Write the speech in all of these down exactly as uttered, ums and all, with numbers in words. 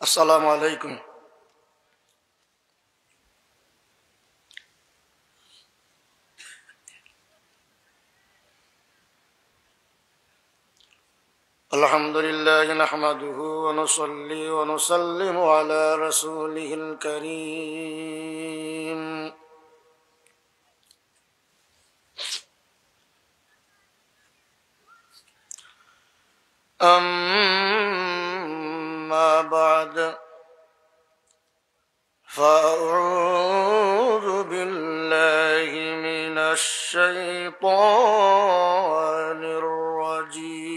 السلام عليكم. الحمد لله، نحمده ونصلي ونسلم على رسوله الكريم. أما بعد، فأعوذ بالله من الشيطان الرجيم.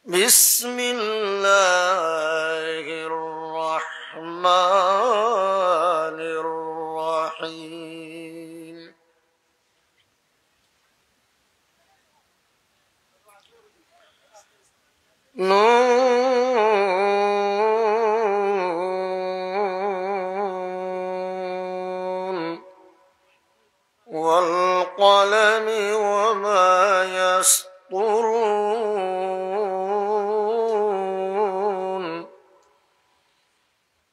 بسم الله الرحمن الرحيم. نون. والقلم وما يسطرون.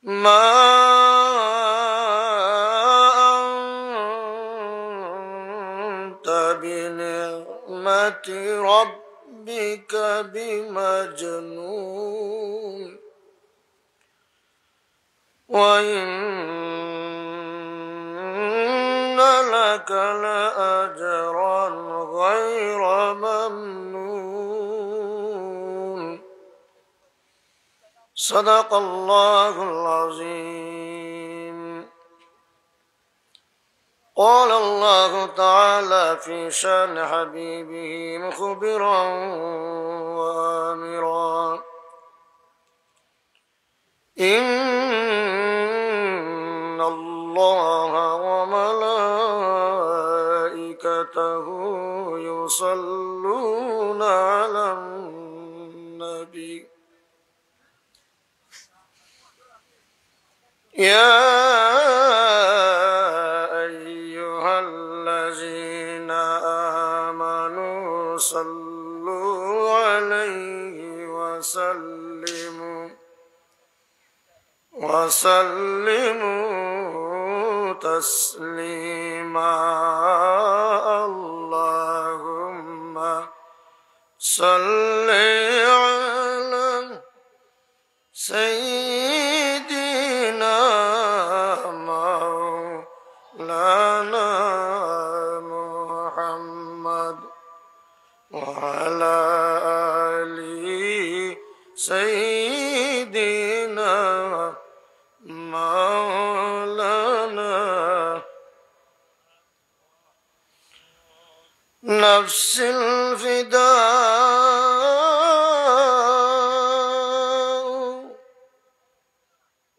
ما أنت بنعمة ربك بمجنون. وإن لك لأجرا غير ممنون. صدق الله العظيم. قال الله تعالى في شأن حبيبه مخبرا وآمرا: إن الله وملائكته يصلون على النبي. يا أيها الذين آمنوا صلوا عليه وسلموا، وسلموا تسليما. اللهم صل على سيدنا مولانا محمد وعلى آل سيدنا مولانا. نفس الفداء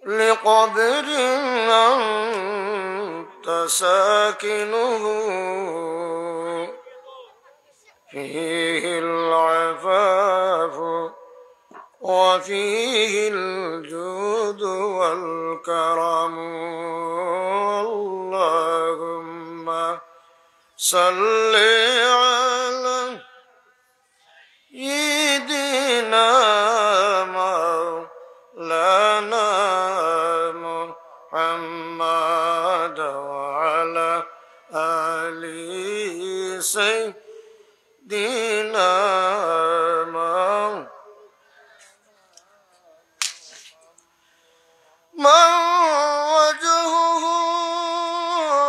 لقبر أنت ساكنه، فيه العفاف وفيه الجود والكرم. اللهم صل على سيدنا مولانا محمد وعلى آل سيدنا مولانا. من وجهه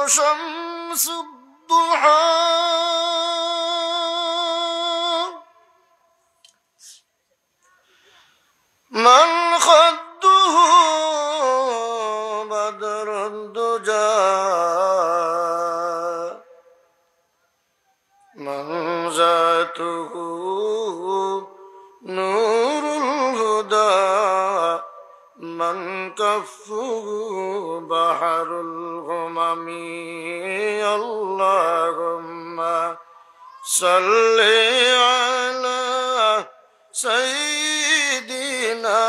شمس الضحى، من خده بدر الدجى، من ذاته نور الهدى، من كفه بحر الهمم. اللهم صل على سيدنا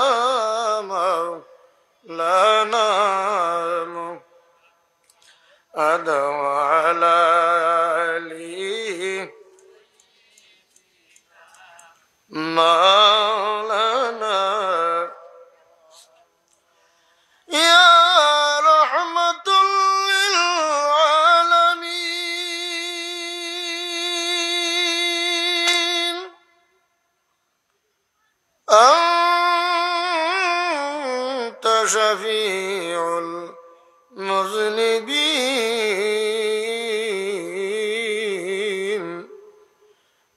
مولانا محمد وعلى مولانا يا رحمة للعالمين. أنت شفيع المذنبين.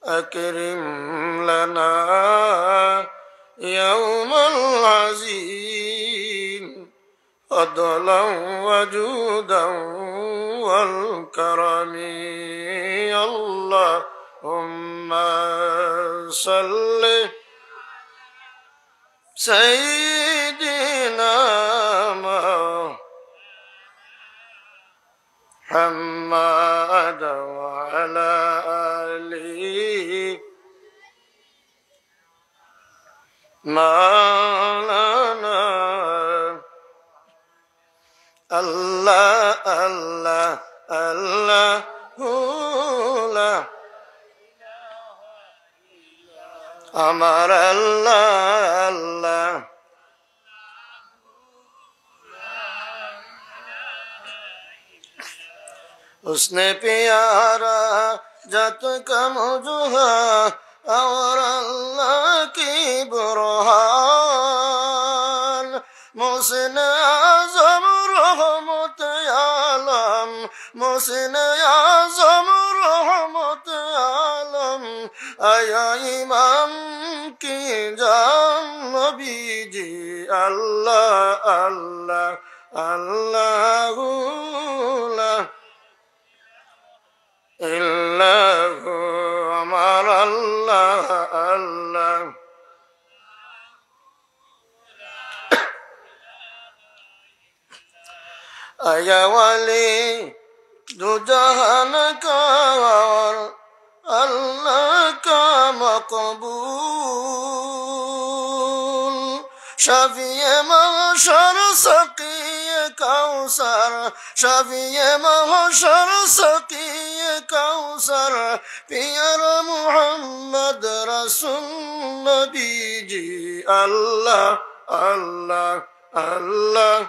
أكرم لنا يوم العزيم فضلا وجودا والكرم. اللهم صل سيدنا محمد وعلى آله مولانا. الله، الله، الله، لا. আমার আল্লাহ, আল্লাহ। حسن پیارا جت کا مجھا اور اللہ کی برہان۔ محسن اعظم رحمت عالم، محسن اعظم رحمت عالم، اے امام کی جان نبی جی۔ اللہ، اللہ، اللہ، لا الا هو، আমার আল্লাহ, আল্লাহ। اے ولی دو جہان کا اور اللہ کا مقبول، شفیع محشر سقی کوثر، شفیع محشر سقی کوثر، پیارا محمد رسول نبی جی۔ اللہ، اللہ، اللہ۔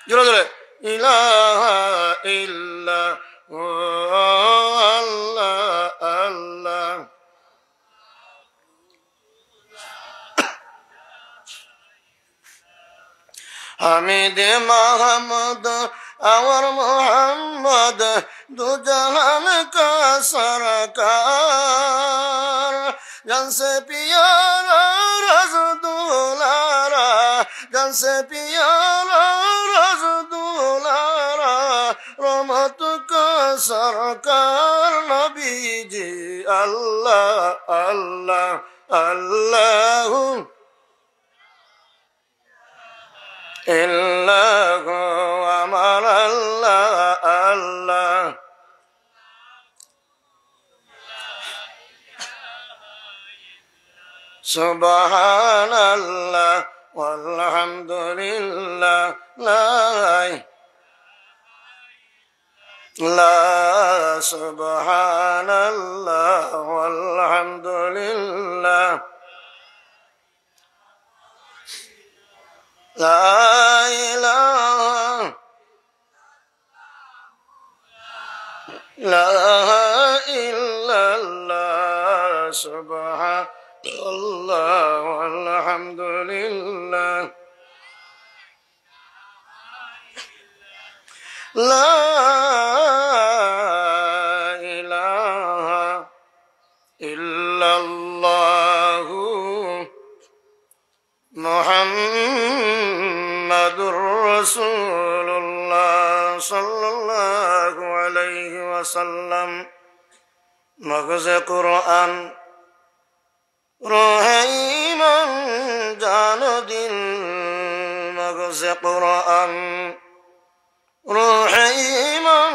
জোরে জোরে। ইলাহা ইল্লা হু, আল্লাহ, আল্লাহ। حمید محمود اور محمد دو جہان کا سرکار۔ جان سے پیارا رز دولارا، جان سے پیارا رز دولارا، رحمت کا سرکار نبی جی۔ اللہ، اللہ، اللہ۔ ইল্লা হু, আমার আল্লাহ, আল্লাহ। সুবহানাল্লাহ, ওয়ালহামদুলিল্লাহ, লা, লা, সুবহানাল্লাহ, ওয়ালহামদুলিল্লাহ। لا إله، لا إله إلا الله، سبحان الله والحمد لله، لا إله إلا الله، محمد رسول الله صلى الله عليه وسلم۔ مغز قرآن روح ایمان جان و دل، مغز قرآن روح ایمان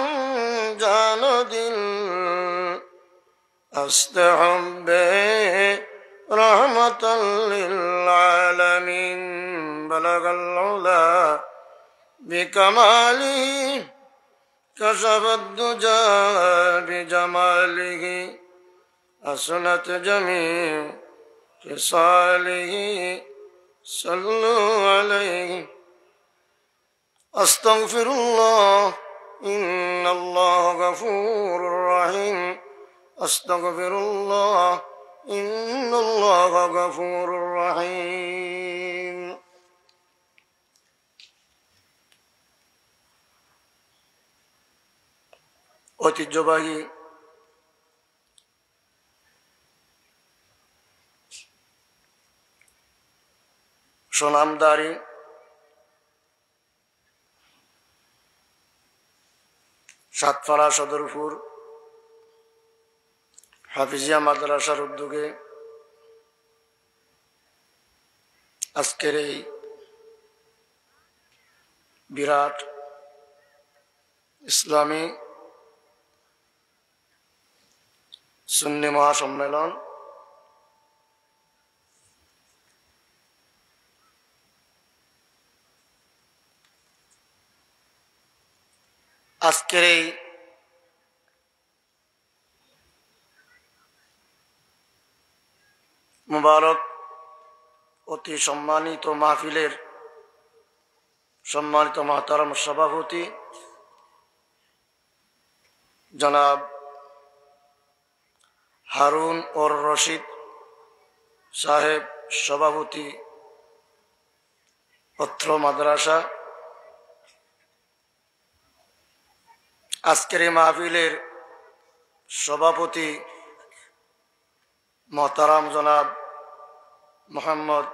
جان و دل، است حب رحمة للعالمین، بلغ العلا بکماله، کشف الدجی بجماله، حسنت جميع خصاله. صلوا عليه. أستغفر الله، إن الله غفور رحيم. أستغفر الله، إن الله غفور رحيم. ঐতিহ্যবাহী সুনামধারী সাতপাড়া সদরপুর হাফিজিয়া মাদ্রাসার উদ্যোগে আজকের এই বিরাট ইসলামী সুন্নি মহাসম্মেলন, আজকের এই মুবারক অতি সম্মানিত মাহফিলের সম্মানিত মহতারাম সভাপতি জনাব হারুন অর রশিদ সাহেব, সভাপতি অত্র মাদ্রাসা, আজকের এই মাহফিলের সভাপতি মহতারাম জনাব মোহাম্মদ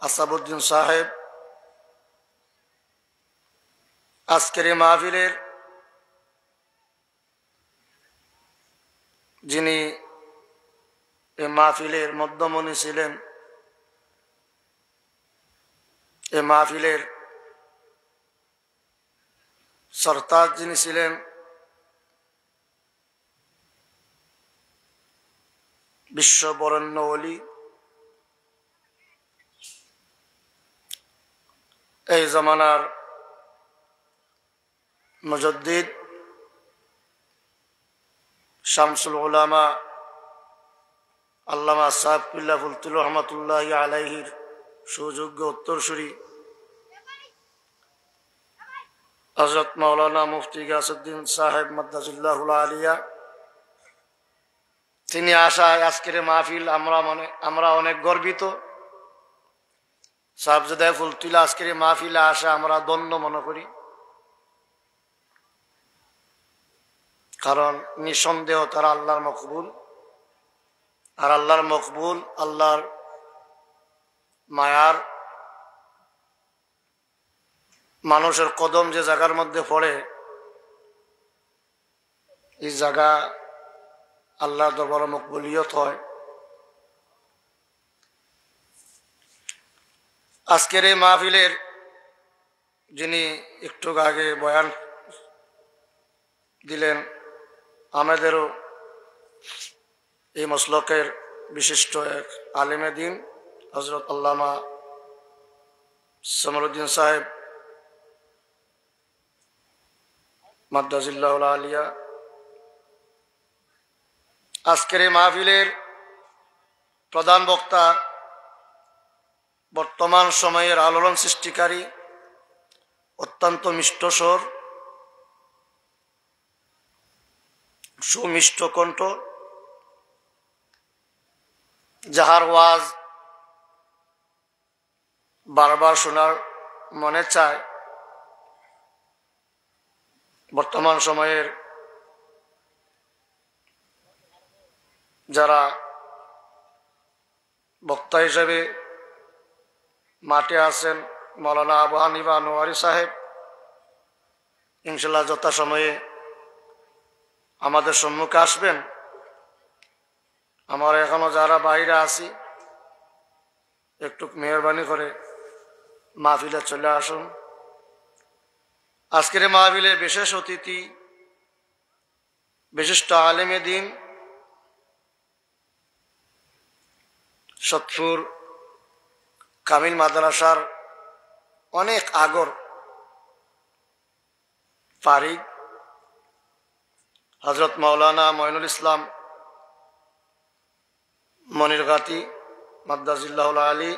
আসাবউদ্দিন সাহেব, আজকের এই মাহফিলের যিনি এই মাহফিলের মধ্যমণি ছিলেন, এই মাহফিলের সরতাজ যিনি ছিলেন, বিশ্ব বরেণ্য অলি, এই জমানার মুজাদ্দিদ শামসুল উলামা আল্লামা সাহেব কিবলা ফুলতুলি রহমতুল্লাহি আলাইহির সুযোগ্য উত্তরসূরি হযরত মাওলানা মুফতি গিয়াসউদ্দিন সাহেব মাদ্দাজিল্লাহুল আলিয়া, তিনি আসায় আজকের এই মাহফিল আমরা মনে, আমরা অনেক গর্বিত। সাহেবজাদা ফুলতুলি আজকের এই মাহফিলে আসা আমরা ধন্য মনে করি, কারণ নিঃসন্দেহ তারা আল্লাহর মকবুল, আর আল্লাহর মকবুল, আল্লাহর মায়ার মানুষের কদম যে জায়গার মধ্যে পড়ে, এই জায়গা আল্লাহর দরবারে মকবুলিয়ত হয়। আজকের এই মাহফিলের যিনি একটু আগে বয়ান দিলেন, আমাদেরও এই মসলকের বিশিষ্ট এক আলেমে দিন হযরত আল্লামা সমরুদ্দিন সাহেব মাদ্দাজিল্লাহুল আলিয়া। আজকের এই মাহফিলের প্রধান বক্তা বর্তমান সময়ের আলোড়ন সৃষ্টিকারী, অত্যন্ত মিষ্ট স্বর, সুমিষ্ট কণ্ঠ, যাহার ওয়াজ বারবার শোনার মনে চায়। বর্তমান সময়ের যারা বক্তা হিসেবে মাঠে আছেন, মাওলানা আবু হানিফা নোয়ারি সাহেব ইনশাল্লাহ যথাসময়ে আমাদের সম্মুখে আসবেন। আমরা এখনো যারা বাইরে আছি, একটু মেহেরবানি করে মাহফিলে চলে আসুন। আজকের এই মাহফিলে বিশেষ অতিথি, বিশিষ্ট আলেমে দিন, সতপুর কামিল মাদ্রাসার অনেক আগর ফারিগ হযরত মাওলানা মঈনুল ইসলাম মনিরগাতি মাদ্দাজিল্লাহুল আলী।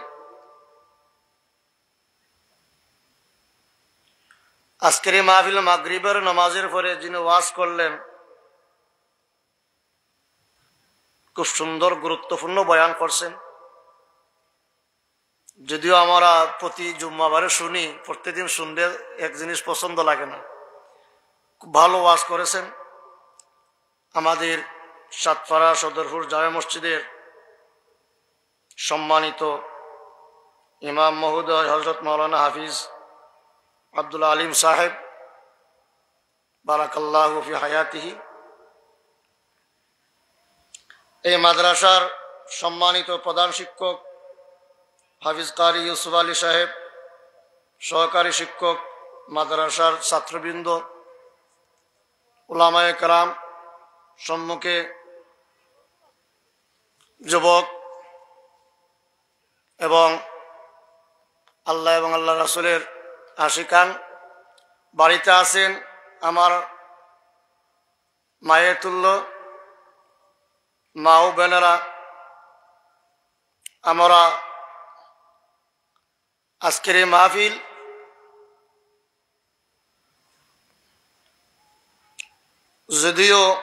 আজকের এই মাহফিল মাগরিবের নামাজের পরে যিনি ওয়াজ করলেন, খুব সুন্দর গুরুত্বপূর্ণ বয়ান করছেন। যদিও আমরা প্রতি জুম্মাবারে শুনি, প্রত্যেকদিন শুনলে এক জিনিস পছন্দ লাগে না। খুব ভালো ওয়াজ করেছেন। আমাদের সাতপাড়া সদরপুর জামে মসজিদের সম্মানিত ইমাম মহোদয় হযরত মাওলানা হাফিজ আব্দুল আলিম সাহেব, বারাকাল্লাহু ফি হায়াতিহি, এই মাদ্রাসার সম্মানিত প্রধান শিক্ষক হাফিজ কারি ইউসুফ আলী সাহেব, সহকারী শিক্ষক, মাদ্রাসার ছাত্রবৃন্দ, উলামায়ে কেরাম, সম্মুখে যুবক এবং আল্লাহ এবং আল্লাহ রাসূলের আশিকান, বাড়িতে আছেন আমার মায়ের তুল্য মা ও বোনেরা, আমরা আজকের এই মাহফিল যদিও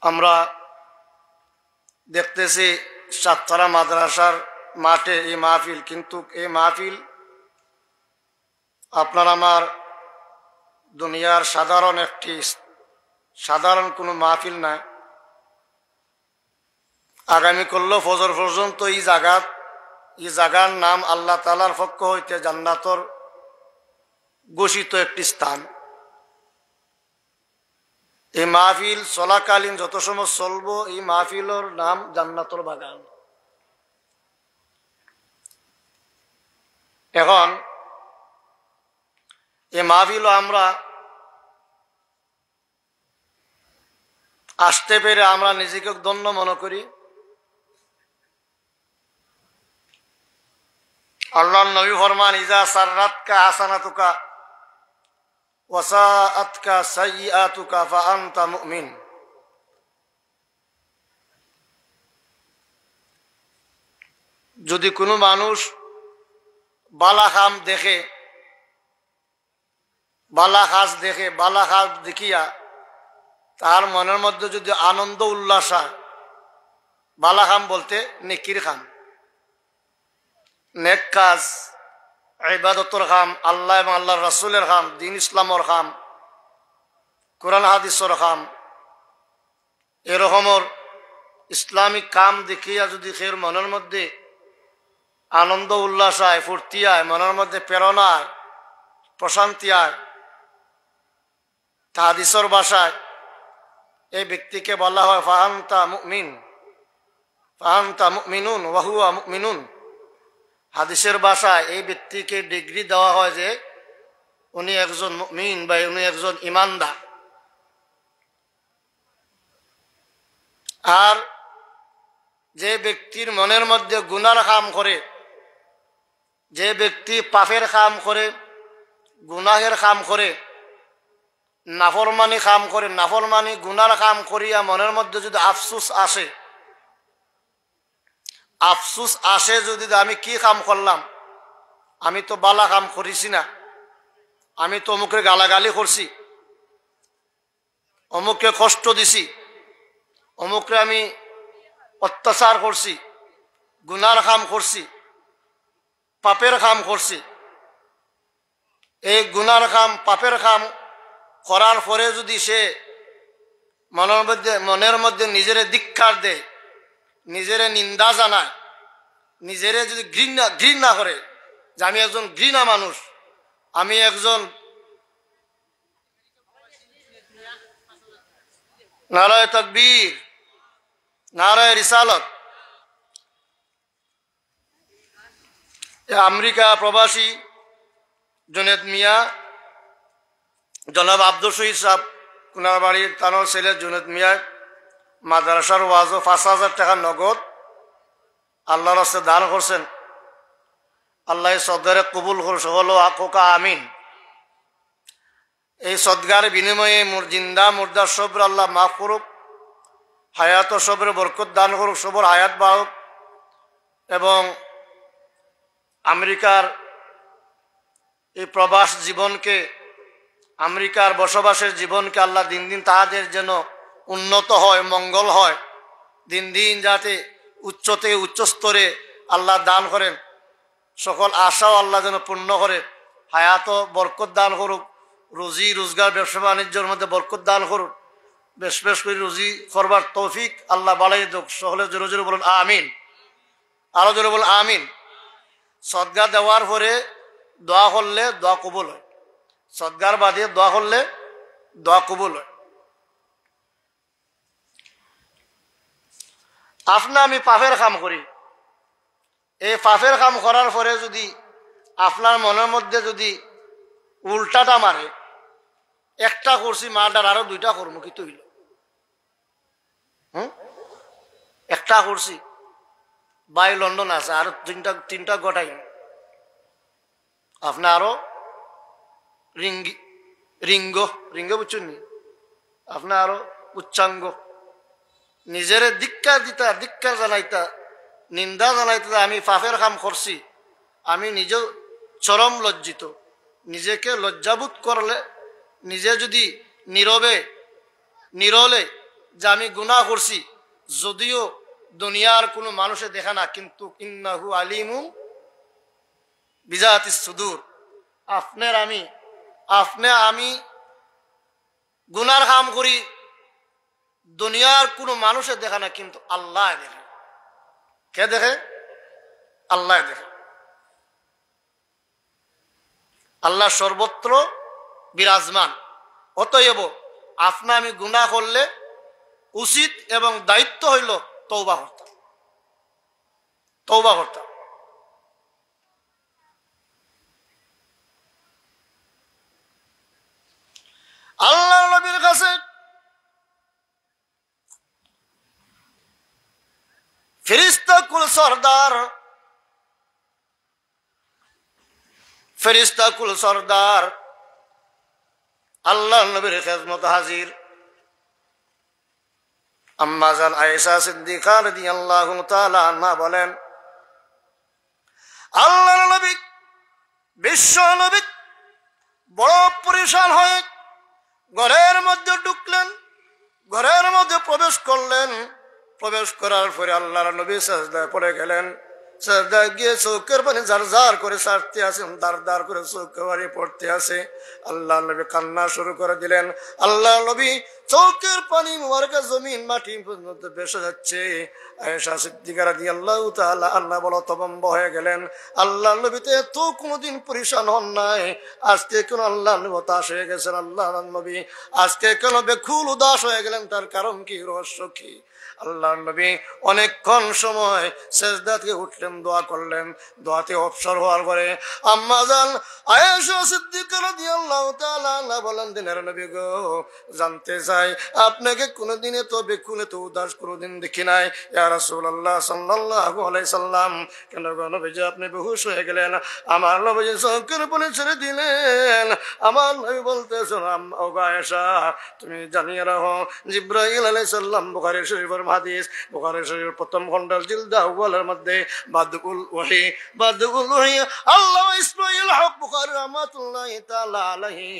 আমরা দেখতেছি সাতপাড়া মাদ্রাসার মাঠে এই মাহফিল, কিন্তু এই মাহফিল আপনার আমার দুনিয়ার সাধারণ একটি, সাধারণ কোনো মাহফিল নয়। আগামী কাইল ফজর পর্যন্ত এই জাগাত, এই জাগার নাম আল্লাহ তাআলার পক্ষ হইতে জান্নাতর ঘোষিত একটি স্থান। এই মাহফিল চলাকালীন যত সময় চলবো, এই মাহফিলর নাম জান্নাতুল বাগান। এখন এই মাহফিল আমরা আসতে পেরে আমরা নিজেকে ধন্য মনে করি। আল্লাহর নবী ফরমান, "ইজা সাররাতকা হাসানাতুকা ওয়া সাআতকা সাইয়্যিআতুকা ফা আনতা মুমিন।" যদি কোনো মানুষ বালা কাম দেখে, বালা কাজ দেখে, বালা কাজ দেখিয়া তার মনের মধ্যে যদি আনন্দ উল্লাস হয়, বালা কাম বলতে নেকির কাম, নেক কাজ, ইবাদতর কাম, আল্লাহ এবং আল্লাহর রাসূলের কাম, দ্বীন ইসলামর কাম, কোরআন হাদিসর কাম, এরকমর ইসলামিক কাম দেখিয়া যদি কেউর মনের মধ্যে আনন্দ উল্লাস আয়, ফুর্তি আয়, মনের মধ্যে প্রেরণা আয়, প্রশান্তি আয়, তা হাদিসর ভাষায় এই ব্যক্তিকে বলা হয় ফাআনতা মুমিন, ফাআনতা মুমিনুন ওয়া হুয়া মুমিনুন। হাদিসের ভাষায় এই ব্যক্তিকে ডিগ্রি দেওয়া হয় যে উনি একজন মুমিন বা উনি একজন ইমানদার। আর যে ব্যক্তির মনের মধ্যে গুনার কাম করে, যে ব্যক্তি পাপের কাম করে, গুনাহের কাম করে, নাফরমানি কাম করে, নাফরমানি গুনার কাম করিয়া মনের মধ্যে যদি আফসোস আসে, আফসোস আসে যদি, "আমি কি কাম করলাম? আমি তো বালা কাম করিছি না, আমি তো অমুকরে গালাগালি করছি, অমুকরে কষ্ট দিছি, অমুকরে আমি অত্যাচার করছি, গুনার কাম করছি, পাপের কাম করছি।" এই গুনার কাম, পাপের কাম করার পরে যদি সে মনের মধ্যে, মনের মধ্যে নিজেরে ধিক্কার দেয়, নিজেরে নিন্দা জানায়, নিজেরে যদি ঘৃণা, ঘৃণা করে যে আমি একজন ঘৃণা মানুষ, আমি একজন, নারায়ে তাকবীর, নারায়ে রিসালত। এ আমেরিকা প্রবাসী জুনেদ মিয়া, জনাব আব্দুল শহীদ সাহেব, কুনারবাড়ির তানোর ছেলে জুনেদ মিয়া মাদ্রাসার ওয়াজো পাঁচ হাজার টাকা নগদ আল্লাহর রাস্তায় দান করছেন। আল্লাহ এই সদকারে কবুল করুন, সকলে আকুকা আমিন। এই সদকার বিনিময়ে মোর জিন্দা মুর্দা সবরে আল্লাহ মাফ করুক, হায়াত ও সবরে বরকত দান করুক, সবর হায়াত বাড়ুক, এবং আমেরিকার এই প্রবাস জীবনকে, আমেরিকার বসবাসের জীবনকে আল্লাহ দিন দিন তাদের যেন উন্নত হয়, মঙ্গল হয়, দিন দিন যাতে উচ্চ থেকে উচ্চ স্তরে আল্লাহ দান করেন, সকল আশাও আল্লাহ যেন পূর্ণ করে, হায়াতও বরকত দান করুক, রুজি রোজগার ব্যবসা বাণিজ্যর মধ্যে বরকত দান করুক, বেশ বেশ করে রুজি করবার তৌফিক আল্লাহ বাড়াই দেউক। সকলে জোরে জোরে বলুন আমিন। আরো জোরে বলুন আমিন। সদকা দেওয়ার পরে দোয়া করলে দোয়া কবুল হয়, সদকার বাদে দোয়া করলে দোয়া কবুল হয়। আপনে আমি পাপের কাম করি, এই পাপের কাম করার পরে যদি আপনার মনের মধ্যে যদি উল্টাটা মারে, একটা করছি মার্ডার, আরো দুইটা করমু, কিতা অইলো? হুম? একটা করছি, ভাই লন্ডন আছে, আরো তিনটা, তিনটা ঘটাই। আপনে আরো রিঙ্গি, রিঙ্গ, রিঙ্গ বুঝছইন নি? আপনে আরো উচ্চাঙ্গ। নিজেরে ধিক্কার দিতা, ধিক্কার জানাইতা, নিন্দা জানাইতা যে আমি পাপের কাম করছি, আমি নিজেও চরম লজ্জিত। নিজেকে লজ্জাবোধ করলে, নিজে যদি নীরবে, নিরলে যে আমি গুনাহ করছি, যদিও দুনিয়ার কোনো মানুষে দেখে না, কিন্তু ইন্নাহু আলিমুন বিজাতিস সুদুর। আপনার আমি, আপনে আমি গুনার কাম করি, দুনিয়ার কোনো মানুষে দেখে না, কিন্তু আল্লায় দেখে। কে দেখে? আল্লায় দেখে। আল্লাহ সর্বত্র বিরাজমান। অতএব আপনে আমি গুনাহ করলে উচিত এবং দায়িত্ব অইলো তওবা করতাম, তওবা করতাম। আল্লাহর নবীর কাছে ফিরিস্তা কুল সর্দার, ফিরিস্তা কুল সর্দার আল্লাহর নবীর খেদমত হাজির। আম্মা জান আয়েশা সিদ্দিকা রাদিয়াল্লাহু তাআলা আনহা বলেন, আল্লাহর নবী, বিশ্ব নবী বড় পরেশান হয়ে ঘরের মধ্যে ঢুকলেন, ঘরের মধ্যে প্রবেশ করলেন। প্রবেশ করার পরে আল্লাহর নবী সেজদায় পড়ে গেলেন। সেজদায় গিয়ে চোখের পানি জারজার করে ছাড়তে আছে, দারদার করে চোখের পানি পড়তে আছে। আল্লাহর নবী কান্না শুরু করে দিলেন। আল্লাহর নবী চোখের পানি মুবারকে জমিন মাটি পর্যন্ত ভেসে যাচ্ছে। আয়েশা সিদ্দিকা রাদিয়াল্লাহু তাআলা আনহা বলতবম্ব হয়ে গেলেন। আল্লাহর নবী তো এত কোনোদিন পরেশান হন নাই, আজকে কেন আল্লাহর নবী হতাশ হয়ে গেছেন? আল্লাহর নবী আজকে কেন বেকুল উদাস হয়ে গেলেন? তার কারণ কি? রহস্য কি? আল্লাহর নবী অনেকক্ষণ সময় সেজদা থেকে উঠলেন, দোয়া করলেন। দোয়াতে অবসর হওয়ার পরে আম্মা জান আয়েশা সিদ্দিকা রাদিয়াল্লাহু তাআলা আনহা বলেন, দিনের নবী গো, জানতে চাই, আপনাকে কোনোদিন এত বেকুল, এত উদাস কোনোদিন দেখি নাই। ইয়া রাসূলুল্লাহ সাল্লাল্লাহু আলাইহি সাল্লাম, কেন গো নবীজি আপনি বেহুশ হয়ে গেলেন? আমার নবীজি চোখের পানি ছেড়ে দিলেন। আমার নবী বলতেছেন, আম-, ও গো আয়েশা, তুমি জানিয়ে রাখো, জিব্রাইল আলাইহিস সালাম, বুখারী শরীফের হাদিস, বুখারী শরীফের প্রথম খণ্ডের জিলদে আউয়ালের মধ্যে বাদউল ওহী, বাদউল ওহী, আল্লামা ইসমাইল হক বুখারী রহমাতুল্লাহি তাআলা আলাইহি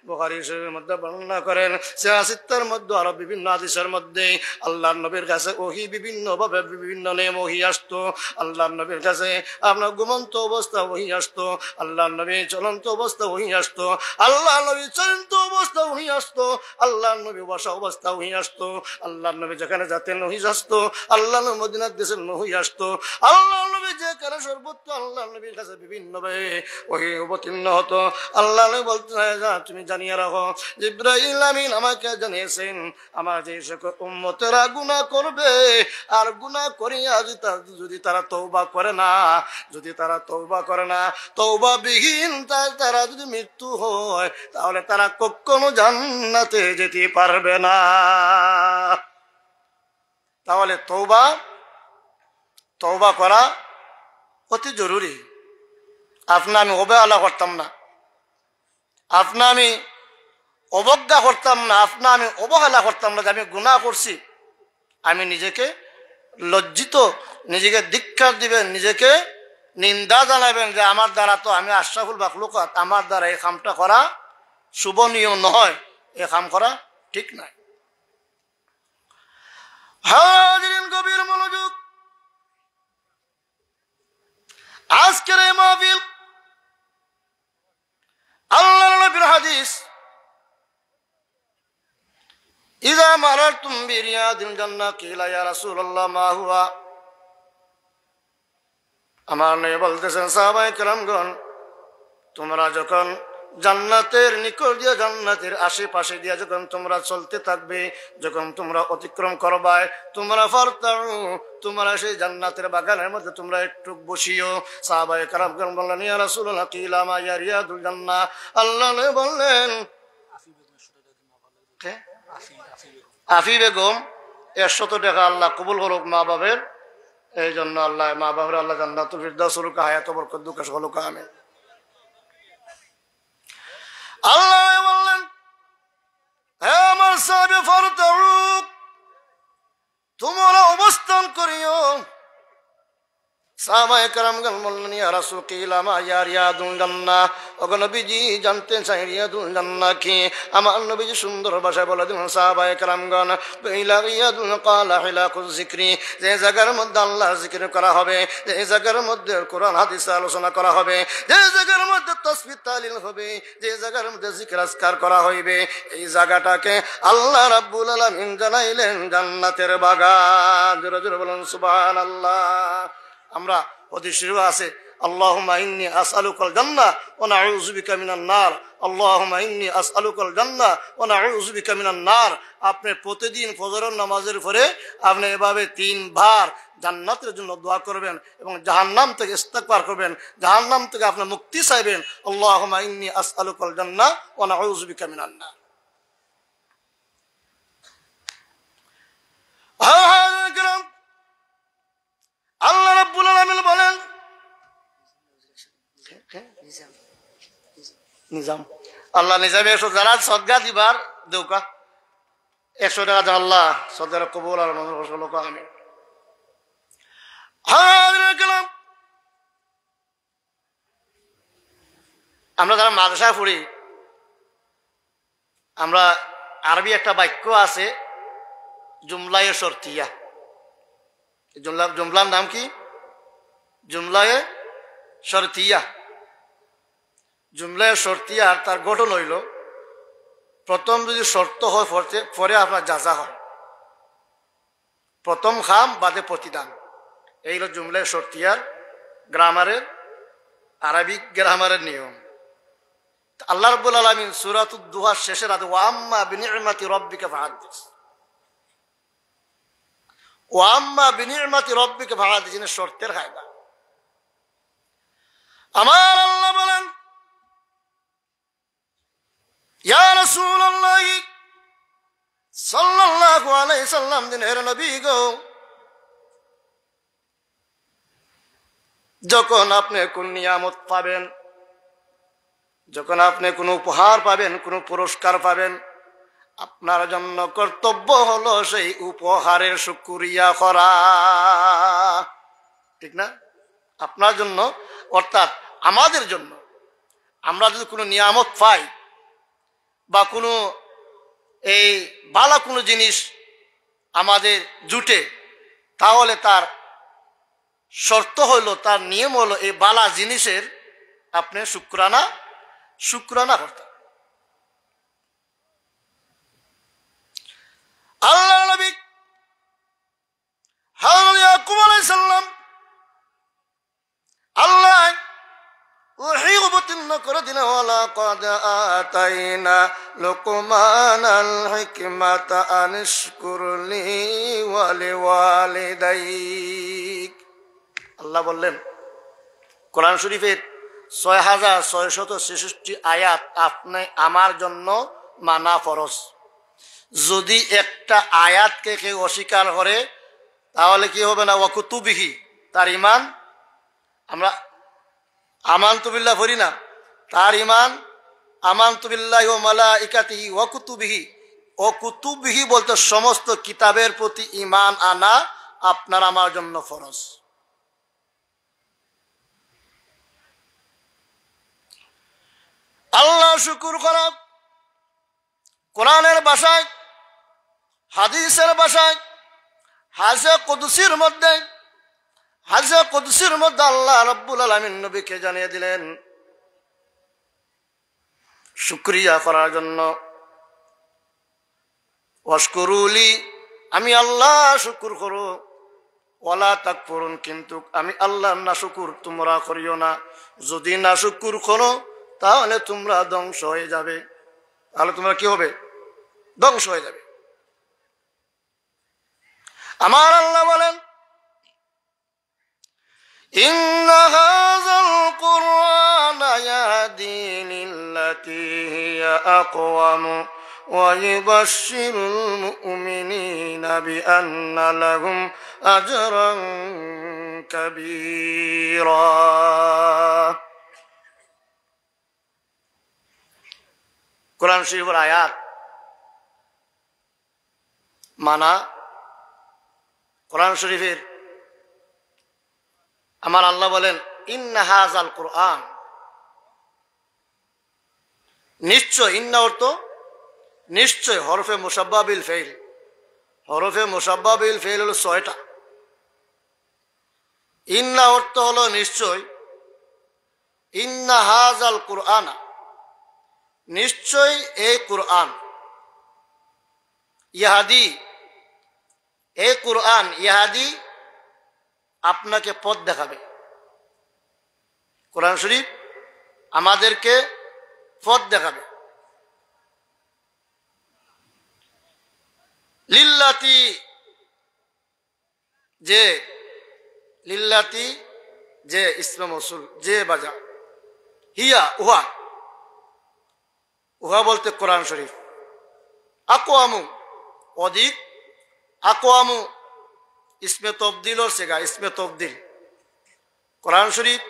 বুখারী শরীফের মধ্যে বর্ণনা করেন, সিলসিলার মধ্যে আরো বিভিন্ন হাদিসের মধ্যে আল্লাহর নবীর কাছে ওহী বিভিন্নভাবে বিভিন্ন নামে ওহী আসতো। আল্লাহর নবীর কাছে আপনার ঘুমন্ত অবস্থা ওহী আসতো, আল্লাহর নবী চলন্ত অবস্থা ওহী আসতো, আল্লাহর নবী চলন্ত অবস্থা ওহী আসতো, আল্লাহর নবী বসা অবস্থা ওহী আসতো, আল্লাহর নবী যেখানে যেতেন ওহী আসতো, আল্লাহর নবী মদিনার দেশে ওহী আসতো, আল্লাহর নবী যেখানে সর্বত্র আল্লাহর নবীর কাছে বিভিন্নভাবে ওহী অবতীর্ণ হতো। আল্লাহর নবী বলতে চায়, যা, তুমি জানিয়ে রাখো, জিব্রাইল আমিন আমাকে জানিয়েছেন, আমার যে সকল উম্মতেরা গুনাহ করবে, আর গুনাহ করিয়া যদি তা-, যদি তারা তওবা করে না, যদি তারা তওবা করে না, তওবাবিহীন তা-, তারা যদি মৃত্যু হয়, তাহলে তারা কখনো জান্নাতে যেতে পারবে না। তাহলে তওবা, তওবা করা অতি জরুরি। আপনে আমি অবহেলা করতাম না, আপনে আমি অবজ্ঞা করতাম না, আপনে আমি অবহেলা করতাম না যে আমি গুনাহ করছি, আমি নিজেকে লজ্জিত, নিজেকে ধিক্কার দিবেন, নিজেকে নিন্দা জানাবেন যে আমার দ্বারা তো, আমি আশরাফুল মাখলুকাত, আমার দ্বারা এই কামটা করা শোভনীয় নয়, এই কাম করা ঠিক নয়। হাজিরিন, গভীর মনোযোগ। আজকের এই মাহফিল, আল্লাহর নবীর হাদিস, "ইযা মারারতুম বিরিয়াদিল জান্নাহ কিলা ইয়া রাসূলুল্লাহ মা হুয়া।" আমার নবী বলতেছেন, সাহাবায়ে কেরামগণ, তোমরা যখন জান্নাতের নিকট দিয়া, জান্নাতের আশেপাশে দিয়া যখন তোমরা চলতে থাকবে, যখন তোমরা অতিক্রম করবায়, তোমরা ফারতাউ, তোমরা সেই জান্নাতের বাগানের মধ্যে তোমরা একটু বসিও। সাহাবায়ে কেরামগণ বললেন, ইয়া রাসূলুল্লাহ, কিলা মা ইয়া রিয়াদুল জান্নাহ। আল্লাহ নবী বললেন, কে? আফি বেগম একশত টাকা, আল্লাহ কবুল করুক মা বাবার। এই জন্য আল্লাহ, মা বাবার আল্লাহ জান্নাতুল ফিরদাউস হলুক, হায়াত বরকত দুকা হলুক, আমিন। আল্লাহ বললেন, হে আমার সাহাবী, ফারতাউ, তোমরা অবস্থান করিও। সাহাবায়ে কেরামগণ বললেন, ইয়া রাসূল, কিলা মা ইয়া রিয়াদুল জান্নাহ। ওগো নবীজি, জানতে চাই রিয়াদুল জান্নাহ কি? আমার নবীজি সুন্দর ভাষায় বলে দিলেন, সাহাবায়ে কেরামগণ, কিলা রিয়াদুল, কিলা হিলাকুজ যিকরি, যে জায়গার মধ্যে আল্লাহর জিকির করা হবে, যে জায়গার মধ্যে কোরআন হাদিস আলোচনা করা হবে, যে জায়গার মধ্যে তাসবিহ তাহলিল হবে, যে জায়গার মধ্যে জিকির আজকার করা হইবে, এই জায়গাটাকে আল্লাহ রাব্বুল আলামিন জানাইলেন জান্নাতের বাগান। জোরে জোরে বলুন সুবহানাল্লাহ। আমরা হাদিস শরীফে আছে, আল্লাহুম্মা ইন্নী আসআলুকাল জান্নাহ ওয়া নাউযু বিকা মিনান নার। আল্লাহুম্মা ইন্নী আসআলুকাল জান্নাহ ওয়া নাউযু বিকা মিনান নার। আপনি প্রতিদিন ফজরের নামাজের পরে আপনি এভাবে তিনবার জান্নাতের জন্য দোয়া করবেন এবং জাহান্নাম থেকে ইস্তেগফার করবেন, জাহান্নাম থেকে আপনি মুক্তি চাইবেন। আল্লাহুম্মা ইন্নী আসআলুকাল জান্নাহ ওয়া নাউযু বিকা মিনান নার। হ্যাঁ, হ্যাঁ, কেরাম। আল্লাহ রাব্বুল আলামিন বলেন, নিজাম। আল্লাহ নিজামে একশো, যারা সদকা দিবার দেউকা, একশো টাকা দেন, আল্লাহ সদকা কবুল আর মঞ্জুর করুক, আমিন। হাজিরিনে কেরাম, আমরা যারা মাদ্রাসায় পড়ি, আমরা আরবি একটা বাক্য আছে, জুমলায়ে শর্তিয়া। জুমলা, জুমলার নাম কি? জুমলায়ে শর্তিয়া। জুমলায়ে শর্তিয়ার তার গঠন হইল, প্রথম যদি শর্ত হয়, পরে, পরে আপনার জাযা হয়। প্রথম কাম বাদে প্রতিদান। এই হলো জুমলায়ে শর্তিয়ার গ্রামারের, আরবিক গ্রামারের নিয়ম। আল্লাহ রাব্বুল আলামিন সূরাতুদ দুহার শেষের আয়াতে, "ওয়া আম্মা বিনি'মাতি রাব্বিকা ফাহাদ্দিস।" "ওয়া আম্মা বিনি'মাতি রাব্বিকা ফাহাদ্দিস", এখানে শর্তের কায়দা। আমার আল্লাহ বলেন, ইয়া রাসূলুল্লাহ সাল্লাল্লাহু আলাইহি সাল্লাম, দিন এর নবী গো, যখন আপনি কোন নিয়ামত পাবেন, যখন আপনি কোনো উপহার পাবেন, কোনো পুরস্কার পাবেন, আপনার জন্য কর্তব্য হলো সেই উপহারের শুকরিয়া করা। ঠিক না? আপনার জন্য, অর্থাৎ আমাদের জন্য, আমরা যদি কোনো নিয়ামত পাই বা কোনো এই ভালা কোনো জিনিস আমাদের জুটে, তাহলে তার শর্ত হইল, তার নিয়ম হলো এই ভালা জিনিসের আপনি শুকরানা, শুকরানা করতে। আল্লাহ নবী হযরত ইয়াকুব আলাইহিস সালাম আল্লাহ ওহী অবতীর্ণ করে দিলেন, "ওয়ালাকাদ আতাইনা লুকমানাল হিকমাতা আনিশকুর লি ওয়া লিওয়ালিদাইক।" আল্লাহ বললেন, কোরআন শরীফের ছয় হাজার ছয়শত ছেষট্টি আয়াত আপনি আমার জন্য মানা ফরজ। যদি একটা আয়াতকে কেউ অস্বীকার করে, তাহলে কি হবে না? ওয়া কুতুবিহি, তার ইমান, আমরা আমানতু বিল্লাহ পড়ি না, তার ইমান, আমানতু বিল্লাহি ওয়া মালাইকাতিহি ওয়া কুতুবিহি, ও কুতুবিহি বলতে সমস্ত কিতাবের প্রতি ঈমান আনা আপনার আমার জন্য ফরজ। আল্লাহ শুকুর করা, কোরআনের ভাষায়, হাদিসের ভাষায়, হাদিসে কুদসির মধ্যে, হাদিসে কুদসির মধ্যে আল্লাহ রাব্বুল আলামিন নবীকে জানিয়ে দিলেন শুকরিয়া করার জন্য। ওয়াশকুরুলি, আমি আল্লাহ শুকুর করো, ওয়ালা তাকফুরুন, কিন্তু আমি আল্লাহর নাশুকুর তোমরা করিও না। যদি নাশুকুর করো, তাহলে তোমরা ধ্বংস হয়ে যাবে। তাহলে তোমরা কি হবে? ধ্বংস হয়ে যাবে। আমার আল্লাহ বলেন, إن هذا القرآن يهدي للتي هي أقوم ويبشر المؤمنين بأن لهم أجرا كبيرا। কোরআন শরীফের আয়াত, মানা, কোরআন শরীফের আমার আল্লাহ বলেন, "ইন্না হাযাল কুরআন", নিশ্চয়, ইন্না অর্থ নিশ্চয়, হরফে মুশাব্বাহ বিল ফেইল, হরফে মুশাব্বাহ বিল ফেইল হলো ছয়টা। ইন্না অর্থ হলো নিশ্চয়, ইন্না হাযাল কুরআনা, নিশ্চয় এই কুরআন, ইয়াহাদি, এই কুরআন ইয়াহাদি আপনাকে পথ দেখাবে। কোরআন শরীফ আমাদেরকে পথ দেখাবে। লিল্লাতি, যে, লিল্লাতি, যে ইসমে মৌসুল, যে বাজা, হিয়া, উহা, উহা বলতে কোরআন শরীফ। আকওয়ামু, অধিক, আকওয়ামু ইসমে তফদিলর সিগা, ইসমে তফদিল। কোরআন শরীফ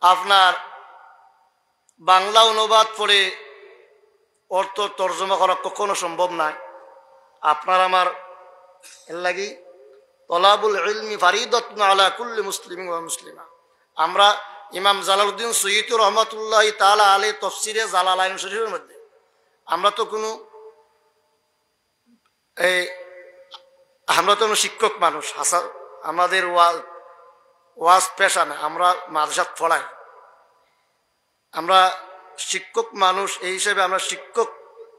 আপনার বাংলা অনুবাদ পড়ে অর্থ তর্জমা করা কখনো সম্ভব নয়। আপনার আমার এর লাগি তলাবুল ইলমি ফারিদাতুন আলা কুল্লি মুসলিমিন ওয়া মুসলিমা। আমরা ইমাম জালালউদ্দিন সুয়ুতী রহমাতুল্লাহি তাআলা আলাইহি তফসিরে জালালাইন শরীফের মধ্যে আমরা তো কোনো এই, আমরা তো শিক্ষক মানুষ, হাসা-, আমাদের ওয়াজ, ওয়াজ পেশা না, আমরা মাদ্রাসাত পড়াই। আমরা শিক্ষক মানুষ, এই হিসেবে আমরা শিক্ষক,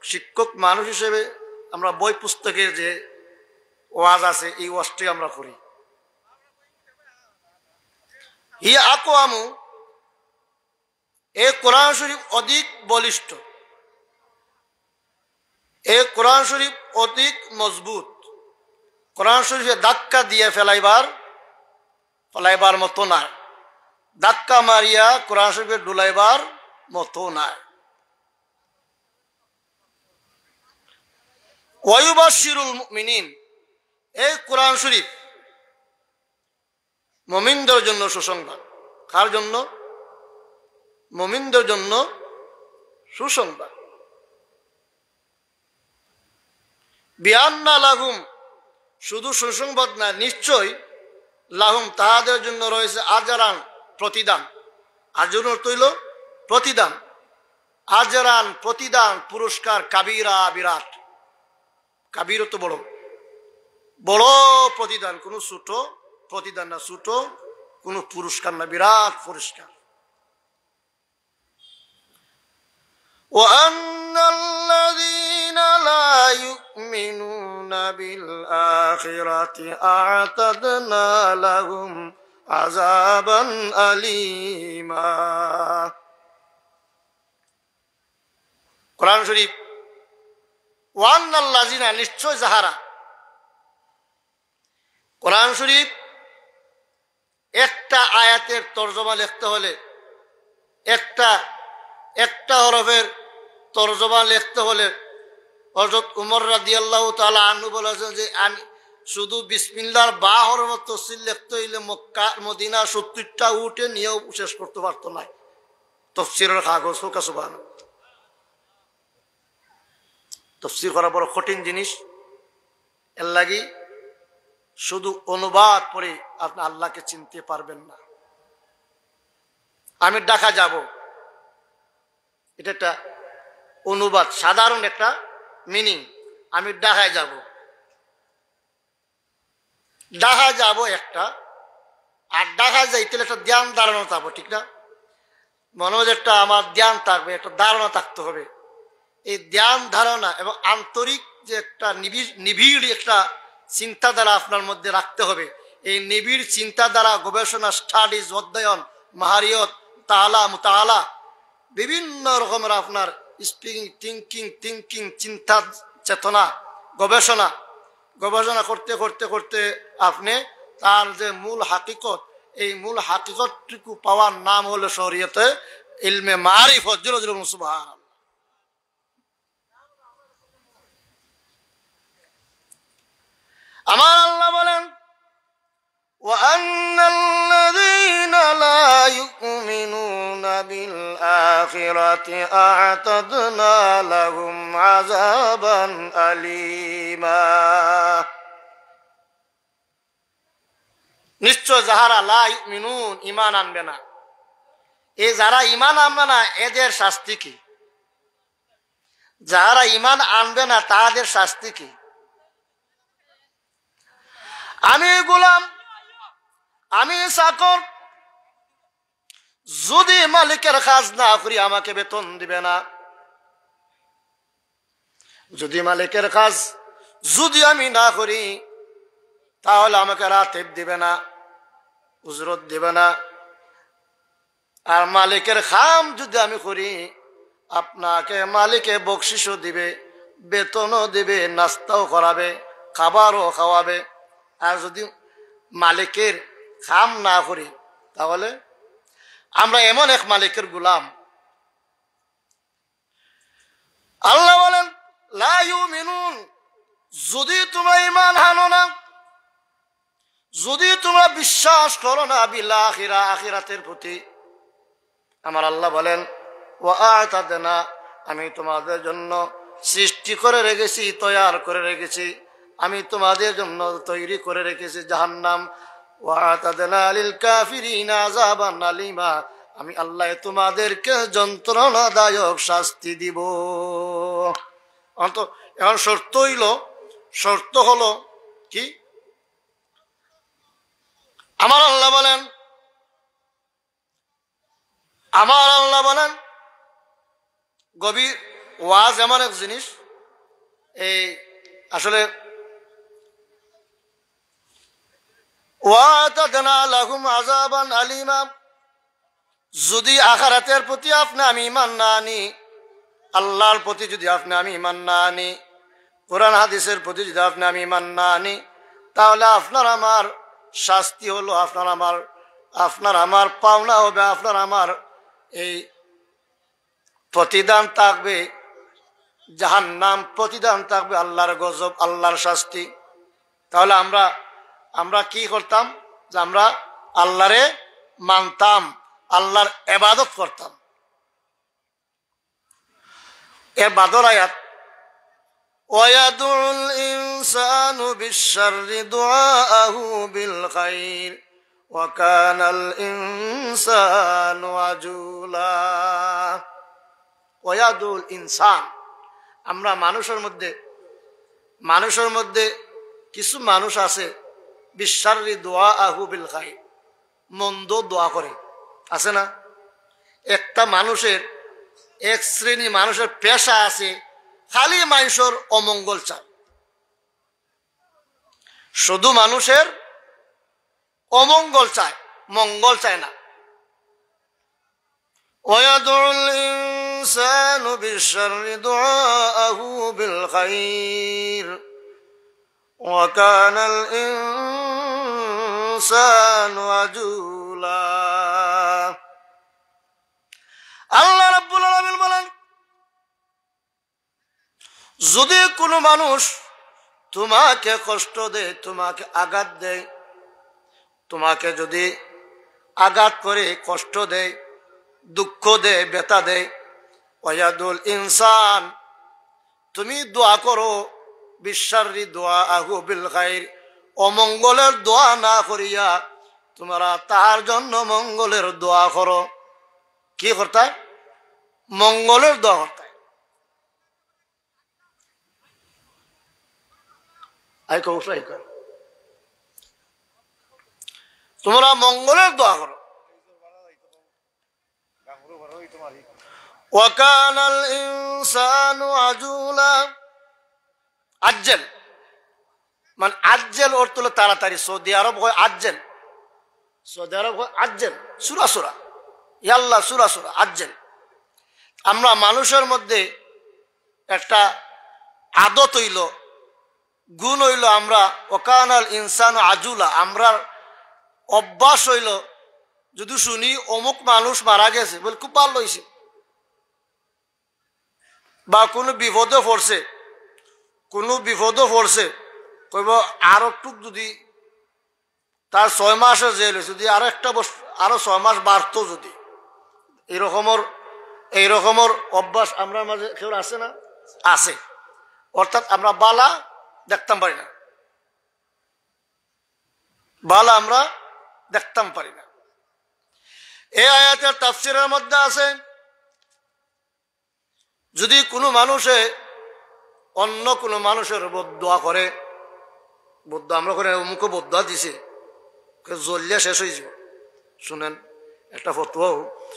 শিক্ষক মানুষ হিসেবে আমরা বই পুস্তকে যে ওয়াজ আছে, এই ওয়াজটাই আমরা করি। হিয়া আকওয়ামু, এই কোরআন শরীফ অধিক বলিষ্ঠ, এই কোরআন শরীফ অধিক মজবুত। কোরআন শরীফে ধাক্কা দিয়ে ফেলাইবার, ফেলাইবার মতো নায়, ধাক্কা মারিয়া কোরআন শরীফে ডুলাইবার মতো নায়। ওয়ায়ুবাশশিরুল মুমিনিন, এই কোরআন শরীফ মুমিনদের জন্য সুসংবাদ। কার জন্য? মুমিনদের জন্য সুসংবাদ। বিআন্না লাহুম, শুধু সুসংবাদ না, নিশ্চয়, লাহুম, তাহাদের জন্য রয়েছে আজরান, প্রতিদান। আজরুন অর্থ হইল প্রতিদান। আজরান, প্রতিদান, পুরস্কার, কাবীরা, বিরাট। কাবীর তো বড়, বড় প্রতিদান, কোনো ছোট প্রতিদান না, ছোট কোনো পুরস্কার না, বিরাট পুরস্কার। وأن الذين لا يؤمنون بالآخرة أعتدنا لهم عذابا أليما। কোরআন শরীফ, ওয়ান্নাল্লাযিনা, নিশ্চয় যাহারা। কোরআন শরীফ একটা আয়াতের তর্জমা লিখতে হলে, একটা, একটা হরফের তর্জমা লিখতে হলে হযরত উমর রাদিয়াল্লাহু তাআলা আনহু বলেছেন যে, "আমি শুধু বিসমিল্লাহর বা হরফের তফসির লিখতে হইলে মক্কা, মদিনা সত্তরটা উটে নিয়েও শেষ করতে পারতো না।" তফসিরের কাগজ, হোক সুবহানাল্লাহ। তফসির করা বড় কঠিন জিনিস। এর লাগি শুধু অনুবাদ পড়ে আপনি আল্লাহকে চিনতে পারবেন না। "আমি ঢাকা যাব", এটা একটা অনুবাদ, সাধারণ একটা মিনিং। "আমি ঢাকায় যাব", ঢাকায় যাব একটা, আর ঢাকায় যাইতে হলে একটা ধ্যান ধারণা থাকবো, ঠিক না? মনে হয় একটা আমার ধ্যান থাকবে, একটা ধারণা থাকতে হবে। এই ধ্যান ধারণা এবং আন্তরিক যে একটা নিবিড়, নিবিড় একটা চিন্তাধারা আপনার মধ্যে রাখতে হবে। এই নিবিড় চিন্তাধারা, গবেষণা, স্টাডিজ, অধ্যয়ন, মাহারিয়ত, তালা, মুতালা, বিভিন্ন রকমের আপনার স্পিকিং, থিঙ্কিং, থিঙ্কিং, চিন্তা, চেতনা, গবেষণা, গবেষণা করতে করতে করতে আপনি তার যে মূল হাকিকত, এই মূল হাকিকতটুকু পাওয়ার নাম হলো শরীয়তে ইলমে মারিফত। জোরে জোরে বলুন, সুবহানাল্লাহ। আমার আল্লাহ বলেন, "وأن الذين لا يؤمنون بالآخرة أعتدنا لهم عذابا أليما।" নিশ্চয় যাহারা লা ইউমিনুন, ঈমান আনবে না, এ যারা ঈমান আনবে না, এদের শাস্তি কি? যাহারা ঈমান আনবে না, তাদের শাস্তি কি? আমি গোলাম, আমি চাকর, যদি মালিকের কাজ না করি, আমাকে বেতন দিবে না। যদি মালিকের কাজ যদি আমি না করি, তাহলে আমাকে রাতেব দিবে না, উজরত দিবে না। আর মালিকের কাম যদি আমি করি, আপনাকে মালিকে বকশিশও দিবে, বেতনও দিবে, নাস্তাও করাবে, খাবারও খাওয়াবে। আর যদি মালিকের কাম না করি, তাহলে আমরা এমন এক মালিকের গোলাম। আল্লাহ বলেন, "লা ইউমিনুন", যদি তোমরা ঈমান আনো না, যদি তোমরা বিশ্বাস করো না বিল আখিরা, আখিরাতের প্রতি, আমার আল্লাহ বলেন, "ওয়া আ'তাদনা", আমি তোমাদের জন্য সৃষ্টি করে রেখেছি, তৈয়ার করে রেখেছি, আমি তোমাদের জন্য তৈরি করে রেখেছি জাহান্নাম। "ওয়া আ'তাদনা লিল কাফিরিনা আযাবান আলিমা", আমি আল্লাহ তোমাদেরকে যন্ত্রণাদায়ক শাস্তি দিব। অন্ত-, এখন শর্ত হইল, শর্ত হলো কি? আমার আল্লাহ বলেন, আমার আল্লাহ বলেন, গভীর ওয়াজ এমন এক জিনিস, এই আসলে, "ওয়া আ'তাদনা লাহুম আযাবান আলিমা", যদি আখিরাতের প্রতি আপনি আমি ঈমান না আনি, আল্লাহর প্রতি যদি আপনি আমি ঈমান না আনি, কোরআন হাদিসের প্রতি যদি আপনি আমি ঈমান না আনি, তাহলে আপনার আমার শাস্তি হলো, আপনার আমার, আপনার আমার পাওনা হবে, আপনার আমার এই প্রতিদান থাকবে জাহান্নাম, প্রতিদান থাকবে আল্লাহর গজব, আল্লাহর শাস্তি। তাহলে আমরা, আমরা কি করতাম? যে আমরা আল্লাহরে মানতাম, আল্লাহর ইবাদত করতাম। এর বাদর আয়াত, "ওয়াদউল ইনসানু বিশ-শাররি দুআআহু বিল খাইর, ওয়া কানাল ইনসানু আজুলা।" ওয়াদউল ইনসান, আমরা মানুষের মধ্যে, মানুষের মধ্যে কিছু মানুষ আছে, "বিশ-শাররি দুআআহু বিল খাইর", মন্দ দোয়া করে, আছে না? একটা মানুষের, এক শ্রেণী মানুষের পেশা আছে, খালি মানুষের অমঙ্গল চায়, শুধু মানুষের অমঙ্গল চায়, মঙ্গল চায় না। "ওয়াদউল ইনসানু বিশ-শাররি দুআআহু বিল খাইর, ওয়া কানাল ইনসানু আজুলা।" আল্লাহ রাব্বুল আলামিন বলেন, যদি কোনো মানুষ তোমাকে কষ্ট দেয়, তোমাকে আঘাত দেয়, তোমাকে যদি আঘাত করে, কষ্ট দেয়, দুঃখ দেয়, ব্যথা দেয়, ওয়াদউল ইনসান, তুমি দোয়া করো, বিশাররি দোয়া আহু বিল খাইর, অমঙ্গলের দোয়া না করিয়া তুমরা তার জন্য মঙ্গলের দোয়া করো। কি করতায়? মঙ্গলের দোয়া করতায়। আই কও, উসাই কও। তুমরা মঙ্গলের দোয়া করো। ওয়াকানাল ইনসানু আজুলা। আজ্জেল, মানে আজ্জেল অর্থ হলো তাড়াতাড়ি। সৌদি আরব হয় আজ্জেল, সৌদি আরব হয় আজ্জেল, সুরা সুরা, ইয়াল্লা সুরা সুরা, আজ্জেল। আমরা মানুষের মধ্যে একটা আদত হইল, গুণ হইল আমরা, ওয়াকানাল ইনসানু আজুলা, আমরার অভ্যাস হইল, যদি শুনি অমুক মানুষ মারা গেছে, বলে খুব ভালো হইছে, বা কোনো বিপদে পড়ছে, কোনো বিপদে পড়ছে, কইব আর একটু যদি তার ছয় মাসের জেল হইছে, যদি আরো একটা বস-, আরো ছয় মাস বাড়তো যদি, এই রকমর, এই রকমর অভ্যাস আমরার মাঝে কেউর আছে না? আছে। অর্থাৎ আমরা বালা দেখতাম পারি না, বালা আমরা দেখতাম পারি না। এই আয়াতের তাফসিরের মধ্যে আছে, যদি কোনো মানুষে অন্য কোনো মানুষের বদদোয়া করে, বদদোয়া আমরা করে, অমুকে বদদোয়া দিছে, কে জ্বলিয়া শেষ হয়ে যাব। শুনেন, একটা ফতোয়া হোক,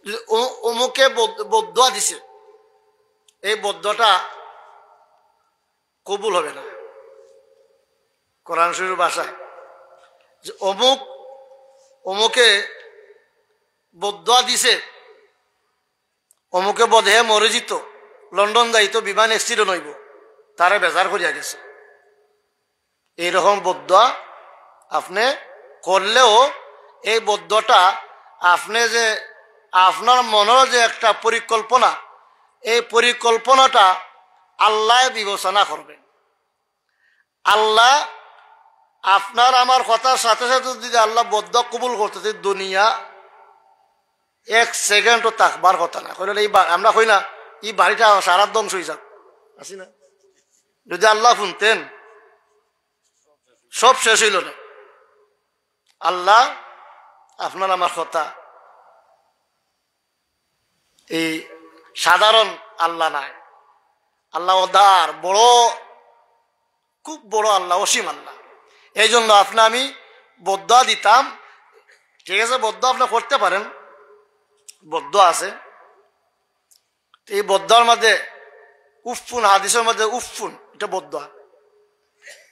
যদি অ-, অমুকে বদ-, বদদোয়া দিছে, এই বদদোয়াটা কবুল হবে না। কোরআন শরীফের ভাষায় যে অমুক, অমুকে বদদোয়া দিছে, অমুকে বদে হে মরে যিত, লন্ডন যাইত, বিমান অ্যাক্সিডেন্ট হইব, তারে বেজার করিয়া গেছে। এইরকম বদদোয়া আপনি করলেও এই বদদোয়াটা আপনি যে, আপনার মনের যে একটা পরিকল্পনা, এই পরিকল্পনাটা আল্লাহ বিবেচনা করবেন। আল্লাহ আপনার আমার কথার সাথে সাথে যদি আল্লাহ বদদোয়া কবুল করতে, তে দুনিয়া এক সেকেন্ডও থাকবার কথা না। কইলে এই বা-, আমরা কই না, এই বাড়িটা সারা ধ্বংস হয়ে যাক, আছি না? যদি আল্লাহ শুনতেন, সব শেষ হইল না। আল্লাহ আপনার আমার কথা, এই সাধারণ আল্লাহ নাই। আল্লাহ উদার, বড়, খুব বড় আল্লাহ, অসীম আল্লাহ। এই জন্য আপনি আমি বদদোয়া দিতাম, ঠিক আছে, বদদোয়া আপনি করতে পারেন, বদদোয়া আছে। তো এই বদদোয়ার মধ্যে উফফুন, হাদিসের মধ্যে উফফুন, এটা বদদোয়া।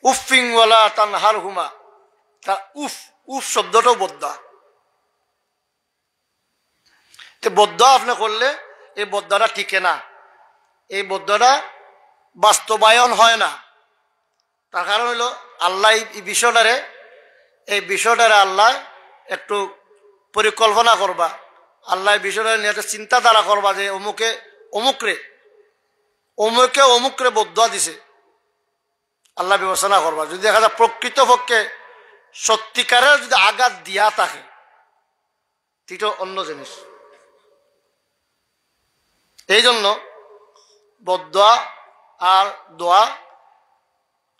উফফিং ওয়ালা তানহারহুমা, তার উফ, উফ শব্দটাও বদদোয়া। তো বদদোয়া আপনি করলে এই বদদোয়াটা টিকে না, এই বদদোয়াটা বাস্তবায়ন হয় না। তার কারণ হইল আল্লাহ এই, এই বিষয়টারে, এই বিষয়টারে আল্লাহ একটু পরিকল্পনা করবা, আল্লাহ এই বিষয়টারে নিয়ে একটা চিন্তাধারা করবা যে অমুকে, অমুকরে, অমুকে অমুকরে বদদোয়া দিছে, আল্লাহ বিবেচনা করবা। যদি দেখা যায় প্রকৃতপক্ষে সত্যিকারের যদি আঘাত দিয়া থাকে, এটা অন্য জিনিস। এই জন্য বদদোয়া আর দোয়া,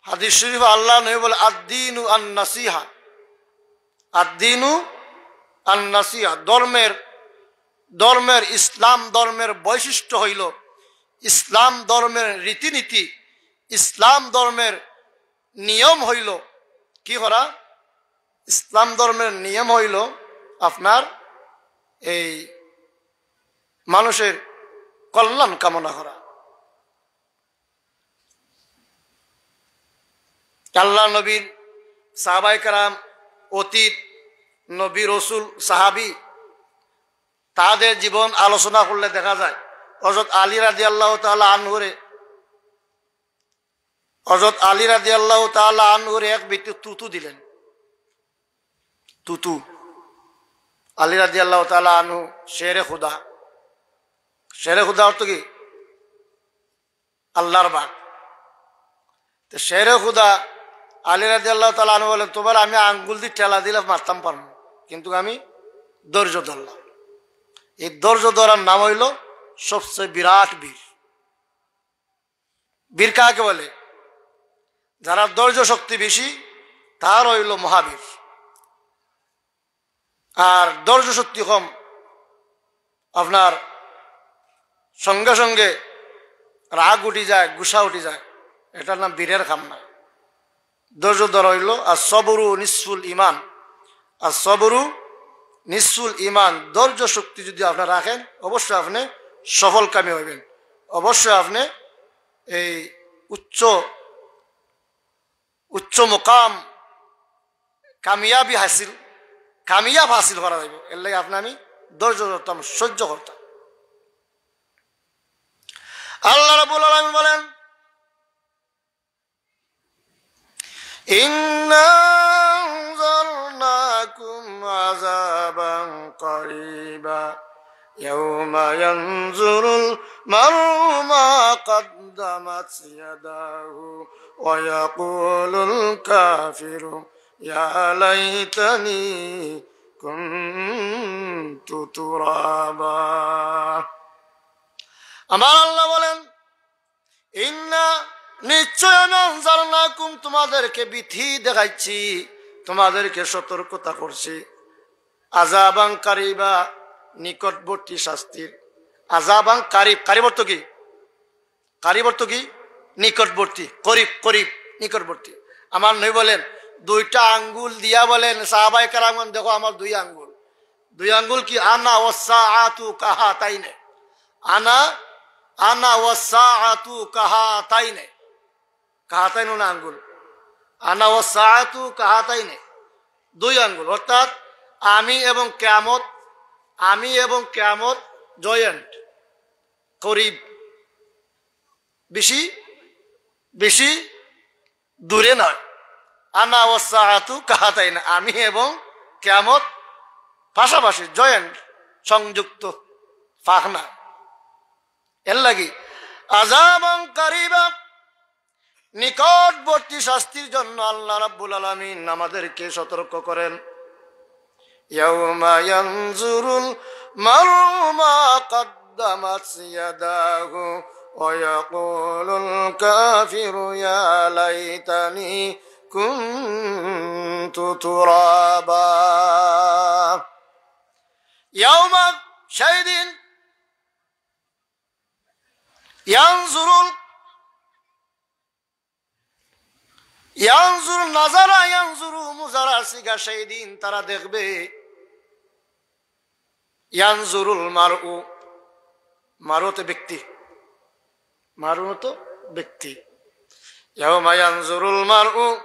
হাদিস শরীফ আল্লাহ নবী বলে, "আদ্দিনু আন নাসিহা, আদ্দিনু আন নাসিহা।" ধর্মের, ধর্মের, ইসলাম ধর্মের বৈশিষ্ট্য হইল, ইসলাম ধর্মের রীতিনীতি, ইসলাম ধর্মের নিয়ম হইল কি করা? ইসলাম ধর্মের নিয়ম হইল আপনার এই মানুষের কল্যাণ কামনা করা। আল্লাহ নবীর সাহাবায়ে কেরাম, অতীত নবী, রসুল, সাহাবী, তাদের জীবন আলোচনা করলে দেখা যায় হযরত আলী রাদিয়াল্লাহু তাআলা আনহুরে, হযরত আলী রাদিয়াল্লাহু তাআলা আনহুরে এক ব্যক্তি তুতু দিলেন। তুতু। আলী রাদিয়াল্লাহু তাআলা আনহু শেরে খুদা। শেরে খুদা অর্থ কি? আল্লাহর বাঘ। তো শেরে খুদা আলী রাদিয়াল্লাহু তাআলা আনহু বলেন, "তোমার আমি আঙ্গুল দিয়ে ঠেলা দিলে মারতাম পারবো, কিন্তু আমি ধৈর্য ধরলাম।" এই ধৈর্য ধরার নাম হইল সবচেয়ে বিরাট বীর। বীর কাকে বলে? যারা ধৈর্য শক্তি বেশি, তারা অইল মহাবীর। আর ধৈর্য শক্তি কম, আপনার সঙ্গে সঙ্গে রাগ উঠি যায়, গুসা উঠি যায়, এটার নাম বীরের কাম না। ধৈর্য ধরা অইল। আর সবরু নিসফুল ইমান, আর সবরু নিসফুল ইমান। ধৈর্য শক্তি যদি আপনি রাখেন, অবশ্যই আপনি সফলকামী হইবেন, অবশ্যই আপনি এই উচ্চ উচ্চ মোকাম, কামিয়াবি হাসিল, কামিয়াব হাসিল করা যাইব। এর লাগি আপনি আমি ধৈর্য ধরতাম, সহ্য করতাম। আল্লাহ রাব্বুল আলামিন বলেন, "ইন্না আনজারনাকুম আযাবান কারীবা, ইয়াউমা ইয়ানজুরুল মারউ মা কাদ্দামাত ইয়াদাহু ওয়া ইয়াকুলুল কাফিরু ইয়া লাইতানি কুনতু তুরাবা।" আমার আল্লাহ বলেন, "ইন্না, নিশ্চয় আমি আনজারনাকুম, তোমাদেরকে ভীতি দেখাইছি, তোমাদেরকে সতর্কতা করছি, আযাবান কারীবা, নিকটবর্তী শাস্তির।" আযাবান কারীব, কারীব অর্থ কি? কারীব অর্থ কি? নিকটবর্তী, করিব, করিব, নিকটবর্তী। আমার নবী বলেন, দুইটা আঙ্গুল দিয়া বলেন, সাহাবায়ে কেরামগণ, "দেখো আমার দুই আঙ্গুল।" দুই আঙ্গুল কি? "আনা ওয়াসসাআতু কাহাতাইনে।" আনা, আনা ওয়াসসাআতু কাহাতাইনে। কাহাতাইন না আঙ্গুল। "আনা ওয়াসসাআতু কাহাতাইনে।" দুই আঙ্গুল, অর্থাৎ আমি এবং কিয়ামত, আমি এবং কিয়ামত জয়েন্ট, করিব, বেশি, বেশি দূরে নয়। "আনা ওয়াসসাআতু কাহাতাইনে", আমি এবং কিয়ামত পাশাপাশি, জয়েন্ট, সংযুক্ত, ফাখনা। এর লাগি আযাবান কারীবা, নিকটবর্তী শাস্তির জন্য আল্লাহ রাব্বুল আলামিন আমাদেরকে সতর্ক করেন। ইয়াউমা ইয়ানজুরুল মারউ মা কাদ্দামাত ইয়াদাহু ওয়া ইয়াকুলুল কাফিরু ইয়া লাইতানি কুনতু তুরাবা। ইয়াউমা, সেই দিন, ইয়ানজুরুল, ইয়ানজুরু নাজারা ইয়ানজুরু মুজারার সিগা, সেই দিন তারা দেখবে। ইয়ানজুরুল মারউ, মারউ তো ব্যক্তি, মারউ তো ব্যক্তি। ইয়াউমা ইয়ানজুরুল মারউ,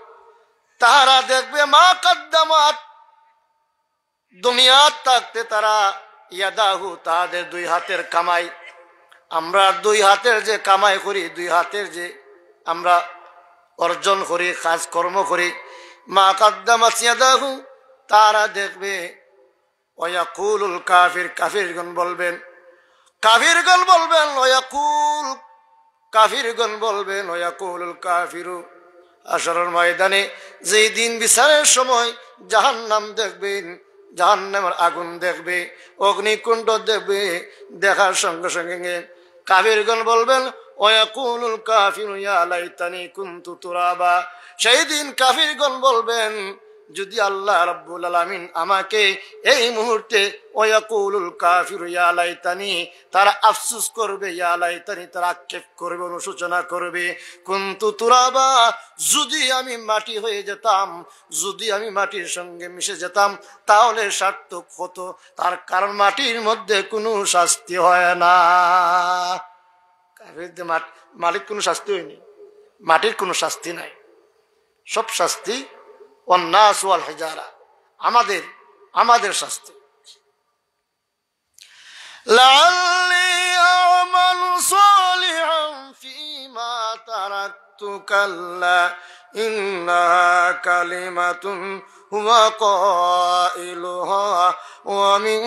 তারা দেখবে মা কাদ্দামাত, দুনিয়াত থাকতে তারা ইয়াদাহু, তাদের দুই হাতের কামাই, আমরা দুই হাতের যে কামাই করি, দুই হাতের যে আমরা অর্জন করি, কাজকর্ম করি, মা কাদ্দামাত ইয়াদাহু, তারা দেখবে। ওয়াকুলুল কাফির, কাফিরগণ বলবেন, কাফিরগণ বলবেন, ওয়াকুল, কাফিরগণ বলবেন, ওয়াকুলুল কাফিরু, হাশরর ময়দানে যেই দিন বিচারের সময় জাহান্নাম দেখবেন, জাহান্নামের আগুন দেখবে, অগ্নিকুণ্ড দেখবে, দেখার সঙ্গে সঙ্গে কাফিরগণ বলবেন, ওয়াকুলুল কাফিরু ইয়া লাইতানি কুনতু তুরাবা। সেই দিন কাফিরগণ বলবেন, যদি আল্লাহ রাব্বুল আলামিন আমাকে এই মুহূর্তে, ওয়াকুলুল কাফিরু ইয়া লাইতানি, তারা আফসোস করবে, ইয়া লাইতানি, তারা আক্ষেপ করবে, অনুশোচনা করবে, কুনতু তুরাবা, যদি আমি মাটি হয়ে যেতাম, যদি আমি মাটির সঙ্গে মিশে যেতাম, তাহলে সার্থক হতো। তার কারণ মাটির মধ্যে কোনো শাস্তি হয় না। কাফিরদের মাট-, মাটির কোনো শাস্তি হয়নি, মাটির কোনো শাস্তি নাই। সব শাস্তি ওয়ান্নাস ওয়াল হিজারা, আমাদের, আমাদের শাস্তি। লাআল্লি আ'মালু সালিহান ফীমা তারাকতু কাল্লা ইন্নাহা কালিমাতুন হুয়া কাইলুহা ওয়া মিন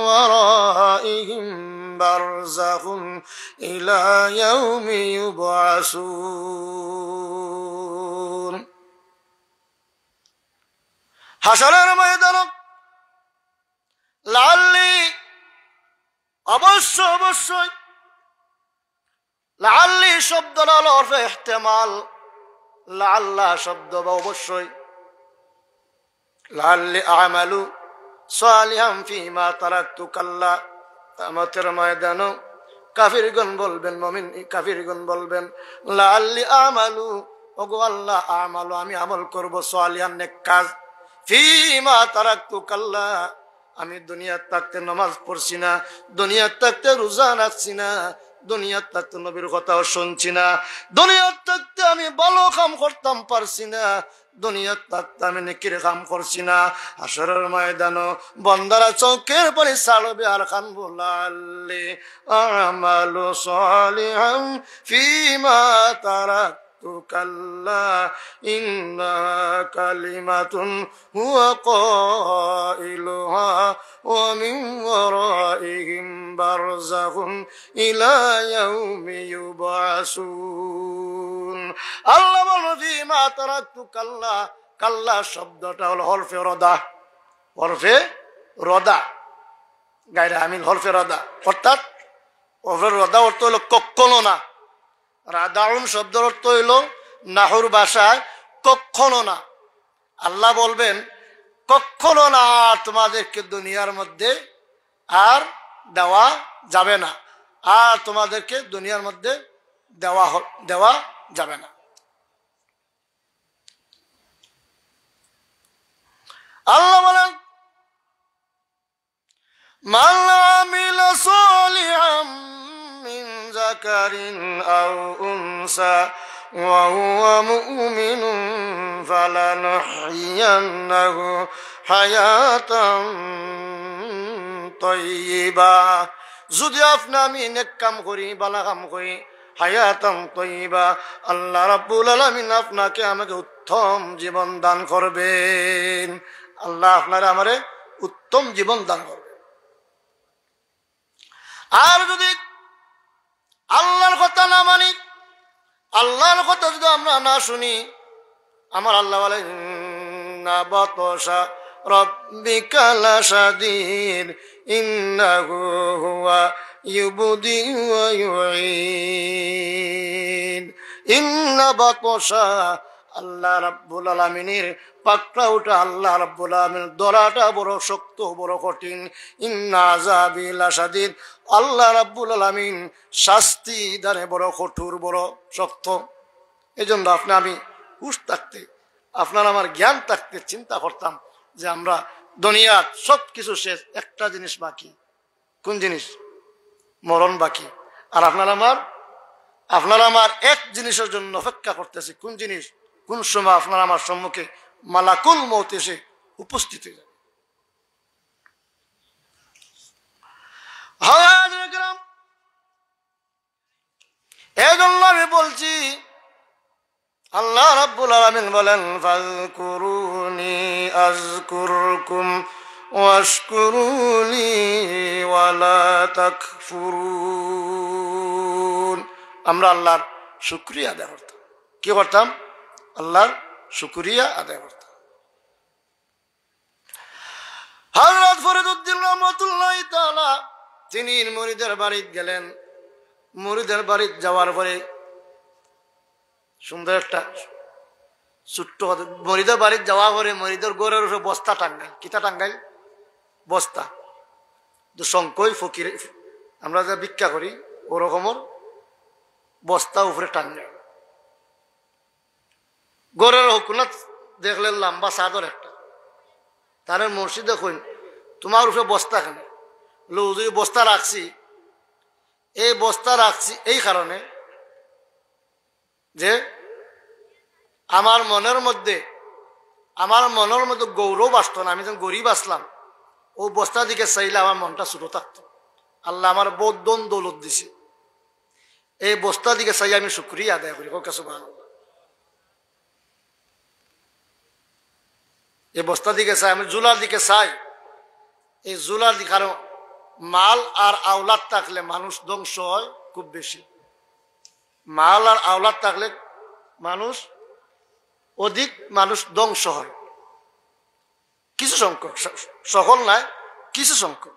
ওয়ারাইহিম বারযাখুন ইলা ইয়াউমি ইউবআসুন। হাশরের ময়দানে লাআল্লি, অবশ্য, অবশ্যই, লাআল্লি শব্দটা হলো হরফে ইহতিমাল। লাআল্লা শব্দ বা অবশ্যই। লাআল্লি আমালু সালিহান ফিমা তারাকতু কাল্লা। কিয়ামতের ময়দানো কাফিরগণ বলবেন, মুমিন কাফিরগণ বলবেন, "লাআল্লি আমালু, ওগো আল্লাহ, আমালু, আমি আমল করব, সালিহান, নেক কাজ, ফিমা তারাকতু কাল্লা, আমি দুনিয়াত থাকতে নামাজ পড়ছি না, দুনিয়াত থাকতে রোজা রাখছি না, দুনিয়াত থাকতে নবীর কথাও শুনছি না, দুনিয়াত থাকতে আমি ভালো কাম করতাম পারছি না, দুনিয়াত থাকতে আমি নেকির কাম করছি না।" হাশরের ময়দানো বন্দারা চোখের পানি ছাড়বে আর কানবো, "লাআল্লি আমালু সালিহান ফিমা তারাক" كلا إنها كلمة هو قائلها ومن ورائهم برزخ إلى يوم يبعثون। আল্লাহ বলেন, "ফিমা তারাকতু কাল্লা।" কাল্লা শব্দটা হলো হরফে রদা, হরফে রদা, গায়রে আমিল হরফে রদা, অর্থাৎ হরফে রদা অর্থ হলো কখনো না। রাদাউন শব্দর অর্থ হইল নাহুর ভাষায় কখনো না। আল্লাহ বলবেন, "কখনো না, আর তোমাদেরকে দুনিয়ার মধ্যে আর দেওয়া যাবে না, আর তোমাদেরকে দুনিয়ার মধ্যে দেওয়া হ-, দেওয়া যাবে না।" আল্লাহ বলেন, من عمل صالحا من ذكر أو أنثى وهو مؤمن فلنحيينه حياة طيبة। যদি আপনি আমি নেক কাম করি, ভালা কাম করি, হায়াতান তৈয়বা, আল্লাহ রাব্বুল আলামিন আপনাকে আমাকে উত্তম জীবন দান করবেন। আল্লাহ আপনারে আমারে উত্তম জীবন দান করবেন। আর যদি আল্লাহর কথা না মানি, আল্লাহর কথা যদি আমরা না শুনি, আমার আল্লাহ বলে, "ইন্না বাতশা রাব্বিকা লাশাদীদ, ইন্নাহু হুয়া ইউবদি ওয়া ইউঈদ।" ইন্না বাতশা, আল্লাহ রাব্বুল আলামিনের পাকড়াওটা, আল্লাহ রাব্বুল আলামিন ধরাটা বড় শক্ত, বড় কঠিন। ইন্না আযাবি লাশাদীদ, আল্লাহ রাব্বুল আলামিন শাস্তি দানে বড় কঠোর, বড় শক্ত। এই জন্য আপনি আমি হুঁশ থাকতে, আপনার আমার জ্ঞান থাকতে চিন্তা করতাম যে আমরা দুনিয়ার সব কিছু শেষ, একটা জিনিস বাকি। কোন জিনিস? মরণ বাকি। আর আপনার আমার, আপনার আমার এক জিনিসের জন্য অপেক্ষা করতেছি। কোন জিনিস? কোন সময় আপনার আমার সম্মুখে মালাকুল মউত এসে উপস্থিত হয়ে যাবে। হায় হায়, এই জন্য আমি বলছি, আল্লাহ রাব্বুল আলামিন বলেন, "ফাযকুরুনি আযকুরকুম ওয়াশকুরুলি ওয়ালা তাকফুরুন।" আমরা আল্লাহর শুকরিয়া আদায় করতাম। কি করতাম? আল্লাহর শুকরিয়া আদায় করতাম। হযরত ফরিদুদ্দিন রহমতুল্লাহ তাআলা, তিনি মুরিদের বাড়িত গেলেন। মুরিদের বাড়িত যাওয়ার পরে সুন্দর একটা ছোট্ট কথা, মুরিদের বাড়িত যাওয়ার পরে মুরিদের ঘরের উপরে বস্তা টাঙ্গাইল। কিতা টাঙ্গাইল? বস্তা। তো শঙ্কই ফকির, আমরা যা ভিক্ষা করি, ওরকমর বস্তা উপরে টাঙ্গাইল। ঘরের হকুনাত দেখলে লম্বা চাদর একটা। তারে মুর্শিদে কইন, "তোমার উপরে বস্তা কেনে?" "লো, হুজুর, বস্তা রাখছি, এই বস্তা রাখছি এই কারণে যে আমার মনের মধ্যে, আমার মনের মধ্যে গৌরব আসতো না, আমি যখন গরিব আসলাম, ও বস্তা দিকে চাইলে আমার মনটা ছোট থাকতো। আল্লাহ আমার বহুত ধন দৌলত দিছে, এই বস্তা দিকে চাই আমি শুকরিয়া আদায় করি।" কউক্কা সুবহানাল্লাহ। এই বস্তা দিকে চাই, আমি ঝুলার দিকে চাই, এই ঝুলার দিকে। কারণ মাল আর আওলাদ থাকলে মানুষ ধ্বংস হয় খুব বেশি। মাল আর আওলাদ থাকলে মানুষ, অধিক মানুষ ধ্বংস হয় কিছু সংখ্যক, স-, সকল নয়, কিছু সংখ্যক।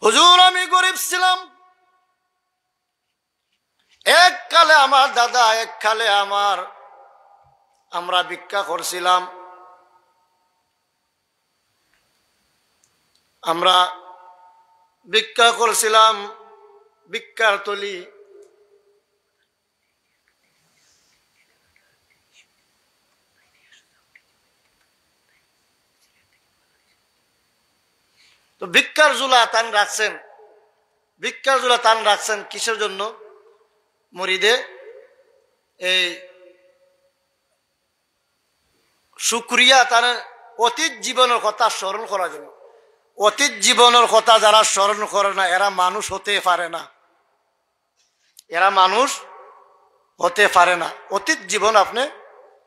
হুজুর, আমি গরিব ছিলাম, এক কালে আমার দাদা, এক কালে আমার, আমরা ভিক্ষা করছিলাম, আমরা ভিক্ষা করছিলাম, ভিক্ষার থলি। তো ভিক্ষার ঝুলা তান রাখছেন, ভিক্ষার ঝুলা তান রাখছেন কিসের জন্য? মুরিদে এই শুকরিয়া, তার অতীত জীবনের কথা স্মরণ করার জন্য। অতীত জীবনের কথা যারা স্মরণ করে না, এরা মানুষ হতে পারে না, এরা মানুষ হতে পারে না। অতীত জীবন আপনি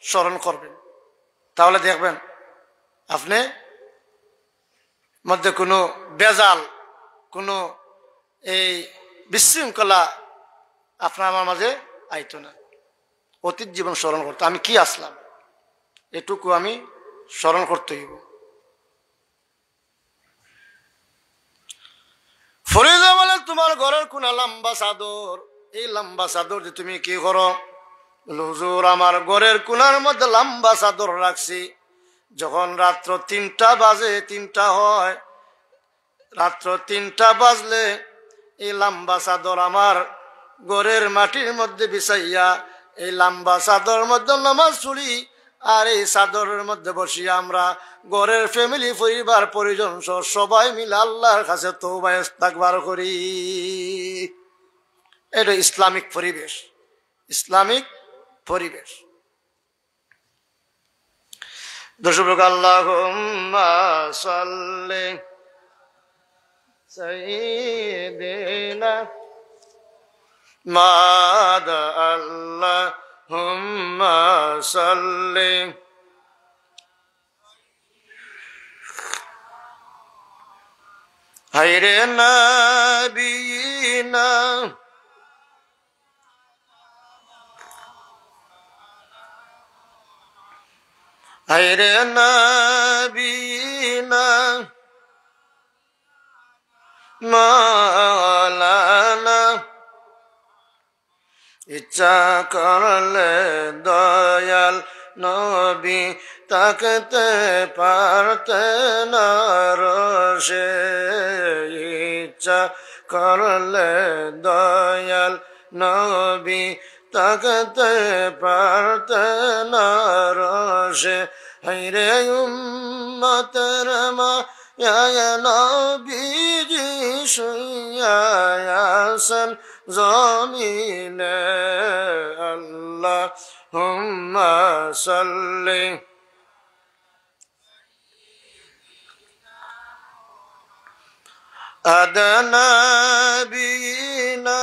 স্মরণ করবেন, তাহলে দেখবেন আপনি মধ্যে কোনো বেজাল, কোনো এই বিশৃঙ্খলা আপনার আমার মাঝে আইতো না। অতীত জীবন স্মরণ করতে, আমি কি আসলাম, এটুকু আমি স্মরণ করতে হইব। ফরিদা বলে, "তোমার ঘরের কোনা লম্বা চাদর, এই লম্বা চাদর যে তুমি কি করো?" বলে, "হুজুর, আমার ঘরের কোনার মধ্যে লম্বা চাদর রাখছি, যখন রাত্র তিনটা বাজে, তিনটা হয়, রাত্র তিনটা বাজলে এই লম্বা চাদর আমার ঘরের মাটির মধ্যে বিছাইয়া এই লম্বা চাদর মধ্যে নামাজ পড়ি, আর এই চাদরের মধ্যে বসিয়া আমরা ঘরের ফ্যামিলি, পরিবার পরিজন সহ সবাই মিলে আল্লাহর কাছে তওবা ইস্তেগফার করি।" এটা ইসলামিক পরিবেশ, ইসলামিক পরিবেশ। দশ প্রকার আল্লাহুম্মা সাল্লি সাইয়্যিদিনা মাদ আল্লাহুম্মা সাল্লি। হায়রে নবীনা হায়রে নবীনা মাওলানা। ইচ্ছা করলে দয়াল নবী থাকতে পারতেন আরশে। ইচ্ছা করলে দয়াল নবী থাকতে পারতেন আরশে। হায়রে উম্মতের মায়ায় নবীজি শুইয়া আছেন জমিনে। আল্লাহুম্মা সাল্লি আদা নবীনা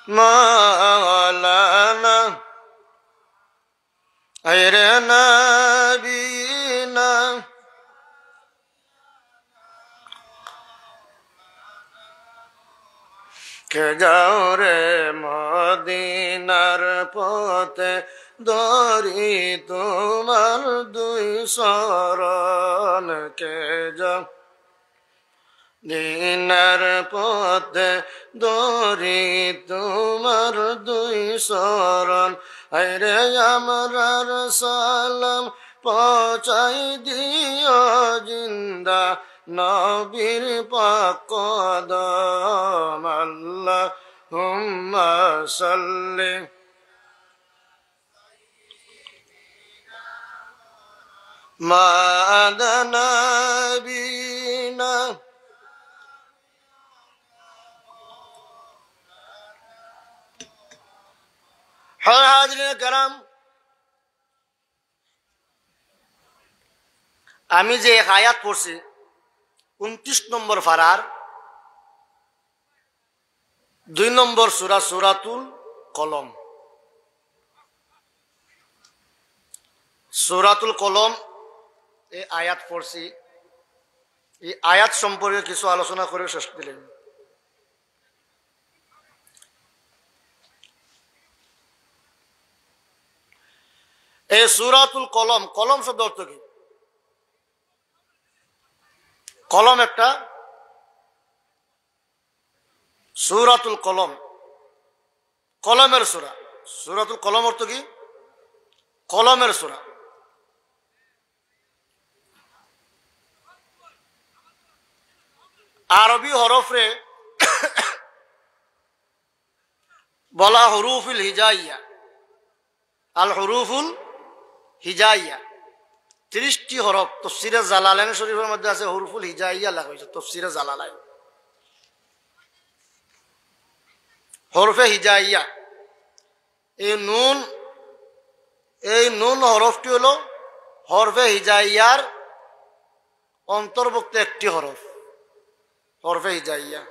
মাওলানা, হায়রে নবীনা কে যাও রে মদিনার পথে, ধরি তোমার দুই চরণ। কে যাও দিনার পথে, ধরি তোমার দুই চরণ। হায়রে আমরার সালাম পৌঁছাই দিও জিন্দা নবীর পাক কদম। আল্লাহুম্মা সাল্লি মাদ নবীনা। হ্যাঁ, হাজিরিন কেরাম, আমি যে এক আয়াত পড়ছি ঊনত্রিশ নম্বর পারার দুই নম্বর সূরা, সূরাতুল কলম। সূরাতুল কলম, এই আয়াত পড়ছি, এই আয়াত সম্পর্কে কিছু আলোচনা করে শেষ দিলাম। এই সূরাতুল কলম, কলম শব্দ অর্থ কি? কলম একটা, সূরাতুল কলম, কলমের সূরা। সূরাতুল কলম অর্থ কি? কলমের সূরা। আরবি হরফরে বলা হুরুফুল হিজাইয়া, আল হুরুফুল হিজাইয়া। তিরিশটি হরফ, তফসিরে জালালাইন শরীফের মধ্যে আছে হুরুফুল হিজাইয়া লেখা হয়েছে, তফসিরে জালালাইন। হরফে হিজাইয়া, এই নুন, এই নুন হরফটি হলো হরফে হিজাইয়ার অন্তর্ভুক্ত একটি হরফ, হরফে হিজাইয়া।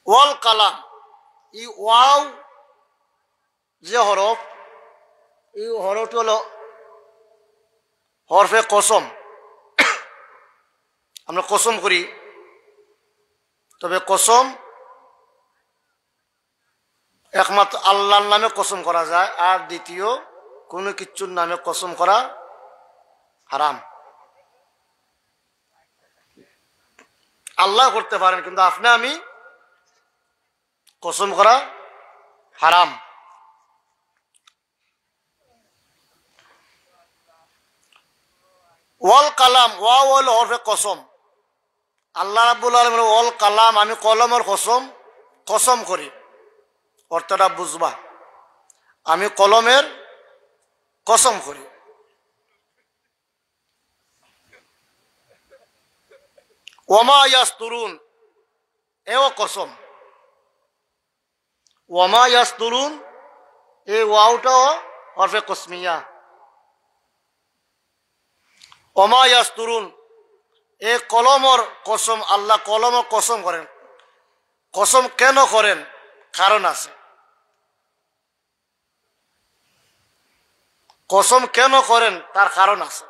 ওয়াল কালাম, এই ওয়াও যে হরফ, এই হরফটি হলো হরফে কসম। আমরা কসম করি, তবে কসম একমাত্র আল্লাহর নামে কসম করা যায়, আর দ্বিতীয় কোনো কিছুর নামে কসম করা হারাম। আল্লাহ করতে পারেন, কিন্তু আপনি আমি কসম করা হারাম। ওয়াল কালাম, ওয়াও হলো হরফে কসম। আল্লাহ রাব্বুল আলামিন বলেন, "ওয়াল কালাম, আমি কলমের কসম, কসম করি।" অর্থটা বুঝবা, আমি কলমের কসম করি। ওয়ামা ইয়াসতুরুন, এও কসম। ওয়ামা ইয়াসতুরুন, এই ওয়াওটাও হরফে কসমিয়া। ওয়ামা ইয়াসতুরুন, এই কলমর কসম, আল্লাহ কলমর কসম করেন। কসম কেন করেন? কারণ আছে। কসম কেন করেন? তার কারণ আছে।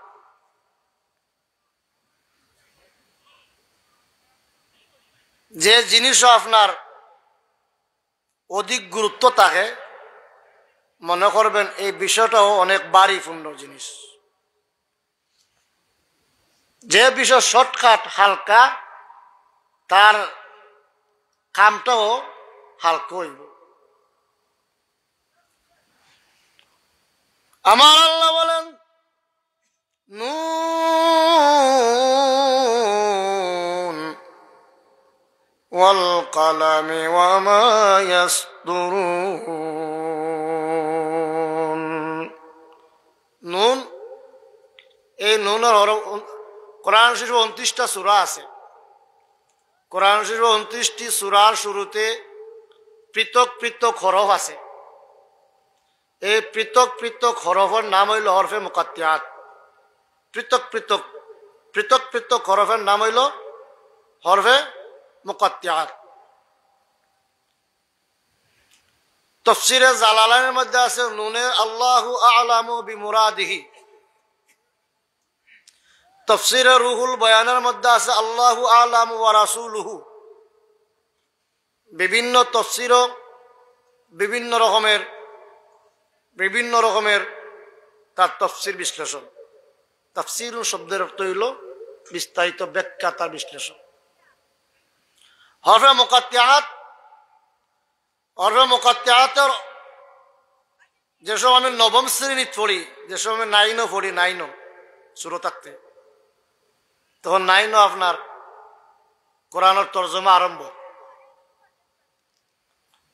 যে জিনিসও আপনার অধিক গুরুত্ব থাকে, মনে করবেন এই বিষয়টাও অনেক ভারীপূর্ণ জিনিস। যে বিষয় শর্টকাট, হালকা, তার কামটাও হালকা হইব। আমার আল্লাহ বলেন, নুন ওয়াল কালামি ওয়া মা ইয়াসতুরুন। নুন, এই নুনের হরফ, কোরআন শরীফে ঊনত্রিশটা সূরা আছে। কোরআন শরীফে ঊনত্রিশটি সূরার শুরুতে পৃথক পৃথক হরফ আছে। এই পৃথক পৃথক হরফের নাম হইল হরফে মুকাত্তিআত। পৃথক পৃথক, পৃথক পৃথক হরফের নাম হইল হরফে মুকাত্তিআত। তফসিরে জালালাইনের মধ্যে আছে, নুনে আল্লাহু আ'লামু বিমুরাদিহি। তফসিরে রুহুল বয়ানের মধ্যে আছে, আল্লাহু আ'লামু ওয়া রাসূলুহু। বিভিন্ন তফসিরও বিভিন্ন রকমের, বিভিন্ন রকমের তার তফসির বিশ্লেষণ। তাফসির শব্দের অর্থ হইল বিস্তারিত ব্যাখ্যা, তার বিশ্লেষণ। হরফে মুকাত্তিআত, হরফে মুকাত্তিআতের যে সময় আমি নবম শ্রেণীত পড়ি, যে সময় আমি নাইনও পড়ি, নাইনও, ছোট থাকতে, তখন নাইনও আপনার কোরআনের তর্জমা আরম্ভ।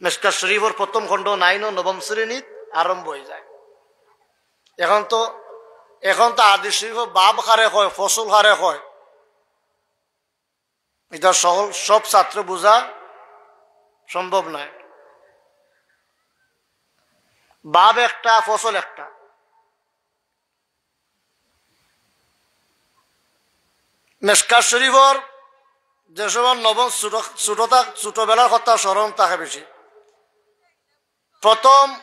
মেশকাত শরীফের প্রথম খণ্ড নাইনও নবম শ্রেণীত আরম্ভ হয়ে যায়। এখন তো, এখন তো হাদিস শরীফ বাব কারে কয়, ফসল কারে কয়, এটা সকল, সব ছাত্র বোঝা সম্ভব নয়। বাব একটা, ফসল একটা। মেশকাত শরীফর যে সময় নবম ছোট, ছোট থাক-, ছোটবেলার কথা স্মরণ থাকে বেশি। প্রথম,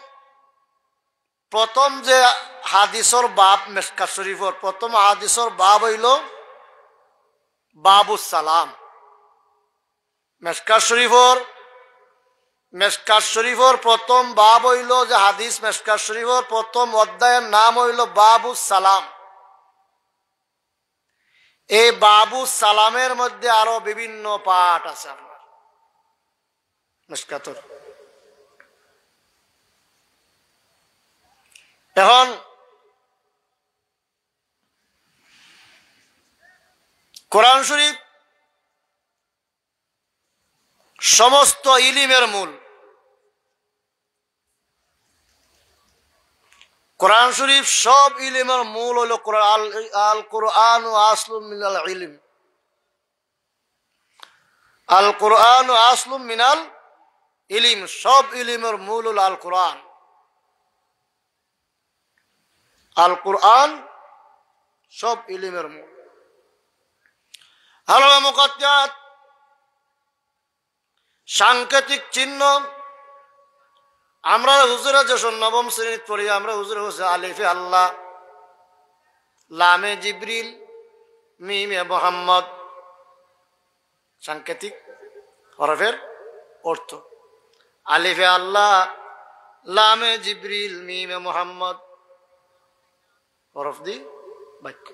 প্রথম যে হাদিসর বাব মেশকাত শরীফর, প্রথম হাদিসর বাব হইল বাবুস সালাম। মেশকাত শরীফর মেশকাত শরীফর প্রথম বাব অইলো যে হাদিস, মেশকাত শরীফর প্রথম অধ্যায়র নাম অইলো বাবুস সালাম। এই বাবুস সালামের মধ্যে আরো বিভিন্ন পাঠ আছে আপনার মেশকাতর। এখন কোরআন শরীফ সমস্ত ইলিমের মূল। কোরআন শরীফ সব ইলিমের মূল অইলো কোরআন। আল, আল কোরআন আসলুম মিনাল ইলিম। আল কোরআন আসলুম মিনাল ইলিম, সব ইলিমের মূল অইলো আল কোরআন। আল কোরআন সব ইলিমের মূল। হরফে মুকাত্তাআত সাংকেতিক চিহ্ন। আমরা হুজুরে যে নবম শ্রেণীত পড়ি, আমরা হুজুরে কইছে আলিফে আল্লাহ, লামে জিবরিল, মিমে মোহাম্মদ। সাংকেতিক হরফের অর্থ। আলিফে আল্লাহ, লামে জিবরিল, মিমে মোহাম্মদ। হরফ দি বাক্য।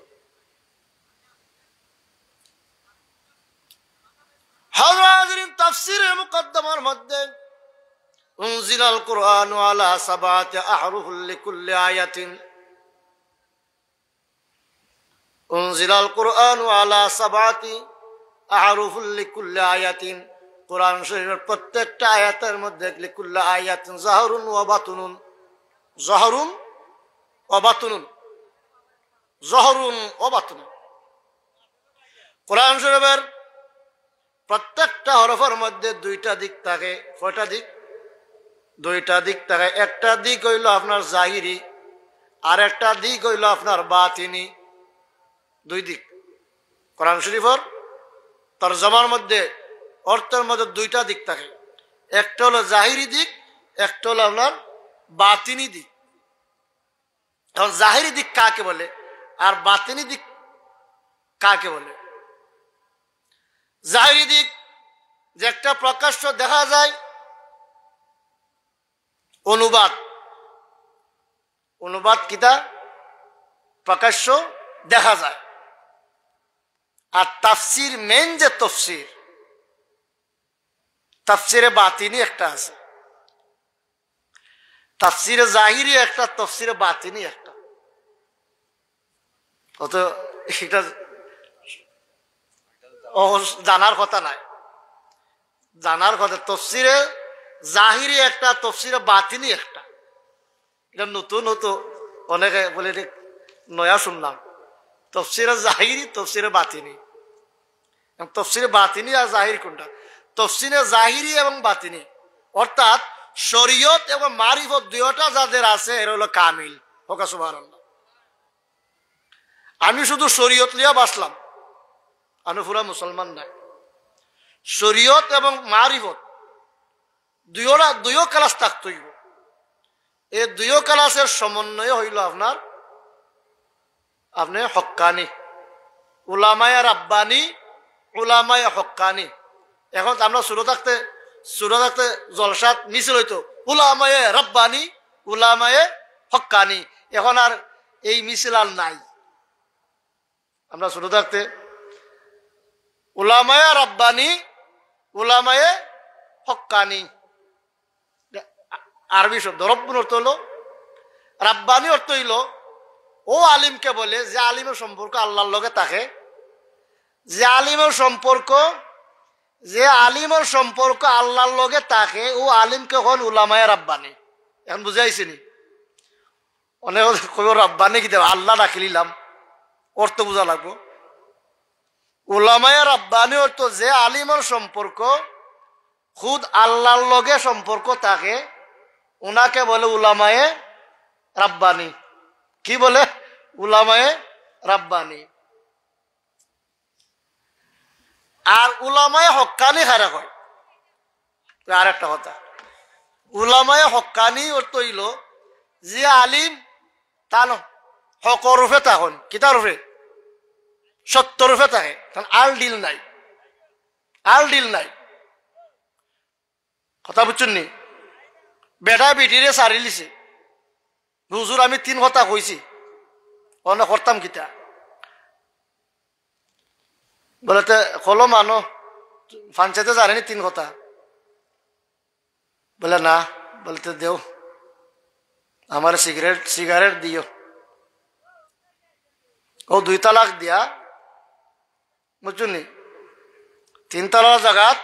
হযরত হাজিরিন, তাফসীরে মুকাদ্দামার মধ্যে উনজিলাল কুরআনু আলা সাবআতি আহরুফিল লিকুল্লি আয়াতিন। উনজিলাল কুরআনু আলা সাবআতি আহরুফিল লিকুল্লি আয়াতিন। কোরআন শরীফের প্রত্যেকটা আয়াতের মধ্যে লিকুল্লি আয়াতিন জাহরুন ওয়া বাতুনুন, জাহরুন ওয়া বাতুনুন, জাহরুন ওয়া বাতুনুন। কোরআন শরীফের প্রত্যেকটা হরফের মধ্যে দুইটা দিক থাকে। কয়টা দিক? দুইটা দিক থাকে। একটা দিক অইলো আপনার জাহিরি, আর একটা দিক অইলো আপনার বাতিনি। দুই দিক। কোরআন শরীফর তরজমার মধ্যে, অর্থের মধ্যে দুইটা দিক থাকে। একটা অইলো জাহিরি দিক, একটা অইলো আপনার বাতিনি দিক। এখন জাহিরি দিক কাকে বলে আর বাতিনি দিক কাকে বলে? জাহিরি দিক যে একটা প্রকাশ্য দেখা যায়, অনুবাদ, অনুবাদ কিতা? প্রকাশ্য দেখা যায়। আর তাফসীর, মেইন যে তফসির, তাফসিরে বাতিনি একটা আছে, তাফসিরে জাহিরি একটা, তফসিরে বাতিনি একটা। অত এটা অ-, জানার কথা নায়, জানার কথা। তফসিরে জাহিরি একটা, তফসিরে বাতিনি একটা। এটা নতুন হতো, অনেকে বলে এটা নয়া শুনলাম। তফসিরে জাহিরি, তফসিরে বাতিনি। এবং তফসিরে বাতিনি আর জাহিরি কোনটা? তফসিরে জাহিরি এবং বাতিনি, অর্থাৎ শরীয়ত এবং মারিফত দুইটা যাদের আছে, এরা হলো কামিল। হোক সুবহানাল্লাহ। আমি শুধু শরীয়ত লইয়া বাঁচলাম, আমি পুরা মুসলমান নাই। শরীয়ত এবং মারিফত দুইওটা, দুইও ক্লাস থাকতে হইব। এই দুইও ক্লাসের সমন্বয় হইল আপনার, আপনি হক্কানি, উলামায়ে রাব্বানি, উলামায়ে হক্কানি। এখন আমরা ছোট থাকতে, ছোট থাকতে জলসাত মিছিল হইতো উলামায়ে রাব্বানি, উলামায়ে হক্কানি। এখন আর এই মিছিল আর নাই। আমরা ছোট থাকতে উলামায়ে রাব্বানি, উলামায়ে হক্কানি, আরবি শব্দ। রব্বুন অর্থ হইল, রাব্বানি অর্থ হইল ও আলিমকে বলে যে আলিমের সম্পর্ক আল্লাহর লগে থাকে, যে আলিমের সম্পর্ক, যে আলিমের সম্পর্ক আল্লাহর লগে থাকে, ও আলিমকে কইন উলামায়ে রাব্বানি। এখন বুঝাইছি নি? অনেক কইব, "রাব্বানি কিতা? আল্লাহ ডাকিলিলাম।" অর্থ বুঝা লাগবো। উলামায়ে রাব্বানি অর্থ যে আলিমের সম্পর্ক খুদ আল্লাহর লগে সম্পর্ক থাকে, ওনাকে বলে উলামায়ে রাব্বানি। কি বলে? উলামায়ে রাব্বানি। আর উলামায়ে হক্কানি কারে কয়? আর একটা কথা, উলামায়ে হক্কানি অর্থ হইল যে আলিম তান হকর রূপে থাকইন, কিতার রূপে? সত্য রূপে থাকে, তান আল ডিল নাই, আল ডিল নাই। কথা বুঝছইন নি? বেটায় বেটিরে ছাড়িলিছে। "হুজুর, আমি তিন কথা কইছি, অনে করতাম কিতা?" বলে, "তে কলম আনো, পঞ্চায়েতে জানেনি তিন কথা?" বলে, "না।" বলে, "তে দেও, আমারে সিগারেট, সিগারেট দিও।" অউ দুই তালাক দিয়া, বুঝছো নি? তিন তালাক জাগাত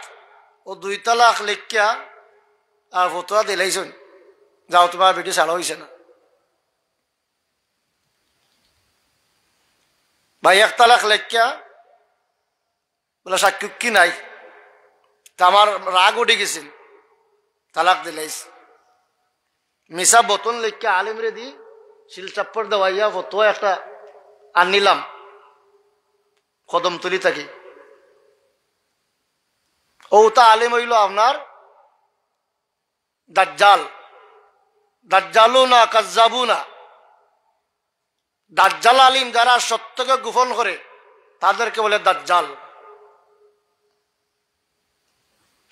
অউ দুই তালাক লেখিয়া আর ফতোয়া দিলাইছইন, "যাও, তুমার বেটি ছাড়া অইছে না।" ভাই, এক তালাক লেখিয়া বলে, "সাক্ষী নাই।" তে আমার রাগ উঠি গেছিল, তালাক দিলাইছি। মিছা বতন লেখিয়া আলিমরে দি শিল চাপ্পর দেওয়াইয়া ফতোয়া একটা আনিলাম কদমতলি থাকি। অউতা আলিম অইলো আপনার দাজ্জাল, দাজ্জালুনা কাজ্জাবুনা। দাজ্জাল আলিম, যারা সত্যকে গোপন করে, তাদেরকে বলে দাজ্জাল।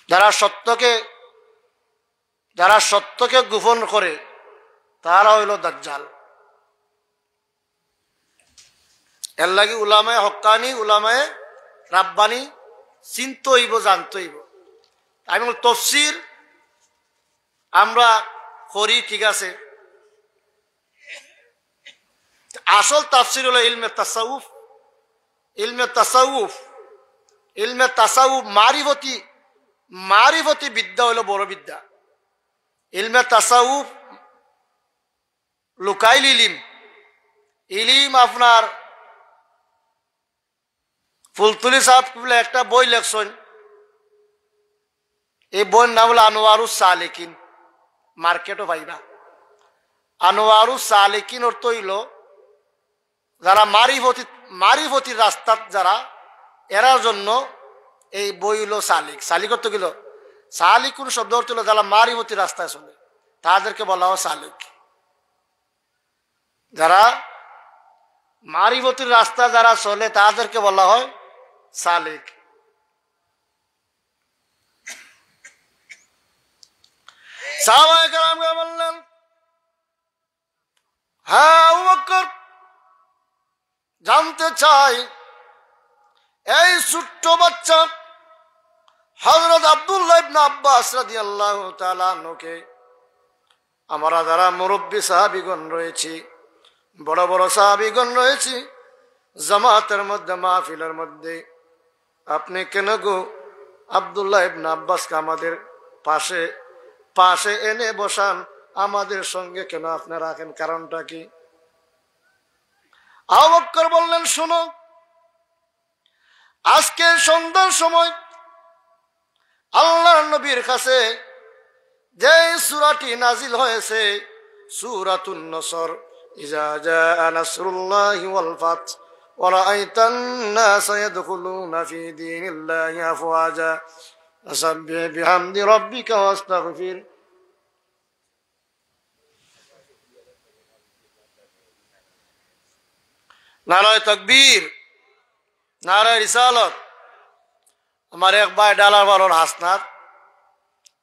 যারা সত্যকে, যারা সত্যকে গোপন করে, তারা অইলো দাজ্জাল। এর লাগি উলামায়ে হক্কানি, উলামায়ে রাব্বানি চিনতে অইবো, জানতে অইবো। আমি বলি, তফসির আমরা করি, ঠিক আছে, আসল তাফসির অইলো ইলমে তাসাউফ। ইলমে তাসাউফ, ইলমে তাসাউফ মারিফতি, মারিফতি বিদ্যা অইলো বড় বিদ্যা। ইলমে তাসাউফ লুকাইল ইলিম। ইলিম আপনার ফুলতলি ছাহেব কিবলা একটা বই লেখছইন, এই বইর নাম অইলো আনোয়ারুস সালিকিন, মার্কেটো পাইবা। আনোয়ারুস সালিকিন অর্থ অইলো যারা মারিফতি, মারিফতির রাস্তাত যারা, এরার জন্য এই বই অইলো সালিক। সালিক অর্থ কিতা? সালিকুন শব্দ অর্থ অইলো যারা মারিফতির রাস্তায় চলে, তাদেরকে বলা হয় সালিক। যারা মারিফতির রাস্তা যারা চলে, তাদেরকে বলা হয় সালিক। সাহাবায়ে কেরামকে বললেন, "হ্যাঁ আবু বকর, জানতে চাই, এই ছোট্ট বাচ্চা হযরত আব্দুল্লাহ ইবনে আব্বাস রাদিয়াল্লাহু তাআলা আনহুকে আমরা যারা মুরব্বী সাহাবীগণ রয়েছি, বড় বড় সাহাবীগণ রয়েছি, জামাতের মধ্যে, মাহফিলের মধ্যে, আপনি কেন গো আব্দুল্লাহ ইবনে আব্বাসকে আমাদের পাশে, পাশে এনে বসান, আমাদের সঙ্গে কেন আপনি রাখেন, কারণটা কি?" আবু বকর বললেন, "শোনো, আজকে সন্ধ্যার সময় আল্লাহর নবীর কাছে যে সূরাটি নাজিল হয়েছে, সূরাতুন নসর, ইজা জাআ নাসরুল্লাহি ওয়াল ফাতহ, ওয়া রাআইতান নাসা ইয়াদখুলুনা ফি দীনিল্লাহি আফওয়াজা, ফাসাব্বিহ বিহামদি রাব্বিকা ওয়াস্তাগফির।" নারায়ে তাকবীর, নারায়ে রিসালত। আমার এক ভাই ডালার বাড়ির হাসনাত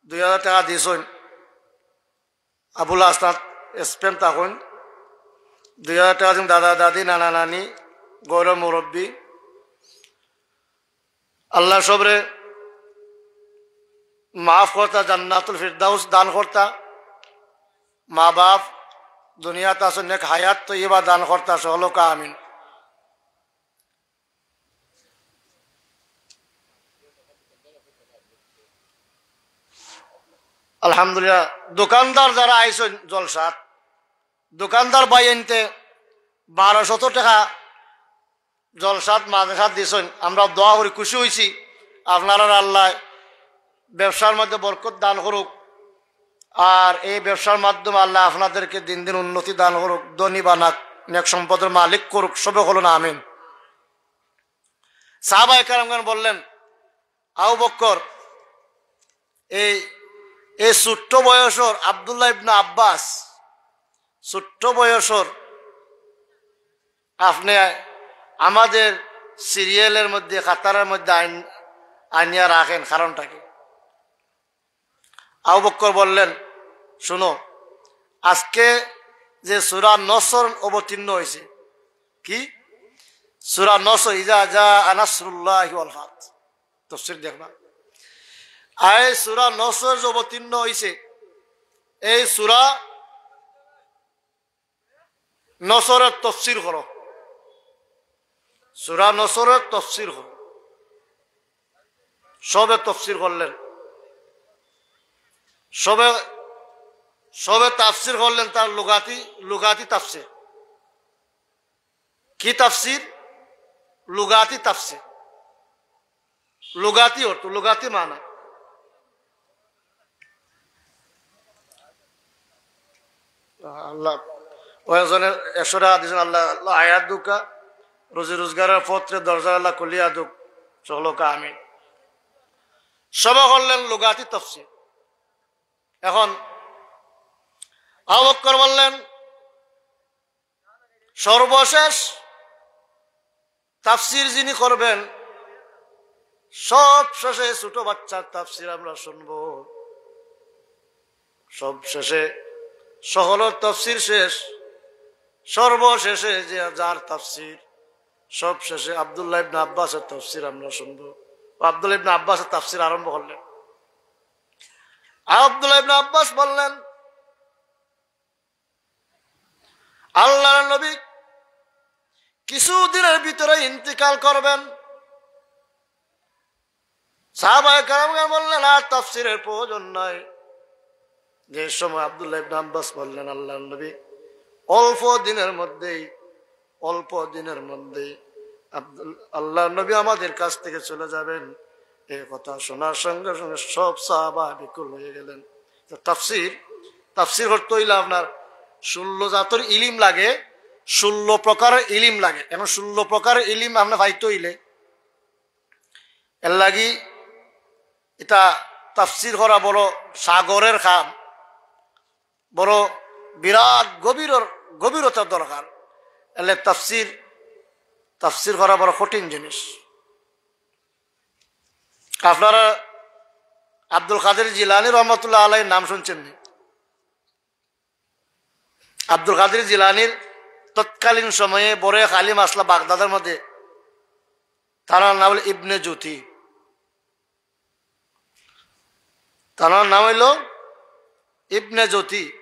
দুই হাজার টেকা দিছইন। আবুল হাসনাত স্পেন তখন দুই হাজার টেকা দিন, দাদা দাদি, নানা নানি, গৌরব মুরব্বী, আল্লাহ সবরে মাফ করতা, জান্নাতুল ফিরদাউস দান করতা। মা বাপ দুনিয়াত আছইন, নেক হায়াত তৈয়বা দান করতা, সকলকে আমিন। আলহামদুলিল্লাহ, দোকানদার যারা আইছইন জলসাত, দোকানদার ভাইয়াইন্তে বারোশত টেকা জলসাত মাদ্রাসাত দিছইন, আমরা দোয়া করি, খুশি অইছি। আপনারার আল্লায় ব্যবসার মধ্যে বরকত দান করুক, আর এই ব্যবসার মাধ্যমে আল্লায় আপনাদেরকে দিন দিন উন্নতি দান করুক, ধনী বানাক, নেক সম্পদের মালিক করুক, সবে বলুন আমিন। সাহাবায়ে কেরামগণ বললেন, আবু বকর, এই, এই ছোট্ট বয়সর আব্দুল্লাহ ইবনে আব্বাস, ছোট্ট বয়সর আপনি আমাদের সিরিয়ালের মধ্যে, কাতারের মধ্যে আইন-, আনিয়া রাখেন, কারণটা কি? আবু বকর বললেন, শুনো, আজকে যে সূরা নসর অবতীর্ণ হইছে, কি সূরা নসর, ইজা জা নাসরুল্লাহি ওয়াল ফাতহ, তফসির দেখবা। আর এই সূরা নসর যে অবতীর্ণ হইছে, এই সূরা নসরের তফসির করো, সূরা নসরের তফসির করো। সবে তফসির করলেন, সবে, সবে তাফসির করলেন তার লুগাতি, লুগাতি তাফসির। কি তাফসির? লুগাতি তাফসির। লুগাতি অর্থ, লুগাতি মানা। আল্লাহ, ও একজনে একশো টাকা দিয়েছেন, আল্লাহ, আল্লাহ আয়াত দুকা, রুজি রোজগারের পথরে দরজা আল্লাহ খুলিয়া দুক, সকলকে আমিন। সবে করলেন লুগাতি তফসির। এখন আবু বকর বললেন, সর্বশেষ তাফসির যিনি করবেন, সব শেষে ছোট বাচ্চার তাফসির আমরা শুনবো। সব শেষে, সকলের তফসির শেষ, সর্বশেষে যে যার তাফসির, সব শেষে আব্দুল্লাহ ইবনে আব্বাসের তফসির আমরা শুনবো। ও আব্দুল্লাহ ইবনে আব্বাসের তাফসির আরম্ভ করলেন। আব্দুল্লাহ ইবনে আব্বাস বললেন, আল্লাহর নবী কিছুদিনের ভিতরে ইন্তিকাল করবেন। সাহাবায়ে কেরামগণ বললেন, আর তাফসিরের প্রয়োজন নাই। যে সময় আব্দুল্লাহ ইবনে আব্বাস বললেন, আল্লাহর নবী অল্প দিনের মধ্যেই, অল্প দিনের মধ্যেই আব্দুল, আল্লাহর নবী আমাদের কাছ থেকে চলে যাবেন, এই কথা শোনার সঙ্গে সঙ্গে সব সাহাবা বিকুল হয়ে গেলেন। তো তাফসির, তাফসির করতে হইলে আপনার ষোলো জাতর ইলিম লাগে, ষোলো প্রকারের ইলিম লাগে। এখন ষোলো প্রকারের ইলিম আপনি পাইতে হইলে, এর লাগি এটা তাফসির করা বড় সাগরের কাম, বড় বিরাট গভীর, গভীরতার দরকার। এলে তাফসির, তাফসির করা বড় কঠিন জিনিস। আপনারা আব্দুল কাদের জিলানী রহমতুল্লাহ আলাইহির নাম শুনছেন নি? আব্দুল কাদের জিলানীর তৎকালীন সময়ে বড় এক আলিম আসলা বাগদাদের মধ্যে, তার নাম হইল ইবনে জ্যোতি। তার নাম হইল ইবনে জ্যোতি।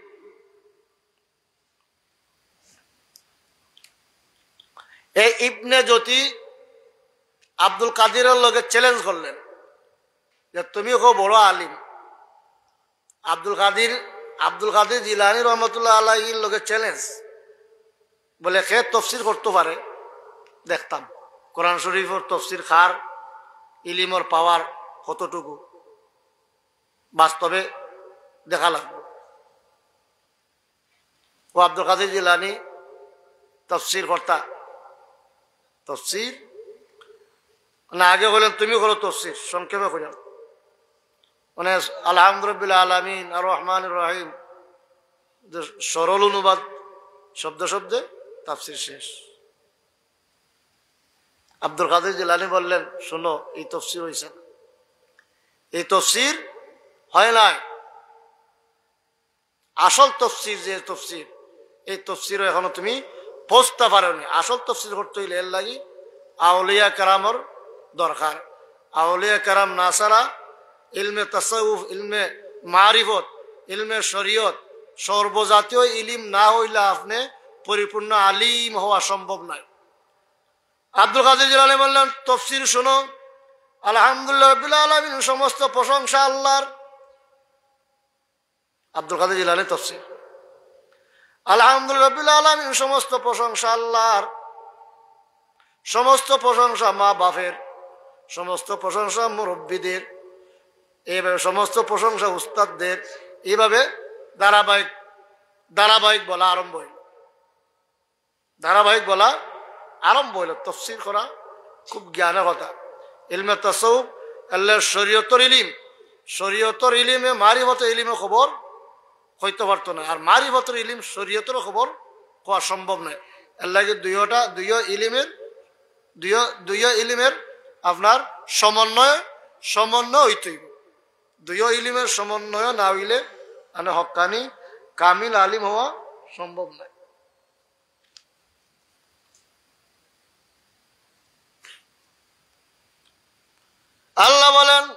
এই ইবনে জ্যোতি আব্দুল কাদিরের লগে চ্যালেঞ্জ করলেন যে, "তুমি কো বড় আলিম।" আব্দুল কাদির, আব্দুল কাদির জিলানী রহমতুল্লাহ আলাইহির লগে চ্যালেঞ্জ, বলে, "কে তফসির করতে পারে, দেখতাম কোরআন শরীফের তফসির কার, ইলিমর পাওয়ার কতটুকু, বাস্তবে দেখা লাগবে।" ও আব্দুল কাদির জিলানী তফসির করতা, তফসির না, আগে বলেন, "তুমি করো তফসির, সংক্ষেপে করিয়া।" মানে, "আলহামদুলিল্লাহ আলামিন, আর রহমান রহিম", যে সরল অনুবাদ, শব্দে শব্দে তাফসির শেষ। আব্দুল কাদির জিলানী বললেন, "শোনো, এই তফসির হইছে না, এই তফসির হয় নাই। আসল তফসির যে তফসির, এই তফসিরও এখনো তুমি পৌঁছতে পারোনি। আসল তফসির করতে হইলে এর লাগি আউলিয়া কেরামর দরকার। আউলিয়া কেরাম না ছাড়া ইলমে তাসাউফ, ইলমে মারিফত, ইলমে শরীয়ত, সর্বজাতীয় ইলিম না হইলে আপনি পরিপূর্ণ আলিম হওয়া সম্ভব নয়।" আব্দুল কাদির জিলানী বললেন, "তফসির শোনো, আলহামদুলিল্লাহ রাব্বিল আলামিন, সমস্ত প্রশংসা আল্লাহর।" আব্দুল কাদির জিলানী তফসির। আলহামদুলিল্লাহ রাব্বিল আলামিন, সমস্ত প্রশংসা আল্লাহর, সমস্ত প্রশংসা মা বাপের, সমস্ত প্রশংসা মুরব্বীদের, এইভাবে সমস্ত প্রশংসা উস্তাদদের, এইভাবে ধারাবাহিক, ধারাবাহিক বলা আরম্ভ হইল। ধারাবাহিক বলা আরম্ভ হইল। তফসির করা খুব জ্ঞানের কথা। ইলমে তাসাউফ, আল্লাহর শরীয়তর ইলিম, শরীয়তর ইলিমে মারিফতর ইলিমে খবর কইতে পারতো না, আর মারিফতর ইলিম শরীয়তর খবর কওয়া সম্ভব নয়। এর লাগি দুইওটা, দুইও ইলিমের, দুইও, দুইও ইলিমের আপনার সমন্বয়, সমন্বয় হইতে হইব। দুইও ইলিমের সমন্বয় না হইলে মানে হক্কানি কামিল আলিম হওয়া সম্ভব নয়। আল্লাহ বলেন,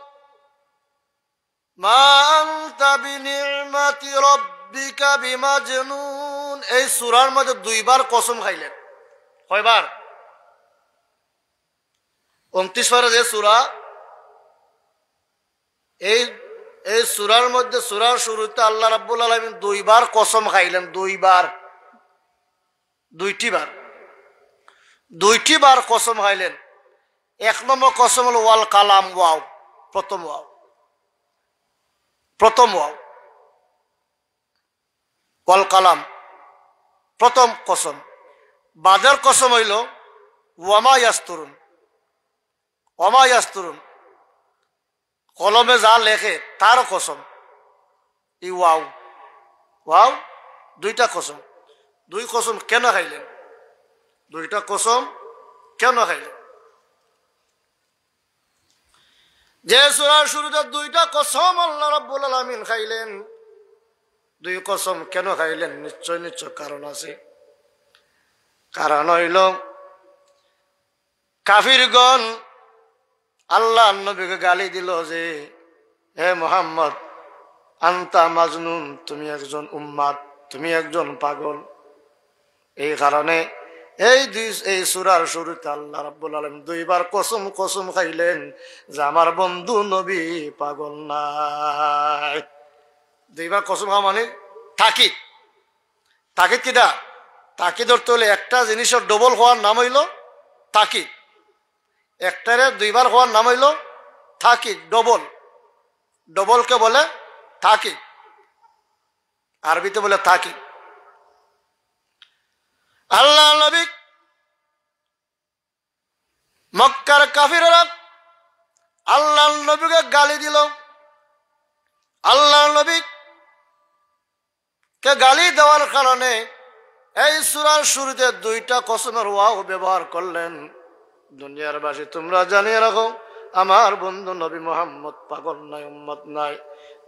"মা আনতা বিনি'মাতি রাব্বিকা বিমাজনুন।" এই সূরার মধ্যে দুইবার কসম খাইলেন। কয়বার? ঊনত্রিশ পারা যে সূরা, এই, এই সূরার মধ্যে, সূরার শুরুতে আল্লাহ রাব্বুল আলামিন দুইবার কসম খাইলেন, দুইবার, দুইটি বার, দুইটি বার কসম খাইলেন। এক নম্বর কসম হলো ওয়াল কালাম, ওয়াও, প্রথম ওয়াও, প্রথম ওয়াও, ওয়াল কালাম, প্রথম কসম। বাদের কসম হইল ওয়ামা ইয়াস্তুরুন, ওয়ামা ইয়াস্তুরুন, কলমে যা লেখে তারও কসম। এই ওয়াও, ওয়াও, দুইটা কসম। দুই কসম কেন খাইলেন? দুইটা কসম কেন খাইলেন? যে সূরার শুরুতে দুইটা কসম আল্লাহ রাব্বুল আলামিন খাইলেন, দুই কসম কেন খাইলেন? নিশ্চয়, নিশ্চয় কারণ আছে। কারণ হইল, কাফিরগণ আল্লাহর নবীকে গালি দিল যে, "হে মোহাম্মদ, আনতা মাজনুন, তুমি একজন উম্মাদ, তুমি একজন পাগল।" এই কারণে এই দুই, এই সূরার শুরুতে আল্লাহ রাব্বুল আলামিন দুইবার কসম, কসম খাইলেন যে, "আমার বন্ধু নবী পাগল নায়।" দুইবার কসম খাওয়া মানে তাকিদ। তাকিদ কিতা? তাকিদ অর্থ হইল একটা জিনিসের ডবল হওয়ার নাম হইল তাকিদ। একটারে দুইবার হওয়ার নাম হইল তাকিদ, ডবল। ডবলকে বলে তাকিদ, আরবিতে বলে তাকিদ। আল্লাহ নবী, মক্কার কাফিররা আল্লাহর নবীকে গালি দিল। আল্লাহর নবীকে গালি দেওয়ার কারণে এই সূরার শুরুতে দুইটা কসমের ওয়াও ব্যবহার করলেন। দুনিয়ার বাসী, তোমরা জানিয়ে রাখো, আমার বন্ধু নবী মোহাম্মদ পাগল নয়, উম্মত নয়।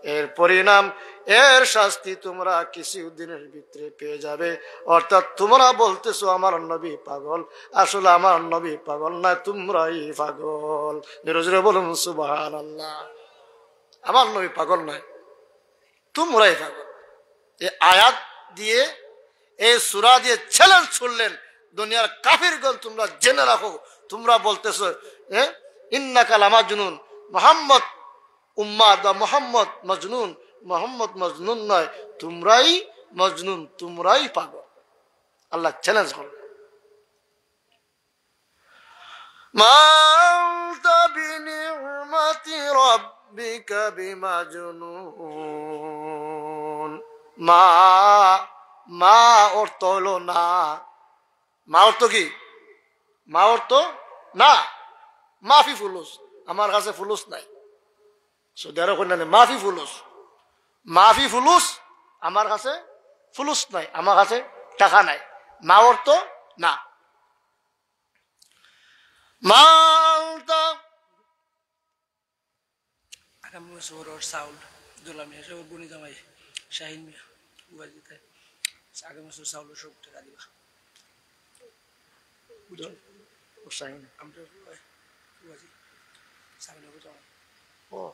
এর পরিণাম, এর শাস্তি তোমরা কিছু দিনের ভিতরে পেয়ে যাবে। অর্থাৎ তোমরা বলতেছো আমার নবী পাগল, আসলে আমার নবী পাগল নয়, তোমরাই পাগল। জোরে জোরে বলুন সুবহানাল্লাহ। আমার নবী পাগল নয়, তোমরাই পাগল। এই আয়াত দিয়ে, এই সূরা দিয়ে চ্যালেঞ্জ ছুড়লেন, দুনিয়ার কাফিরগণ, তোমরা জেনে রাখো, তোমরা বলতেছো, হ্যাঁ, "ইন্নাকা লামাজনুন", মোহাম্মদ উম্মাদ বা মোহাম্মদ মজনুন, মোহাম্মদ মজনুন নয়, তোমরাই মজনুন, তোমরাই পাগল। আল্লাহ চ্যালেঞ্জ করলেন। "মা আনতা বিনি'মাতি রাব্বিকা বিমাজনুন।" মা, মা অর্থ হলো না। মা অর্থ কি? মা অর্থ না। মাফি ফুলুস, আমার কাছে ফুলুস নাই। সৌদি আরব কইন না, মাফি ফুলুস। মাফি ফুলুস, আমার কাছে ফুলুস নাই, আমার কাছে টাকা নাই। মা অর্থ না। মা আনতা। আগামী বছর ওর চাউল, দুলা মিয়া, সব বনি জামাই, শাহিন মিয়া, বুয়া জিতে। আগামী বছর চাউল সব টাকা দিবা। বুঝছো? ও শাহিন। আমরা বুয়া জি, শাহিন বুঝো। ও।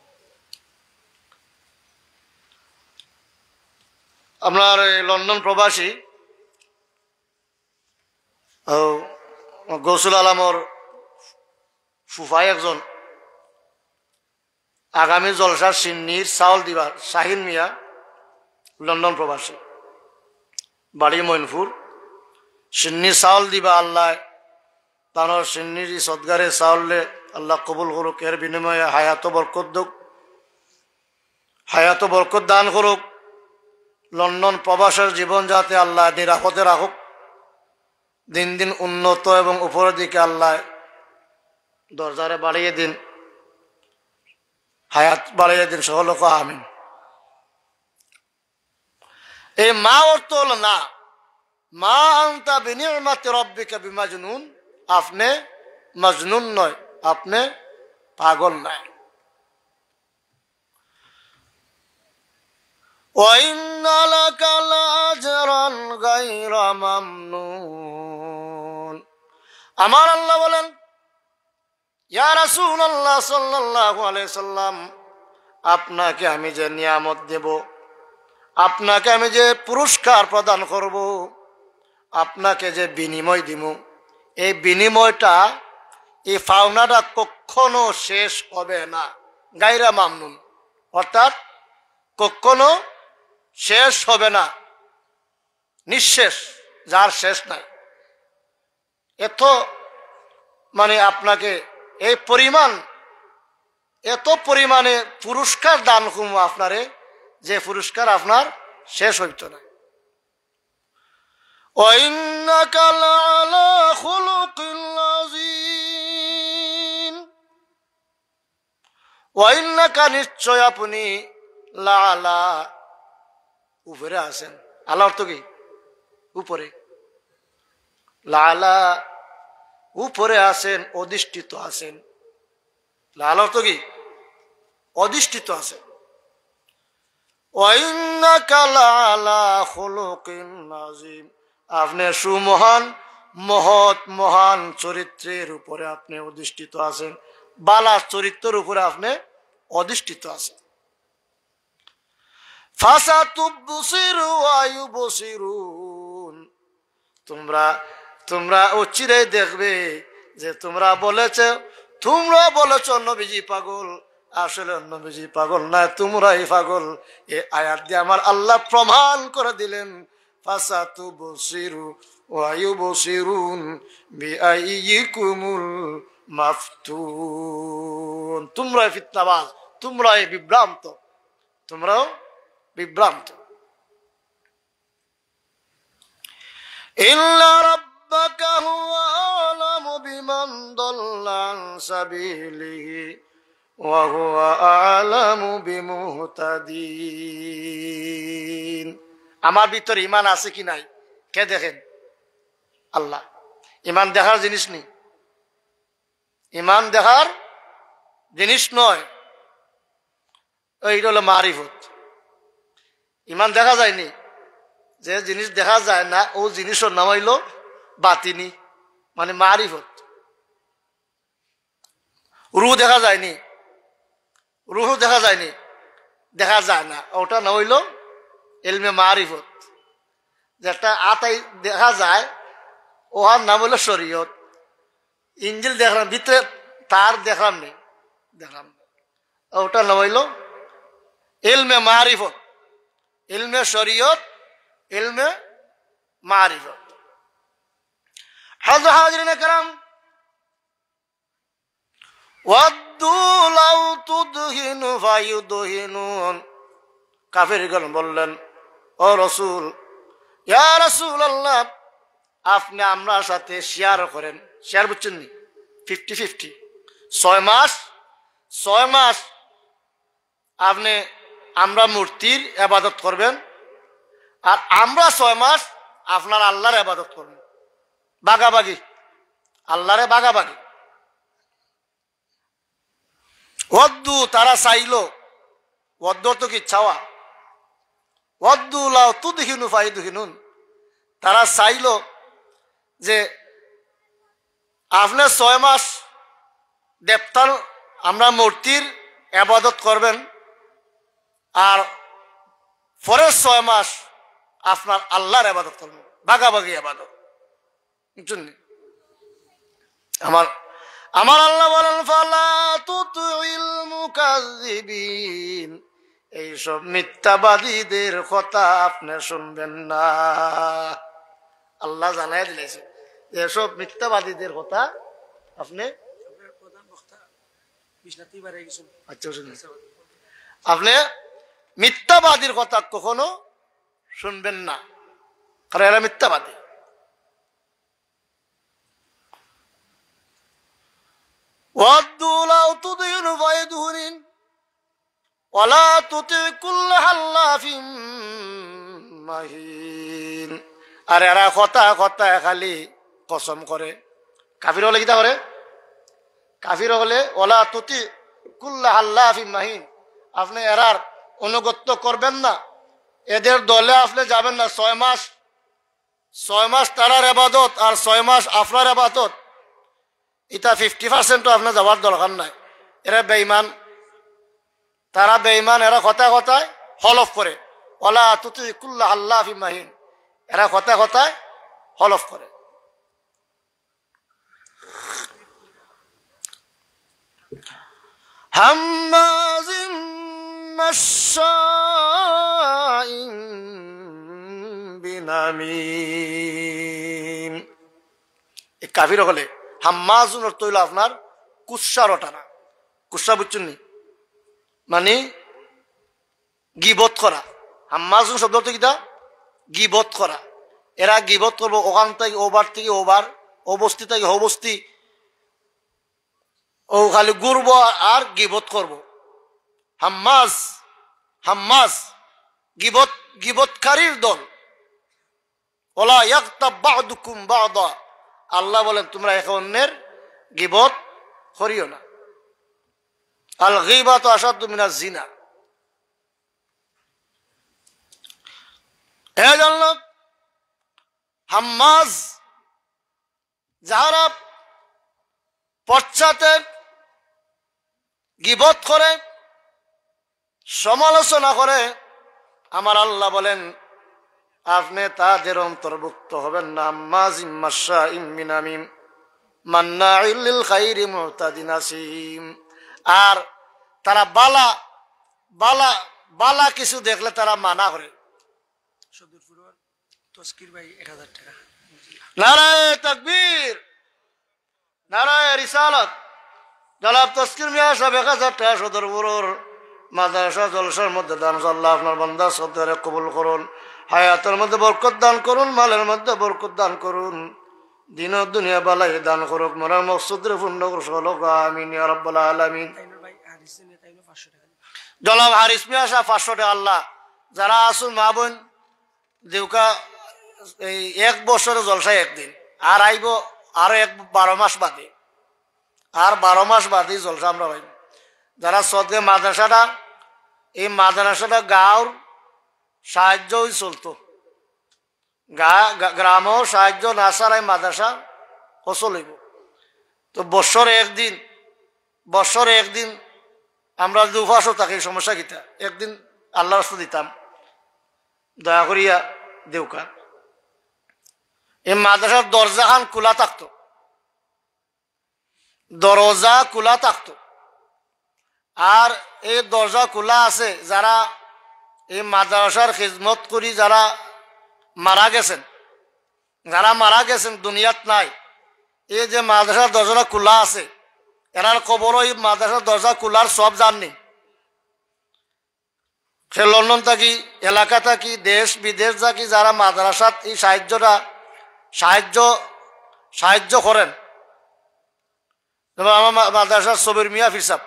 আপনার এই লন্ডন প্রবাসী, ও, গৌসুল আলমর ফুফাই একজন আগামী জলসার সিন্নির চাউল দিবা, শাহিন মিয়া, লন্ডন প্রবাসী, বাড়ি মৈনপুর। সিন্নির চাউল দিবা আল্লাহ, তানর সিন্নির ই সদগারে চাউলরে আল্লাহ কবুল করুক, এর বিনিময়ে হায়াতো বরকত দৌক, হায়াতো বরকত দান করুক। লন্ডন প্রবাসের জীবন যাতে আল্লাহ নিরাপদে রাখুক, দিন দিন উন্নত এবং উপরের দিকে আল্লাহ দরজারে বাড়িয়ে দিন, হায়াত বাড়িয়ে দিন, সকলে কও আমিন। এই মা অর্থ হলো না, মা আনতা বিনি'মাতি রাব্বিকা বিমাজনুন, আপনি মজনুন নয়, আপনি পাগল নয়। وإن لك لأجرا غير ممنون। আমার আল্লাহ বলেন, ইয়া রাসূলুল্লাহ সাল্লাল্লাহু আলাইহি সাল্লাম, আপনাকে আমি যে নিয়ামত দেব, আপনাকে আমি যে পুরস্কার প্রদান করব, আপনাকে যে বিনিময় দিব, এই বিনিময়টা, এই পাওনাটা কখনো শেষ হবে না। গায়রা মামনুন, অর্থাৎ কখনো শেষ হবে না, নিঃশেষ, যার শেষ নাই। এত, মানে, আপনাকে এই পরিমাণ, এত পরিমাণে পুরস্কার দান করবো আপনারে, যে পুরস্কার আপনার শেষ হইতো না। وإنك لعلى خلق عظيم। ওয়াইন্নাকা, নিশ্চয় আপনি, লাআলা, উপরে আছেন। আলা অর্থ কি? উপরে। লাআলা, উপরে আছেন, অধিষ্ঠিত আছেন। লাআলা অর্থ কি? অধিষ্ঠিত আছেন। ওয়াইন্নাকা লাআলা খুলুকিন আযীম। আপনি সুমহান, মহৎ, মহান চরিত্রের উপরে আপনি অধিষ্ঠিত আছেন, বালা চরিত্রের উপরে আপনি অধিষ্ঠিত আছেন। ফাসাতুবসিরু ওয়া ইউবসিরুন। তোমরা, তোমরা অচিরেই দেখবে যে তোমরা বলেছ, তোমরা বলেছ নবীজি পাগল, আসলে নবীজি পাগল না, তোমরাই পাগল। এই আয়াত দিয়ে আমার আল্লাহ প্রমাণ করে দিলেন, ফাসাতুবসিরু ওয়া ইউবসিরুন বিআইয়িকুমুল মাফতুন। তোমরাই ফিতনাবাজ, তোমরাই বিভ্রান্ত, তোমরাও বিভ্রান্ত। إن ربك هو أعلم بمن ضل عن سبيله وهو أعلم بالمهتدين। আমার ভিতরে ইমান আছে কি নাই, কে দেখেন? আল্লাহ। ইমান দেখার জিনিস নি, ইমান দেখার জিনিস নয়। এইটা হলো মারিফত। ইমান দেখা যায়নি, যে জিনিস দেখা যায় না, ও জিনিসের নাম হইল বাতিনি, মানে মারিফত। রুহ দেখা যায়নি, রুহ দেখা যায়নি, দেখা যায় না, ওটা নাম হইল এলমে মারিফত। যেটা আতাই দেখা যায়, ওহার নাম হইল শরীয়ত। ইঞ্জিল দেখলাম, ভিতরে তার দেখলাম নি, দেখলাম না। ওটার নাম হইল এলমে মারিফত, এলমে শরীয়ত, এলমে মারিফত। হাজ-, হাজিরিনে কেরাম, ওয়াদ্দু লাউ তুদহিনু ফায়ুদহিনুন। কাফিরগণ বললেন, "ও রসুল, ইয়া রাসূলুল্লাহ, আপনি আমরার সাথে শেয়ার করেন।" শেয়ার বুঝছেন নি? Fifty fifty. ছয় মাস, ছয় মাস আপনি আমরা মূর্তির ইবাদত করবেন, আর আমরা ছয় মাস আপনার আল্লাহর ইবাদত করবেন। ভাগাভাগি, আল্লাহরে ভাগাভাগি। ওয়াদ্দু, তারা চাইল, ওয়াদ্দু অর্থ কি? চাওয়া। ওয়াদ্দু লাউ তুদহিনু ফায়ুদহিনুন, তারা চাইল যে আপনি ছয় মাস দেবতার, আমরা মূর্তির ইবাদত করবেন, আর পরের ছয় মাস আপনার আল্লাহর ইবাদত করবেন, ভাগাভাগি ইবাদত। বুঝছেন নি? আমার, আমার আল্লাহ বলেন, "ফালা তুতিউল মুকাজ্জিবিন।" এইসব মিথ্যাবাদীদের কথা আপনি শুনবেন না। আল্লাহ জানাই দিলেছে যে এসব মিথ্যাবাদীদের কথা আপনি, আপনার প্রধান বক্তা বিশ্বনাথ তিওয়ারি গেছেন। আচ্ছা, শুনুন। আপনি মিথ্যাবাদীর কথা কখনো শুনবেন না, কারণ এরা মিথ্যাবাদী। ওয়াদ্দু লাউ তুদহিনু ফায়ুদহিনুন, ওয়ালা তুতি কুল্লা হাল্লাফিন মাহিন। আর এরা কথা কথা খালি কসম করে। কাফির হলে কিতা করে? কাফির হলে ওয়ালা তুতি কুল্লা হাল্লাফিন মাহিন, আপনি এরার অনুগত্য করবেন না। এদের দলে আপনে যাবেন না। ছয় মাস, ছয় মাস তারার এবাদত আর ছয় মাস আপনার এবাদত, ইটা ফিফটি পার্সেন্টও আপনার যাওয়ার দরকার নাই। এরা বেঈমান, তারা বেঈমান, এরা কথায় কথায় হলফ করে। ওয়ালা তুতি কুল্লা হাল্লাফিম মাহিন, এরা কথায় কথায় হলফ করে। হাম্মাজিম মাশশাইম বিনামিম। এই কাফির অকলে, হাম্মাজুন অর্থ অইলো আপনার কুৎসা রটানা। কুৎসা বুঝছইন নি? মানে গিবত করা। হাম্মাজুন শব্দ অর্থ কিতা? গিবত করা। এরা গিবত করবো, অখান থাকি অবার থাকি অবার, অউ বস্তি থাকি হউ বস্তি, অউ খালি ঘুরবো আর গিবত করবো। হাম্মাজ, হাম্মাজ, গিবত, গিবতকারীর দল। ওয়ালা ইয়াগতাব বা'দুকুম বা'দা। আল্লাহ বলেন, তুমরা একে অন্যের গিবত করিও না। আল গীবাতু আশাদ্দু মিনাজ জিনা। এ জানলো হাম্মাজ, যারা পশ্চাতে গিবত করে, সমালোচনা করে, আমার আল্লাহ বলেন, আপনে তাদের অন্তর্ভুক্ত হবেন না। হাম্মাজিম মাশশাইম বিনামিম, মান্নাইল লিল খাইরি মুতাদিন আসিম। আর তারা বালা, বালা, বালা কিছু দেখলে তারা মানা করে। সদরপুরর তসকির ভাই এক হাজার টাকা। নারায়ে তাকবীর, নারায়ে রিসালাত। জনাব তসকির মিয়া সাব এক হাজার টাকা সদরপুরর মাদ্রাসা জলসার মধ্যে দান করলা। আল্লাহ আপনার বান্দা সদরে কবুল করুন, হায়াতের মধ্যে বরকত দান করুন, মালের মধ্যে বরকত দান করুন, দিন ও দুনিয়া বালাই দান করুক, মনের মকসুদরে পূর্ণ করুক, সকল আমিন ইয়া রাব্বাল আলামিন। তাইনুর ভাই হারিস মিয়া, তাইনুর পাঁচশো টাকা। জনাব হারিস মিয়া সাব পাঁচশো টাকা। আল্লাহ যারা আছইন মা বোন, দেউকা এই এক বছরে জলসায় একদিন, আর আইবো আরো এক বারো মাস বাদে, আর বারো মাস বাদে জলসা আমরা পাইব। যারা সদরে মাদ্রাসাটা, এই মাদ্রাসাটা গাঁওর সাহায্যই চলতো, গা-, গা-, গ্রামও সাহায্য না ছাড়াই মাদ্রাসা ফসল হইব। তো বছরে একদিন, বছরে একদিন আমরা যদি উপাসও থাকি, সমস্যা কিতা? একদিন আল্লাহর রাস্তা দিতাম, দয়া করিয়া দেউকা। এই মাদ্রাসার দরজাখান খোলা থাকতো, দরজা খোলা থাকতো। আর এই দরজা খোলা আছে, যারা এই মাদ্রাসার খিদমত করি যারা মারা গেছেন, যারা মারা গেছেন, দুনিয়াত নাই, এই যে মাদ্রাসার দরজা খোলা আছে, এরার কবরও এই মাদ্রাসার দরজা খোলার সওয়াব জাননি। সে লন্ডন থাকি, এলাকা থাকি, দেশ বিদেশ থাকি যারা মাদ্রাসাত এই সাহায্যটা, সাহায্য, সাহায্য করেন, যেমন আমার মা-, মাদ্রাসার সবির মিয়া পীর সাহেব,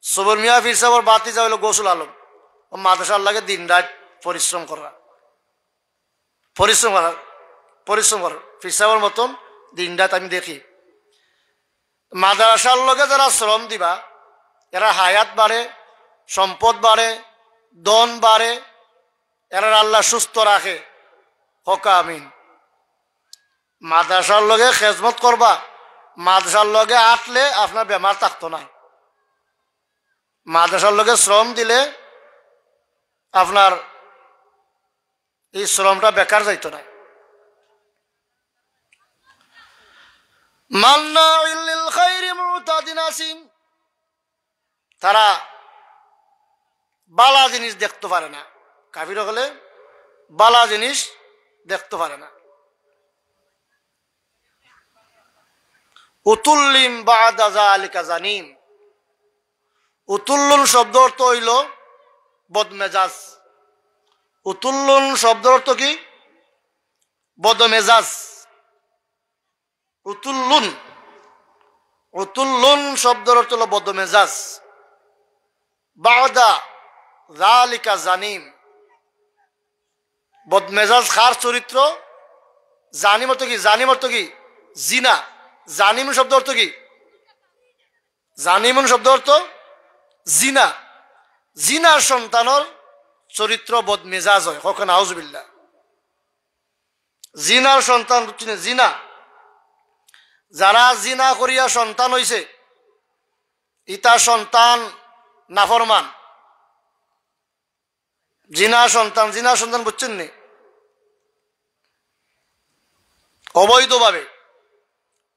সবির মিয়া পীর সাহেবর ভাতিজা হইল গৌসুল আলম, ও মাদ্রাসার লাগি দিন রাত পরিশ্রম করা, পরিশ্রম করা, পরিশ্রম করা, পীর সাহেবর মতন দিন রাত আমি দেখি। মাদ্রাসার লগে যারা শ্রম দিবা, এরা হায়াত বাড়ে, সম্পদ বাড়ে, ধন বাড়ে, এরা আল্লাহ সুস্থ রাখে। হকা আমিন। মাদ্রাসার লগে খেদমত করবা, মাদ্রাসার লগে আটলে আপনার বেমার থাকতো না। মাদ্রাসার লগে শ্রম দিলে আপনার এই শ্রমটা বেকার যাইতো না। মান্নাইল লিল খাইরি মুতাদিন আসিম। তারা বালা জিনিস দেখতে পারে না। কাফির হলে বালা জিনিস দেখতে পারে না। উতুল্লিম বাদা যালিকা জানিম। উতুল্লুন শব্দ অর্থ হইল বদমেজাজ। উতুল্লুন শব্দ অর্থ কি? বদমেজাজ। উতুল্লুন, উতুল্লুন শব্দর অর্থ হলো বদমেজাজ। বাদা যালিকা জানিম। বদমেজাজ কার চরিত্র? জানিম অর্থ কি? জানিম অর্থ কি? জিনা। জানিম শব্দ অর্থ কি? জানিমুন শব্দ অর্থ জিনা। জিনার সন্তানর চরিত্র বদমেজাজ হয়। কউক্কা নাউজুবিল্লাহ। জিনার সন্তান, বুঝছইন নি? জিনা, যারা জিনা করিয়া সন্তান অইছে, ইতা সন্তান নাফরমান। জিনা সন্তান, জিনা সন্তান বুঝছইন নি? অবৈধভাবে,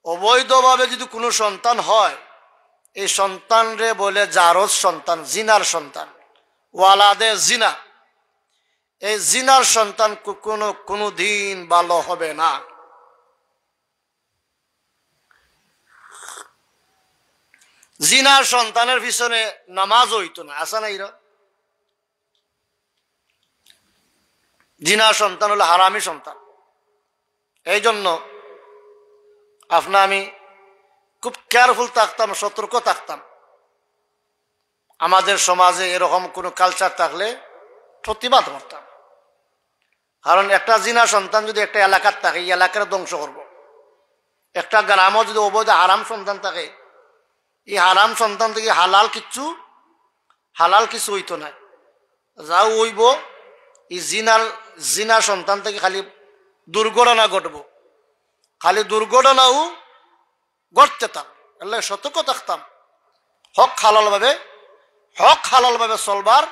অবৈধভাবে যদি কুনু সন্তান হয়, এই সন্তানরে বলে জারজ সন্তান, জিনার সন্তান, ওয়ালাদে জিনা। এই জিনার সন্তান কু-, কুনু, কুনুদিন ভালো হবে না। জিনার সন্তানের পিছনে নামাজ অইতো না, আছে না এরা? জিনার সন্তান অইলো হারামি সন্তান। এই জন্য আপনা আমি খুব careful থাকতাম, সতর্ক থাকতাম। আমাদের সমাজে এরকম কুনু culture থাকলে প্রতিবাদ করতাম। কারণ একটা জিনা সন্তান যদি একটা এলাকাত থাকে, এই এলাকারে ধ্বংস করবো। একটা গ্রামো যদি অবৈধ হারাম সন্তান থাকে, এই হারাম সন্তান থাকি হালাল কিচ্ছু, হালাল কিছু অইতো নায়। যাউ অইবো, এই জিনার, জিনা সন্তান থাকি খালি দুর্ঘটনা ঘটবো, খালি দুর্ঘটনাউ ঘটতে থাক। এরলাগি সতর্ক থাকতাম, হক হালাল ভাবে, হক হালাল ভাবে চলবার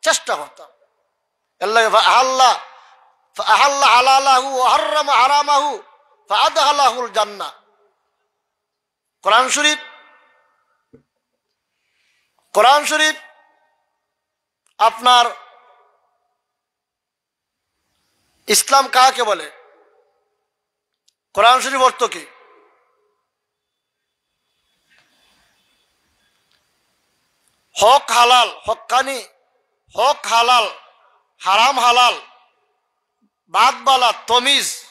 চেষ্টা করতাম। এরলাগি فأحل، فأحل حلاله وحرم حرامه فأدخله الجنة। কোরআন শরীফ, কোরআন শরীফ আপনার ইসলাম কাকে বলে? কোরআন শরীফ অর্থ কি? হক হালাল, হক্কানি, হক হালাল, হারাম হালাল, বাদ বালা, তমিজ,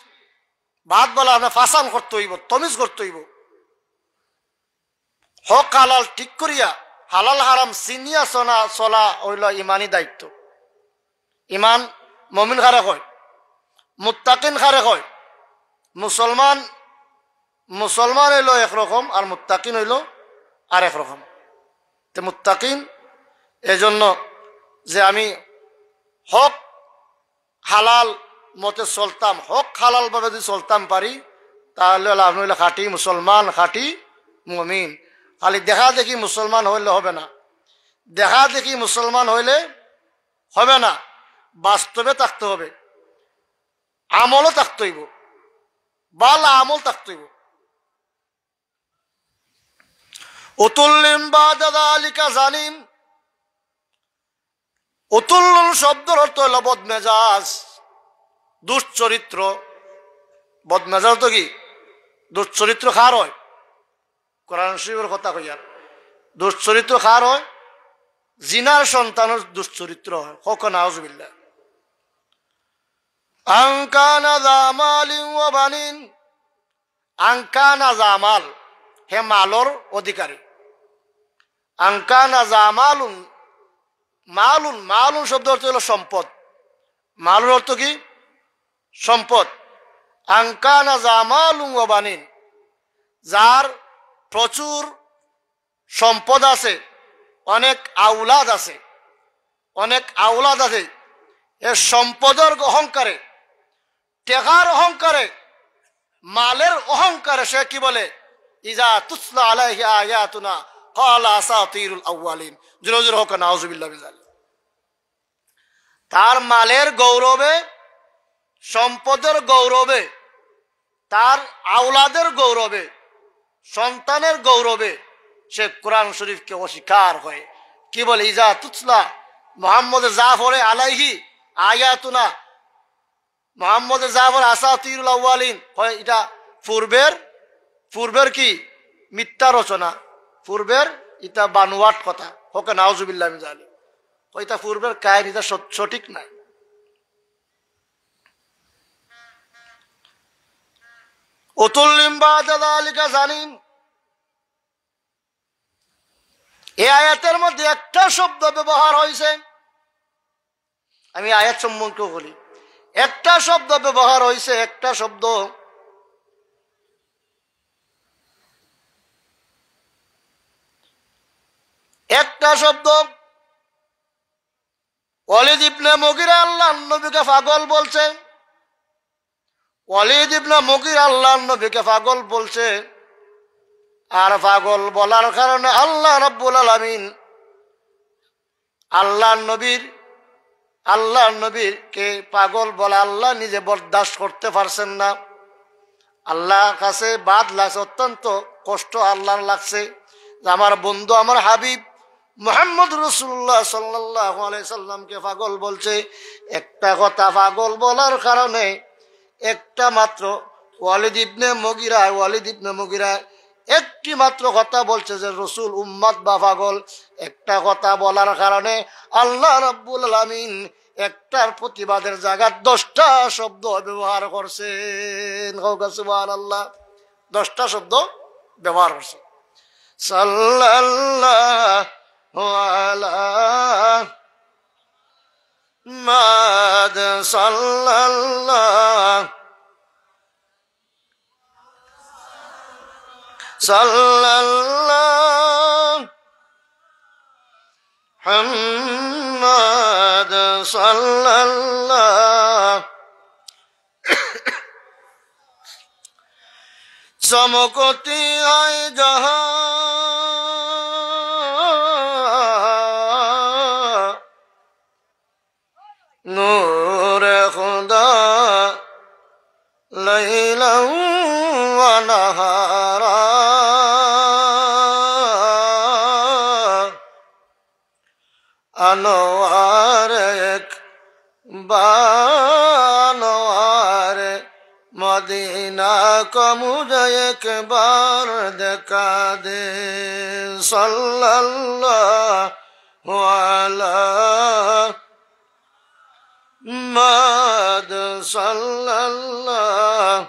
বাদ বালা আপনার ফাসান করতে অইবো, তমিজ করতে অইবো। হক হালাল ঠিক করিয়া, হালাল হারাম চিনিয়া চলা, চলা অইলো ইমানি দায়িত্ব। ইমান মমিন কারে কয়, মুত্তাকিন কারে কয়। মুসলমান, মুসলমান অইলো একরকম আর মুত্তাকিন অইলো আরেক রকম। তে মুত্তাকিন এজন্য যে আমি হক হালাল মতে চলতাম, হক হালাল ভাবে যদি চলতাম পারি, তাহলে অইলো আপনে অইলা খাঁটি মুসলমান, খাঁটি মুমিন। খালি দেখা দেখি মুসলমান অইলে হবে না, দেখা দেখি মুসলমান অইলে হবে না, বাস্তবে থাকতে হবে, আমলও থাকতে অইবো, ভালা আমল থাকতে অইবো। উতুল্লিম বাদা যালিকা জানিম। উতুল্লুন শব্দর অর্থ অইলো বদমেজাজ, দুশ্চরিত্র। বদমেজাজ তো কি? দুশ্চরিত্র কার হয়? কোরআন শরীফর কথা কইয়ার। দুশ্চরিত্র কার হয়? জিনার সন্তানর দুশ্চরিত্র হয়। কউক্কা নাউজুবিল্লাহ। আন কানা যা মালিন ওয়া বানিন। আন কানা যা মাল, হে মালর অধিকারী। আন কানা যা মালুন, মালুন, মালুন শব্দ অর্থ অইলো সম্পদ। মালুন অর্থ কি? সম্পদ। আন কানা যা মালুন ওয়া বানিন, যার প্রচুর সম্পদ আছে, অনেক আওলাদ আছে, অনেক আওলাদ আছে, এ সম্পদর অহংকারে, টেকার অহংকারে, মালের অহংকারে সে কি বলে? ইজা তুতলা আলাইহি আয়াতুনা ক্বালা আসাতিরুল আউয়ালিন। জোরে জোরে কউক্কা নাউজুবিল্লাহ মিন যালিক। তার মালের গৌরবে, সম্পদের গৌরবে, তার আওলাদের গৌরবে, সন্তানের গৌরবে সে কোরআন শরীফকে অস্বীকার করে। কি বলে? ইজা তুতলা, মোহাম্মদে যা পড়ে, আলাইহি আয়াতুনা, মোহাম্মদে যা পড়ে, আসাতিরুল আউয়ালিন, কয় ইটা পূর্বের, পূর্বের কি? মিথ্যা রচনা, পূর্বের ইটা বানোয়াট কথা। কউক্কা নাউজুবিল্লাহ মিন যালিক। কয় ইটা পূর্বের কাহিনী, ইটা সঠ-, সঠিক নায়। উতুল্লিম বাদা যালিকা জানিম। এই আয়াতের মধ্যে একটা শব্দ ব্যবহার হইছে, আমি আয়াত সম্পর্কে বলি, একটা শব্দ ব্যবহার হইছে, একটা শব্দ, একটা শব্দ ওয়ালিদ ইবনে মুগিরা আল্লাহর নবীকে পাগল বলছে। ওয়ালিদ ইবনে মুগিরা আল্লাহর নবীকে পাগল বলছে। আর পাগল বলার কারণে আল্লাহ রাব্বুল আলামিন আল্লাহর নবীর, আল্লাহর নবীকে পাগল বলা আল্লাহ নিজে বরদাস্ত করতে পারছেন না। আল্লাহর কাছে বাদ লাগছে, অত্যন্ত কষ্ট আল্লাহর লাগছে যে আমার বন্ধু, আমার হাবিব মুহাম্মদ রাসূলুল্লাহ সাল্লাল্লাহু আলাইহি সাল্লামকে পাগল বলছে। একটা কথা পাগল বলার কারণে একটা মাত্র ওয়ালিদ ইবনে মুগিরা, ওয়ালিদ ইবনে মুগিরা একটি মাত্র কথা বলছে যে রসুল উম্মাদ বা পাগল। একটা কথা বলার কারণে আল্লাহ রাব্বুল আলামিন একটার প্রতিবাদের জায়গায় দশটা শব্দ ব্যবহার করছেন। কওকা সুবহানাল্লাহ। দশটা শব্দ ব্যবহার করছেন। সাল্লাল্লাহু আলা মাদ সাল্লাল্লাহ সাল্লাল্লাহ মুহাম্মদ সাল্লাল্লাহ। চমকতি আয় জাহান নূরে খুদা লাইলাও ওয়া নাহারা। আনোয়ার এক বানোয়ার মদিনা কো মুঝে একবার দেখা দে। সাল্লাল্লাহু আলা মুহাম্মদ সাল্লাল্লাহু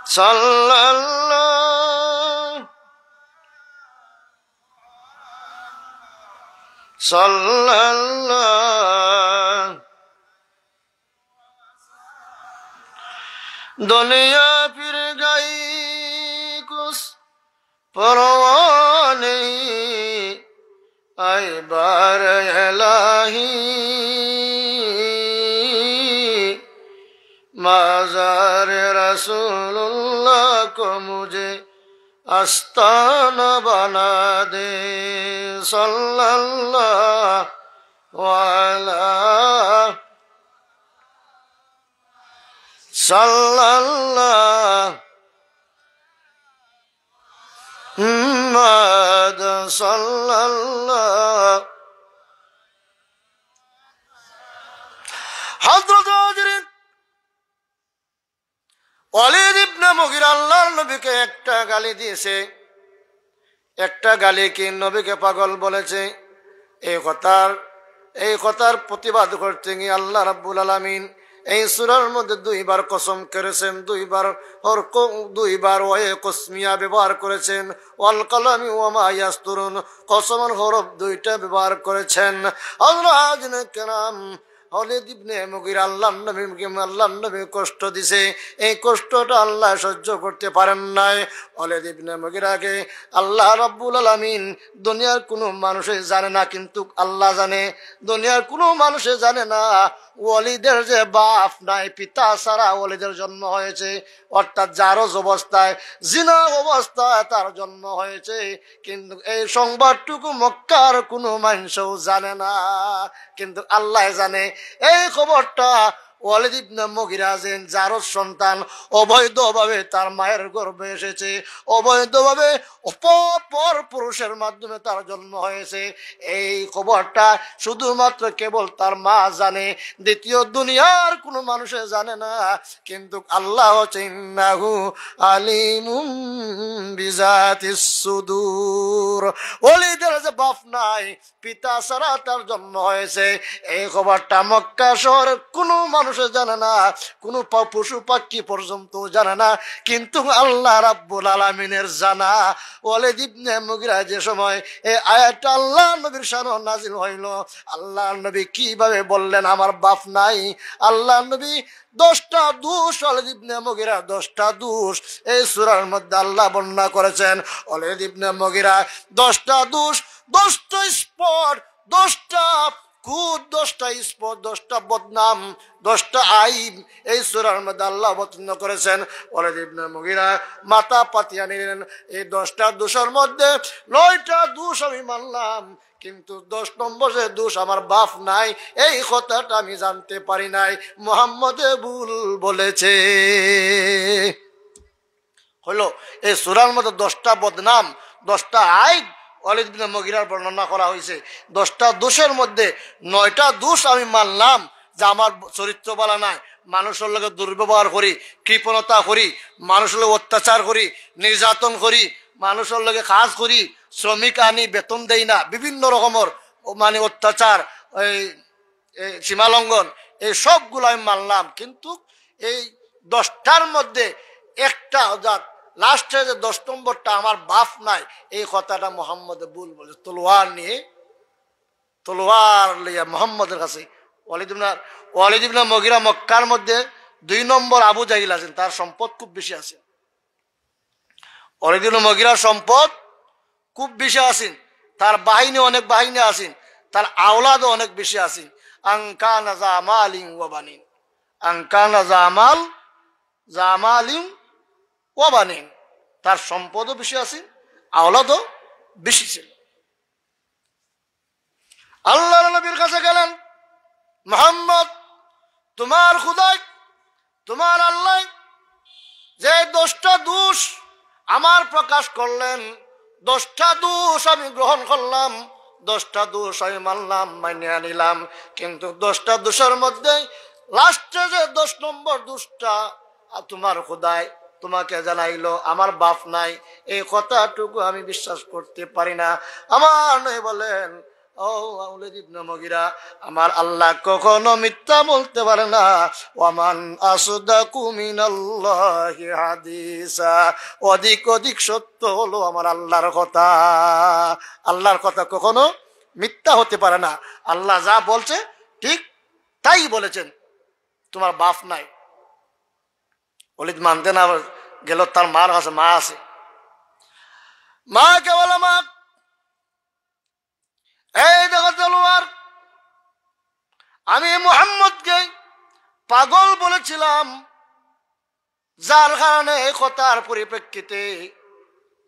সাল্লাল্লাহু সাল্লাল্লাহু। দুনিয়া ফির গই কুছ পরোয়া নেই, আয় বার এলাহি, মাজার রাসূলুল্লাহ কো মুঝে আস্তানা বানা দে। সাল্লাল্লাহু আলা সাল্লাল্লাহু মুহাম্মদ সাল্লাল্লাহু। হযরত হাজিরিন, ওয়ালিদ ইবনে মুগিরা আল্লাহর নবীকে একটা গালি দিয়েছে। একটা গালি কি নবীকে পাগল বলেছে? এই কথার, এই কথার প্রতিবাদ করতে গিয়ে আল্লাহ রাব্বুল আলামিন এই সূরার মধ্যে দুইবার কসম করেছেন, দুইবার হর ক-, দুইবার ওয়ে কসমিয়া ব্যবহার করেছেন। ওয়াল কালামি ওয়া মা ইয়াসতুরুন, কসমর হরফ দুইটা ব্যবহার করেছেন। হযরত হাজিরিন কেরাম, ওয়ালিদ ইবনে মুগিরা আল্লাহর নবীকে, আল্লাহর নবী কষ্ট দিছে, এই কষ্টটা আল্লাহ সহ্য করতে পারেন নাই। ওয়ালিদ ইবনে মুগিরাকে আল্লাহ রাব্বুল আলামিন দুনিয়ার কোনো মানুষে জানে না, কিন্তু আল্লাহ জানে। দুনিয়ার কোনো মানুষে জানে না ওয়ালিদের যে বাপ নাই, পিতা ছাড়া ওয়ালিদের জন্ম হয়েছে, অর্থাৎ জারজ অবস্থায়, জিনা অবস্থায় তার জন্ম হয়েছে। কিন্তু এই সংবাদটুকু মক্কার কোনো মানুষও জানে না, কিন্তু আল্লাহ জানে। এই খবরটা ওয়ালিদ ইবনে মুগিরা যে জারজ সন্তান, অবৈধভাবে তার মায়ের গর্ভে এসেছে, অবৈধভাবে অপর পর পুরুষের মাধ্যমে তার জন্ম হয়েছে, এই খবরটা শুধুমাত্র কেবল তার মা জানে। দ্বিতীয় দুনিয়ার কোনো মানুষে জানে না, কিন্তু আল্লাহ হচ্ছে ইন্নাহু আলিমুম বিজাতিস সুদূর। ওয়ালিদের যে বাপ নাই, পিতা ছাড়া তার জন্ম হয়েছে, এই খবরটা মক্কা শহরের কোনো মানুষে জানে না, কোনো পা-, পশু পাখি পর্যন্ত জানে না, কিন্তু আল্লাহ রাব্বুল আলামিনের জানা। ওয়ালিদ ইবনে মুগিরা যে সময় এই আয়াতটা আল্লাহ নবীর শানে নাজিল হইল, আল্লাহ নবী কিভাবে বললেন, "আমার বাপ নাই"? আল্লাহ নবী দশটা দোষ, ওয়ালিদ ইবনে মুগিরা দশটা দোষ এই সূরার মধ্যে আল্লাহ বর্ণনা করেছেন। ওয়ালিদ ইবনে মুগিরা দশটা দোষ দশটা স্পট, দশটা খুঁত, দশটা স্পট, দশটা বদনাম, দশটা আইব এই সূরার মধ্যে আল্লাহ অবতীর্ণ করেছেন। ওয়ালিদ ইবনে মুগিরা মাথা পাতিয়া নিলেন, এই দশটা দোষের মধ্যে নয়টা দোষ আমি মানলাম, কিন্তু দশ নম্বর যে দোষ আমার বাপ নাই, এই কথাটা আমি জানতে পারি নাই, মোহাম্মদে ভুল বলেছে। হলো, এই সূরার মধ্যে দশটা বদনাম, দশটা আইব ওয়ালিদ ইবনে মুগিরার বর্ণনা করা হয়েছে। দশটা দোষের মধ্যে নয়টা দোষ আমি মানলাম যে আমার চরিত্র ভালা নাই, মানুষের লগে দুর্ব্যবহার করি, কৃপণতা করি, মানুষের লগে অত্যাচার করি, নির্যাতন করি, মানুষের লগে কাজ করি, শ্রমিক আনি, বেতন দেই না, বিভিন্ন রকমর ও মানে অত্যাচার, এই এই সীমালঙ্ঘন, এই সবগুলো আমি মানলাম, কিন্তু এই দশটার মধ্যে একটা, অর্থাৎ লাস্টে যে দশ নম্বরটা আমার বাপ নাই, এই কথাটা মোহাম্মদে ভুল বলেছে। তলোয়ার নিয়ে, তলোয়ার লইয়া মোহাম্মদের কাছে ওয়ালিদ ইবনে, ওয়ালিদ ইবনে মুগিরা মক্কার মধ্যে দুই নম্বর আবু জাহিল আছেন, তার সম্পদ খুব বেশি আছে। ওয়ালিদ ইবনে মুগিরার সম্পদ খুব বেশি আছেন, তার বাহিনী অনেক বাহিনী আছেন, তার আওলাদও অনেক বেশি আছেন। আন কানা যা মালিন ওয়া বানিন, আন কানা যা মাল, যা মালিন ওয়া বানিন, তার সম্পদও বেশি আছেন, আওলাদও বেশি ছিল। আল্লাহর নবীর কাছে গেলেন, "মোহাম্মদ, তোমার খুদাই, তোমার আল্লাহ যে দশটা দোষ আমার প্রকাশ করলেন, দশটা দোষ আমি গ্রহণ করলাম, দশটা দোষ আমি মানলাম, মানিয়া নিলাম, কিন্তু দশটা দোষের মধ্যে লাস্টে যে দশ নম্বর দোষটা আর তোমার খোদায় তোমাকে জানাইলো আমার বাপ নাই, এই কথাটুকু আমি বিশ্বাস করতে পারি না।" আমার নবী বলেন, "ও ওয়ালিদ ইবনে মুগিরা, আমার আল্লাহ কখনো মিথ্যা বলতে পারে না। ওয়ামান আসদাকু মিনাল্লাহি হাদিসা, অধিক অধিক সত্য হলো আমার আল্লাহর কথা।" আল্লাহর কথা কখনো মিথ্যা হতে পারে না। আল্লাহ যা বলছে ঠিক তাই বলেছেন। তোমার বাপ নাই। ওয়ালিদ মানতে না গেল, তার মার কাছে, মা আছে, মাকে বলে, "মা, এই দেখো তলোয়ার, আমি মোহাম্মদকে পাগল বলেছিলাম, যার কারণে এই কথার পরিপ্রেক্ষিতে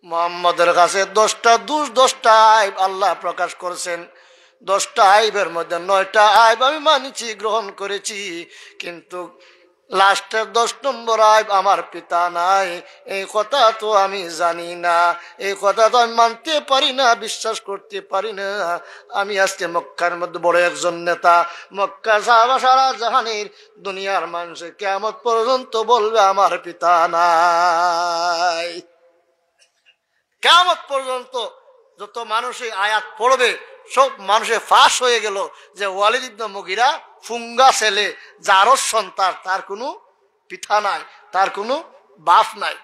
মোহাম্মদের কাছে দশটা দোষ, দশটা আইব আল্লাহ প্রকাশ করছেন। দশটা আইবের মধ্যে নয়টা আইব আমি মানছি, গ্রহণ করেছি, কিন্তু লাস্টের দশ নম্বর আইব আমার পিতা নাই, এই কথা তো আমি জানি না, এই কথা তো আমি মানতে পারি না, বিশ্বাস করতে পারি না। আমি আজকে মক্কার মধ্যে বড় একজন নেতা, মক্কা সাহাবা সারা জাহানের দুনিয়ার মানুষে কিয়ামত পর্যন্ত বলবে আমার পিতা নাই।" কিয়ামত পর্যন্ত যত মানুষ এই আয়াত পড়বে, সব মানুষে ফাঁস হয়ে গেল যে ওয়ালিদ ইবনে মুগিরা ফুঙ্গা ছেলে, জারজ সন্তান, তার কোনো পিতা নাই, তার কোনো বাপ নাই।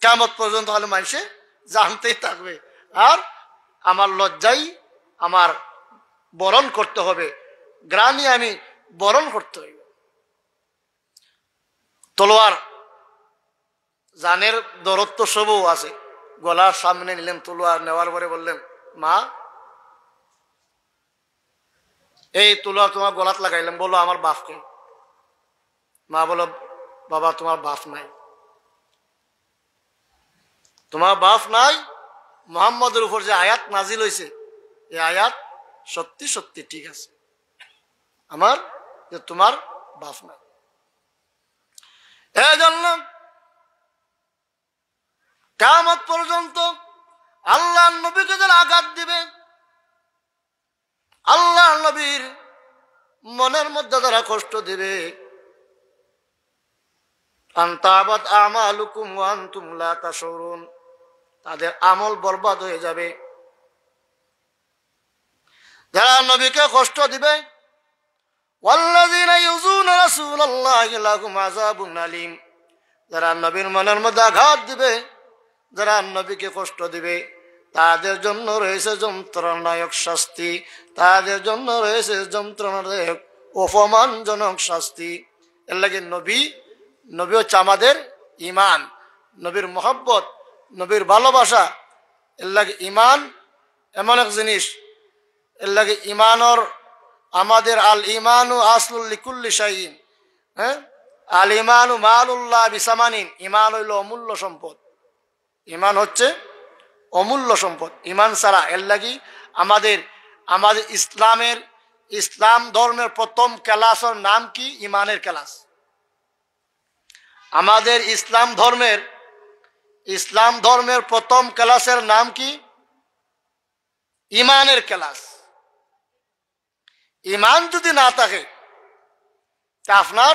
কিয়ামত পর্যন্ত খালি মানুষে জানতেই থাকবে। আর আমার লজ্জাই আমার বরণ করতে হবে, গ্লানি আমি বরণ করতে হইব। তলোয়ার, জানের দরদ তো সবও আছে, গলার সামনে নিলেন তলোয়ার, নেওয়ার পরে বললেন, "মা, এই তলোয়ার তোমার গলাত লাগাইলাম, বলো আমার বাপ কে?" মা বলো, "বাবা, তোমার বাপ নাই, তোমার বাপ নাই।" মোহাম্মদের উপর যে আয়াত নাজিল হয়েছে, এই আয়াত সত্যি সত্যি ঠিক আছে, আমার, যে তোমার বাপ নাই। এই জন্য কিয়ামত পর্যন্ত আল্লাহর নবীকে যারা আঘাত দিবে, আল্লাহর নবীর মনের মধ্যে যারা কষ্ট দিবে, আন তাহাবাত আমালুকুম ওয়া আনতুম লা তাশউরুন, তাদের আমল বরবাদ হয়ে যাবে। যারা নবীকে কষ্ট দিবে, ওয়াল্লাযীনা ইউযুনা রাসূলাল্লাহি লাহুম আযাবুন আলীম, যারা নবীর মনের মধ্যে আঘাত দিবে, যারা নবীকে কষ্ট দিবে, তাদের জন্য রয়েছে যন্ত্রণাদায়ক শাস্তি, তাদের জন্য রয়েছে যন্ত্রণাদায়ক অপমানজনক শাস্তি। এর লাগি নবী, নবী হচ্ছে আমাদের ইমান, নবীর মহব্বত, নবীর ভালোবাসা। এর লাগি ইমান এমন এক জিনিস। এর লাগি ইমানর, আমাদের আল ইমানু আসলুল লিকুল্লি শাইইন, হ্যাঁ, আল ইমানু মালুল্লাহ বিসামানিন, ইমান হইল অমূল্য সম্পদ। ইমান হচ্ছে অমূল্য সম্পদ। ইমান ছাড়া, এর লাগি আমাদের, আমাদের ইসলামের, ইসলাম ধর্মের প্রথম ক্লাসের নাম কি? ইমানের ক্লাস। আমাদের ইসলাম ধর্মের, ইসলাম ধর্মের প্রথম ক্লাসের নাম কি? ইমানের ক্লাস। ইমান যদি না থাকে, তা আপনার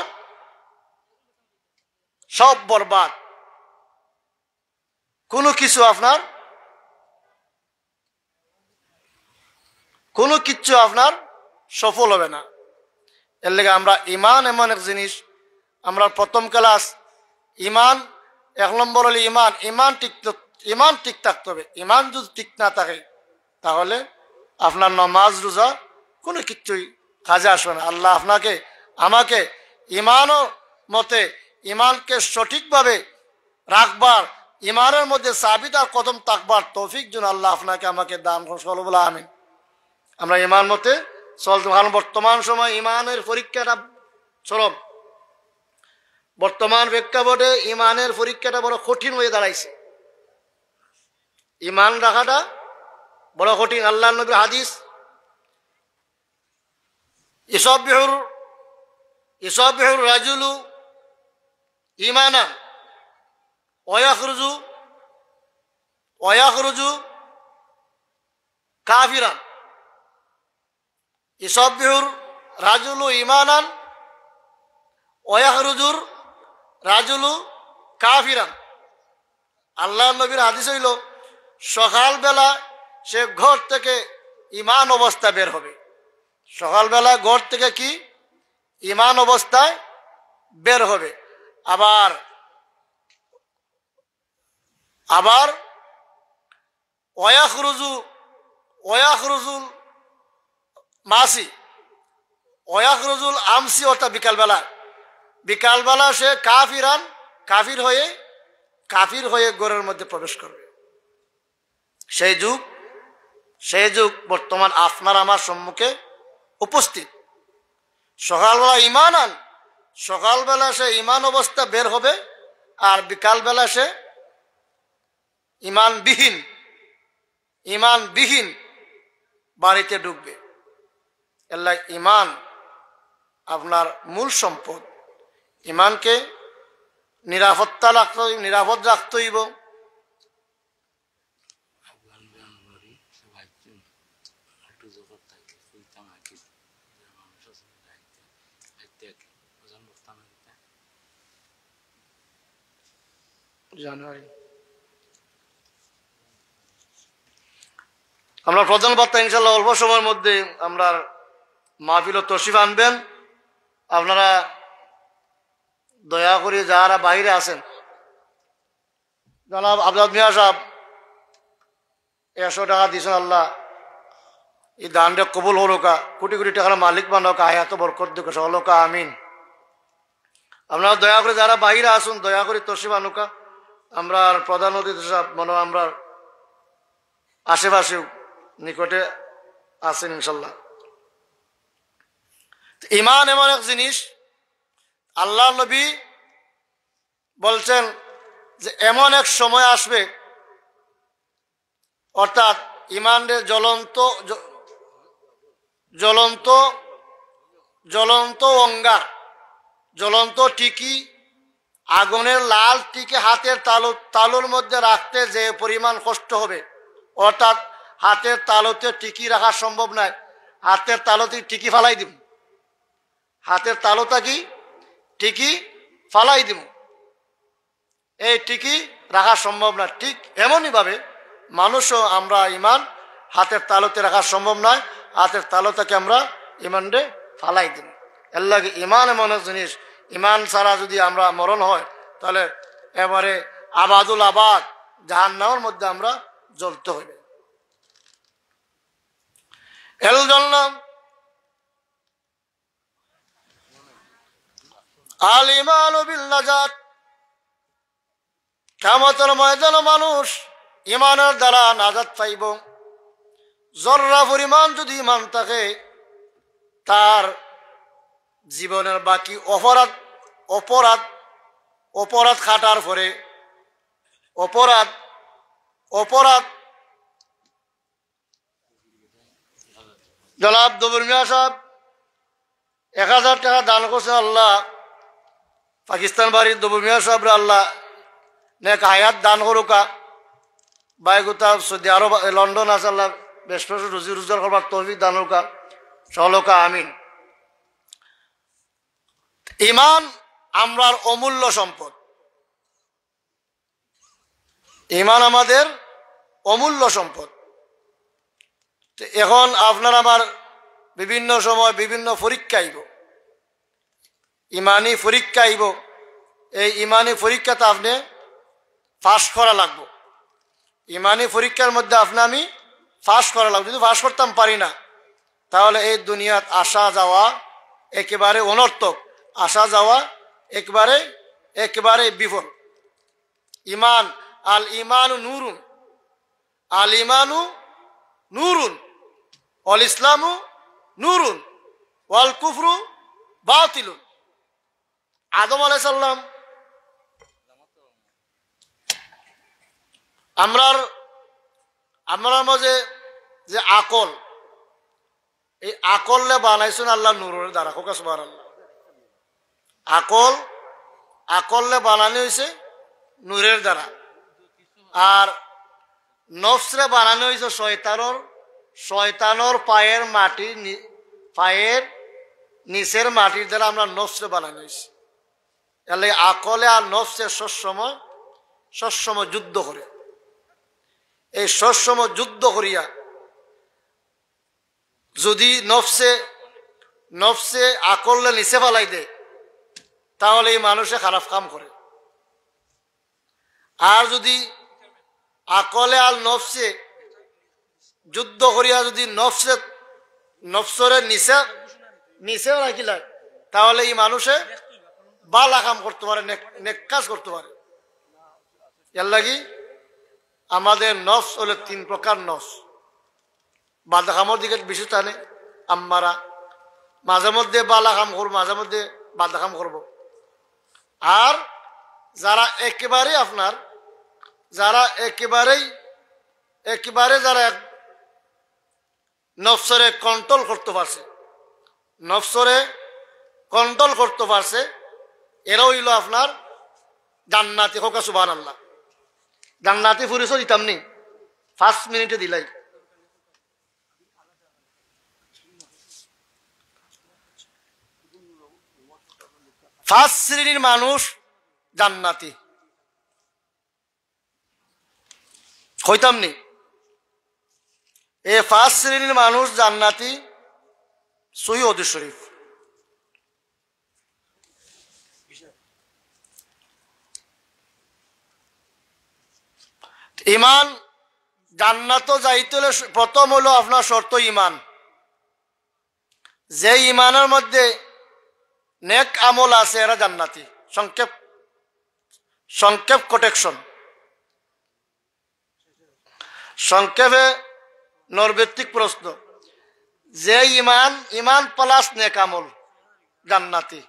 সব বরবাদ, কোনো কিছু আপনার, কোনো কিচ্ছু আপনার সফল হবে না। এর লেগে আমরা, ইমান এমন এক জিনিস, আমরা প্রথম ক্লাস ইমান, এক নম্বর হলো ইমান। ইমান ঠিক, ইমান ঠিক থাকতে হবে। ইমান যদি ঠিক না থাকে, তাহলে আপনার নামাজ রোজা কোনো কিচ্ছুই কাজে আসবে না। আল্লাহ আপনাকে, আমাকে ইমানও মতে, ইমানকে সঠিকভাবে রাখবার, ইমানের মধ্যে সাবিত আর কদম থাকবার তৌফিক যেন আল্লাহ আপনাকে আমাকে দান করুন, সকলে বলে আমিন। আমরা ইমান মতে চলতে, কারণ বর্তমান সময় ইমানের পরীক্ষাটা চরম। বর্তমান প্রেক্ষাপটে ইমানের পরীক্ষাটা বড় কঠিন হয়ে দাঁড়াইছে। ইমান রাখাটা বড় কঠিন। আল্লাহর নবীর হাদিস, ইসাবিহুর, ইসাবিহুর রাজুলু ইমানান ওয়াখরুজু, ওয়াখরুজু কাফিরান। ইসাবিহুর রাজুলু ইমানান ওয়াখরুজুর রাজুলু কাফিরান। আল্লাহর নবীর হাদিস হইল, সকালবেলা সে ঘর থেকে ইমান অবস্থা বের হবে। সকালবেলা ঘর থেকে কি? ইমান অবস্থায় বের হবে। আবার, আবার ওয়াখরুজু, ওয়াখরুজুল মাসি, ওয়াখরুজুল আমসি, অর্থাৎ বিকালবেলা, বিকালবেলা সে কাফিরান, কাফির হয়ে, কাফির হয়ে ঘরের মধ্যে প্রবেশ করবে। সেই যুগ, সেই যুগ বর্তমান আপনার আমার সম্মুখে উপস্থিত। সকালবেলা ইমান আন, সকালবেলা সে ইমান অবস্থা বের হবে, আর বিকালবেলা সে ইমানবিহীন, ইমানবিহীন বাড়িতে ঢুকবে। এল্লা ইমান আপনার মূল সম্পদ। ইমানকে নিরাপত্তা রাখতে হইব, নিরাপদ রাখতে হইব। জানুয়ারি। আমরা প্রধান বক্তা ইনশাআল্লাহ অল্প সময়ের মধ্যে আমরা মাহফিল তশরিফ আনবেন। আপনারা দয়া করে যারা বাইরে আছেন, জনাব আবদাদ মিয়া সাহেব একশো টাকা দিয়েছেন, আল্লাহ এই দানরে কবুল করুকা, কোটি কোটি টাকার মালিক বানাউকা, হায়াত বরকত দিউকা, সকলকা আমিন। আপনারা দয়া করে যারা বাইরে আছইন, দয়া করে তশরিফ আনুকা। আমরার প্রধান অতিথি সাহেব মনে হয় আমরার আশেপাশেও নিকটে আছেন ইনশাল্লাহ। তো ইমান এমন এক জিনিস, আল্লাহর নবী বলছেন যে এমন এক সময় আসবে, অর্থাৎ ইমানরে জ্বলন্ত, জ-, জ্বলন্ত, জ্বলন্ত অঙ্গার, জ্বলন্ত টিকি, আগুনের লাল টিকি হাতের তালু, তালুর মধ্যে রাখতে যে পরিমাণ কষ্ট হবে, অর্থাৎ হাতের তালুতে টিকি রাখা সম্ভব নয়। হাতের তালুতে টিকি ফালাই দিমু, হাতের তালু থাকি টিকি ফালাই দিমু। এই টিকি রাখা সম্ভব না। ঠিক এমনইভাবে মানুষও আমরা ইমান হাতের তালুতে রাখা সম্ভব নয়। হাতের তালু থাকি আমরা ইমানরে ফালাই দিমু। এর লাগি ইমান এমন এক জিনিস, ইমান ছাড়া যদি আমরা মরণ হয়, তাহলে এবারে আবাদুল আবাদ জাহান্নামের মধ্যে আমরা জ্বলতে হবে। এর জন্য আল ইমানু বিল নাজাত, কিয়ামতের ময়দানে মানুষ ইমানের দ্বারা নাজাত পাইব। জর্রা পরিমাণ যদি ইমান থাকে, তার জীবনের বাকি অপরাধ, অপরাধ, অপরাধ কাটার পরে, অপরাধ, অপরাধ, জনাব দবুর মিয়া সাহেব এক হাজার টেকা দান করছে। আল্লাহ পাকিস্তান বাড়ির দবুর মিয়া সাহেবরে আল্লাহ নেক হায়াত দান করুকা। ভাই গুতা সৌদি আরব, এ, লন্ডন আছে, আল্লাহ বেশ বেশ রুজি রোজগার করবার তৌফিক দান করুকা, সকলকা আমিন। ইমান আমরার অমূল্য সম্পদ। ইমান আমাদের অমূল্য সম্পদ। তো এখন আপনার আমার বিভিন্ন সময় বিভিন্ন পরীক্ষা আইব, ইমানি পরীক্ষা আইব। এই ইমানি পরীক্ষাতে আপনি পাশ করা লাগবো। ইমানি পরীক্ষার মধ্যে আপনি আমি পাশ করা লাগবো। যদি পাশ করতাম পারি না, তাহলে এই দুনিয়াত আসা যাওয়া একেবারে অনর্থক, আসা যাওয়া একবারে, একেবারে বিফল। ইমান, আল ইমানু নূরুন, আল ইমানু নূরুন, ওয়াল ইসলামু নূরুন, ওয়াল কুফরু বাতিলুন। আদম আলাইহিস সালাম, আমরার, আমরার মাঝে যে আকল, এই আকলরে বানাইছইন আল্লাহ নূরের দ্বারা। কউক্কা সুবহানাল্লাহ। আকল, আকলরে বানানি অইছে নূরের দ্বারা। আর নফসরে বানানি অইছে শয়তানর, শয়তানর পায়ের মাটির নি-, পায়ের নিচের মাটির দ্বারা আমরার নফসরে বানানি অইছে। এর লাগি আকলে আর নফসে সবসময়, সবসময় যুদ্ধ করে। এই সবসময় যুদ্ধ করিয়া যদি নফসে, নফসে আকলরে নিচে ফালাই দেয়, তাহলে এই মানুষে খারাপ কাম করে। আর যদি আকলে আর নফসে যুদ্ধ করিয়া যদি নফসে, নফসরে নিচে, নিচে রাখিলায়, তাহলে এই মানুষে বালা কাম করতে পারে, নেক, নেক কাজ করতে পারে। এর লাগি আমাদের নফস অইলো তিন প্রকার নফস। বাদ কামর দিকে বেশি টানে, আম্মারা। মাঝে মধ্যে বালা কাম করবো, মাঝে মধ্যে বাদ কাম করবো। আর যারা একেবারে আপনার, যারা একেবারেই, একেবারে যারা এক নফসরে কন্ট্রোল করতে পারছে, নফসরে কন্ট্রোল করতে পারছে, এরা অইলো আপনার জান্নাতি। কউক্কা সুবহানাল্লাহ। জান্নাতি পরিচয় দিতাম নি, পাঁচ মিনিটে দিলাই। পাঁচ শ্রেণীর মানুষ জান্নাতি। কইতাম নি, এই পাঁচ শ্রেণীর মানুষ জান্নাতি, সহিহ হাদিস শরীফ। ইমান, জান্নাতো যাইতে অইলে প্রথম অইলো আপনার শর্ত ইমান। যে ইমানের মধ্যে নেক আমল আছে, এরা জান্নাতি। সংক্ষেপ, সংক্ষেপ কোটেকশন, সংক্ষেপে নৈর্ব্যক্তিক প্রশ্ন, যে ইমান, ইমান প্লাস নেক আমল, জান্নাতি।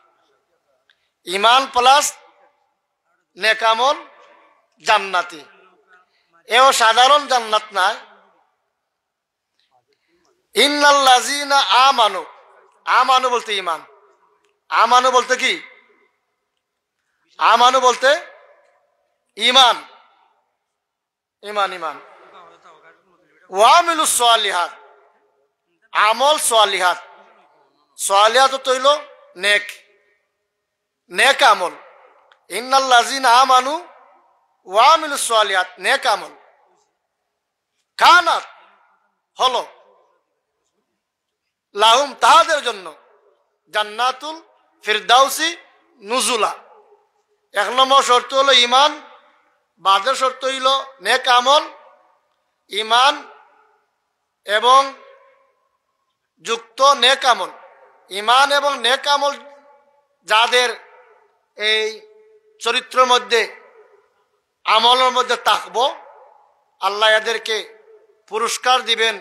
ইমান প্লাস নেক আমল, জান্নাতি। এও সাধারণ জান্নাত নায়। ইন্নাল্লাযিনা আমানু, আমানু বলতে ইমান, আমানু বলতে কি? আমানু বলতে ইমান, ইমান, ইমান। ওয়া আমিলুস সালিহাত, আমল সালিহাত। সালিহাত তো অইলো নেক, নেক আমল। ইন্নাল্লাযিনা আমানু ওয়া আমিলুস সালিহাত, নেক আমল। কানাত, হলো, লাহুম, তাদের জন্য, জান্নাতুল ফিরদাউসি নুজুলা। এক নম্বর শর্ত অইলো ইমান, বাদের শর্ত অইলো নেক আমল, ইমান এবং যুক্ত নেক আমল। ইমান এবং নেক আমল যাদের এই চরিত্রর মধ্যে, আমলর মধ্যে থাকবো, আল্লাহ এদেরকে পুরস্কার দিবেন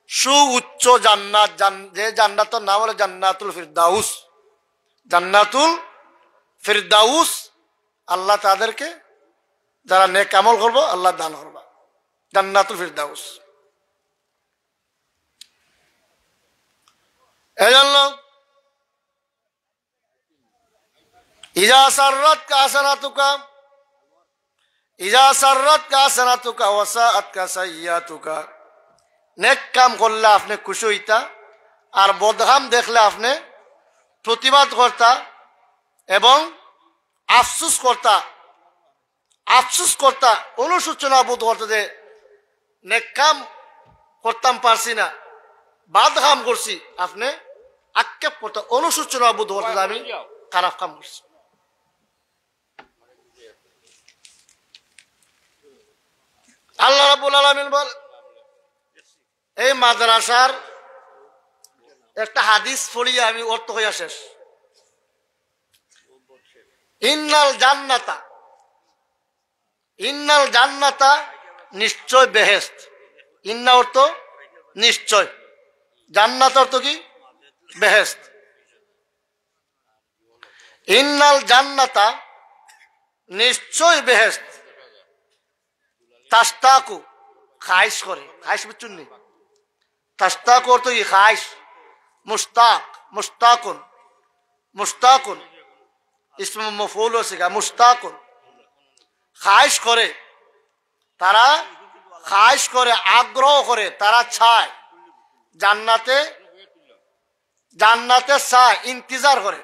সুউচ্চ জান্নাত, জান-, যে জান্নাতর নাম হলো জান্নাতুল ফিরদাউস। জান্নাতুল ফিরদাউস আল্লাহ তাদেরকে, যারা নেক আমল করবো, আল্লাহ দান করবা জান্নাতুল ফিরদাউস। এই জন্য ইজা সাররাতকা হাসানাতুকা, ইজা সাররাতকা হাসানাতুকা ওয়া সাআতকা সাইয়্যিআতুকা। নেক কাম করলে আপনে খুশি অইতা, আর বদকাম দেখলে আপনে প্রতিবাদ করতা এবং আফসোস করতা, আফসোস করতা, অনুশোচনা বোধ করতা যে নেক কাম করতাম পারছি না, বাদ কাম করছি, আপনে আক্ষেপ করতা, অনুশোচনা বোধ করতা যে আমি খারাপ কাম করছি। আল্লাহ রাব্বুল আলামিন বল, এই মাদ্রাসার একটা হাদিস পড়িয়া আমি অর্থ কইয়া শেষ। ইন্নাল জান্নাতা, ইন্নাল জান্নাতা, নিশ্চয় বেহেশত। ইন্না অর্থ নিশ্চয়, জান্নাত অর্থ কি? বেহেশত। ইন্নাল জান্নাতা, নিশ্চয় বেহেশত। তাশতাকু, খাহিশ করে। খাহিশ বুঝছইন নি? তাশতাকু অর্থ কি? খাহিশ। মুশতাক, মুশতাকুন, মুশতাকুন। ইসমে মফউল অইছে গি, মুশতাকুন। খাহিশ করে, তারা খাহিশ করে, আগ্রহ করে, তারা চায় জান্নাতে, জান্নাতে চায়, ইন্তিজার করে।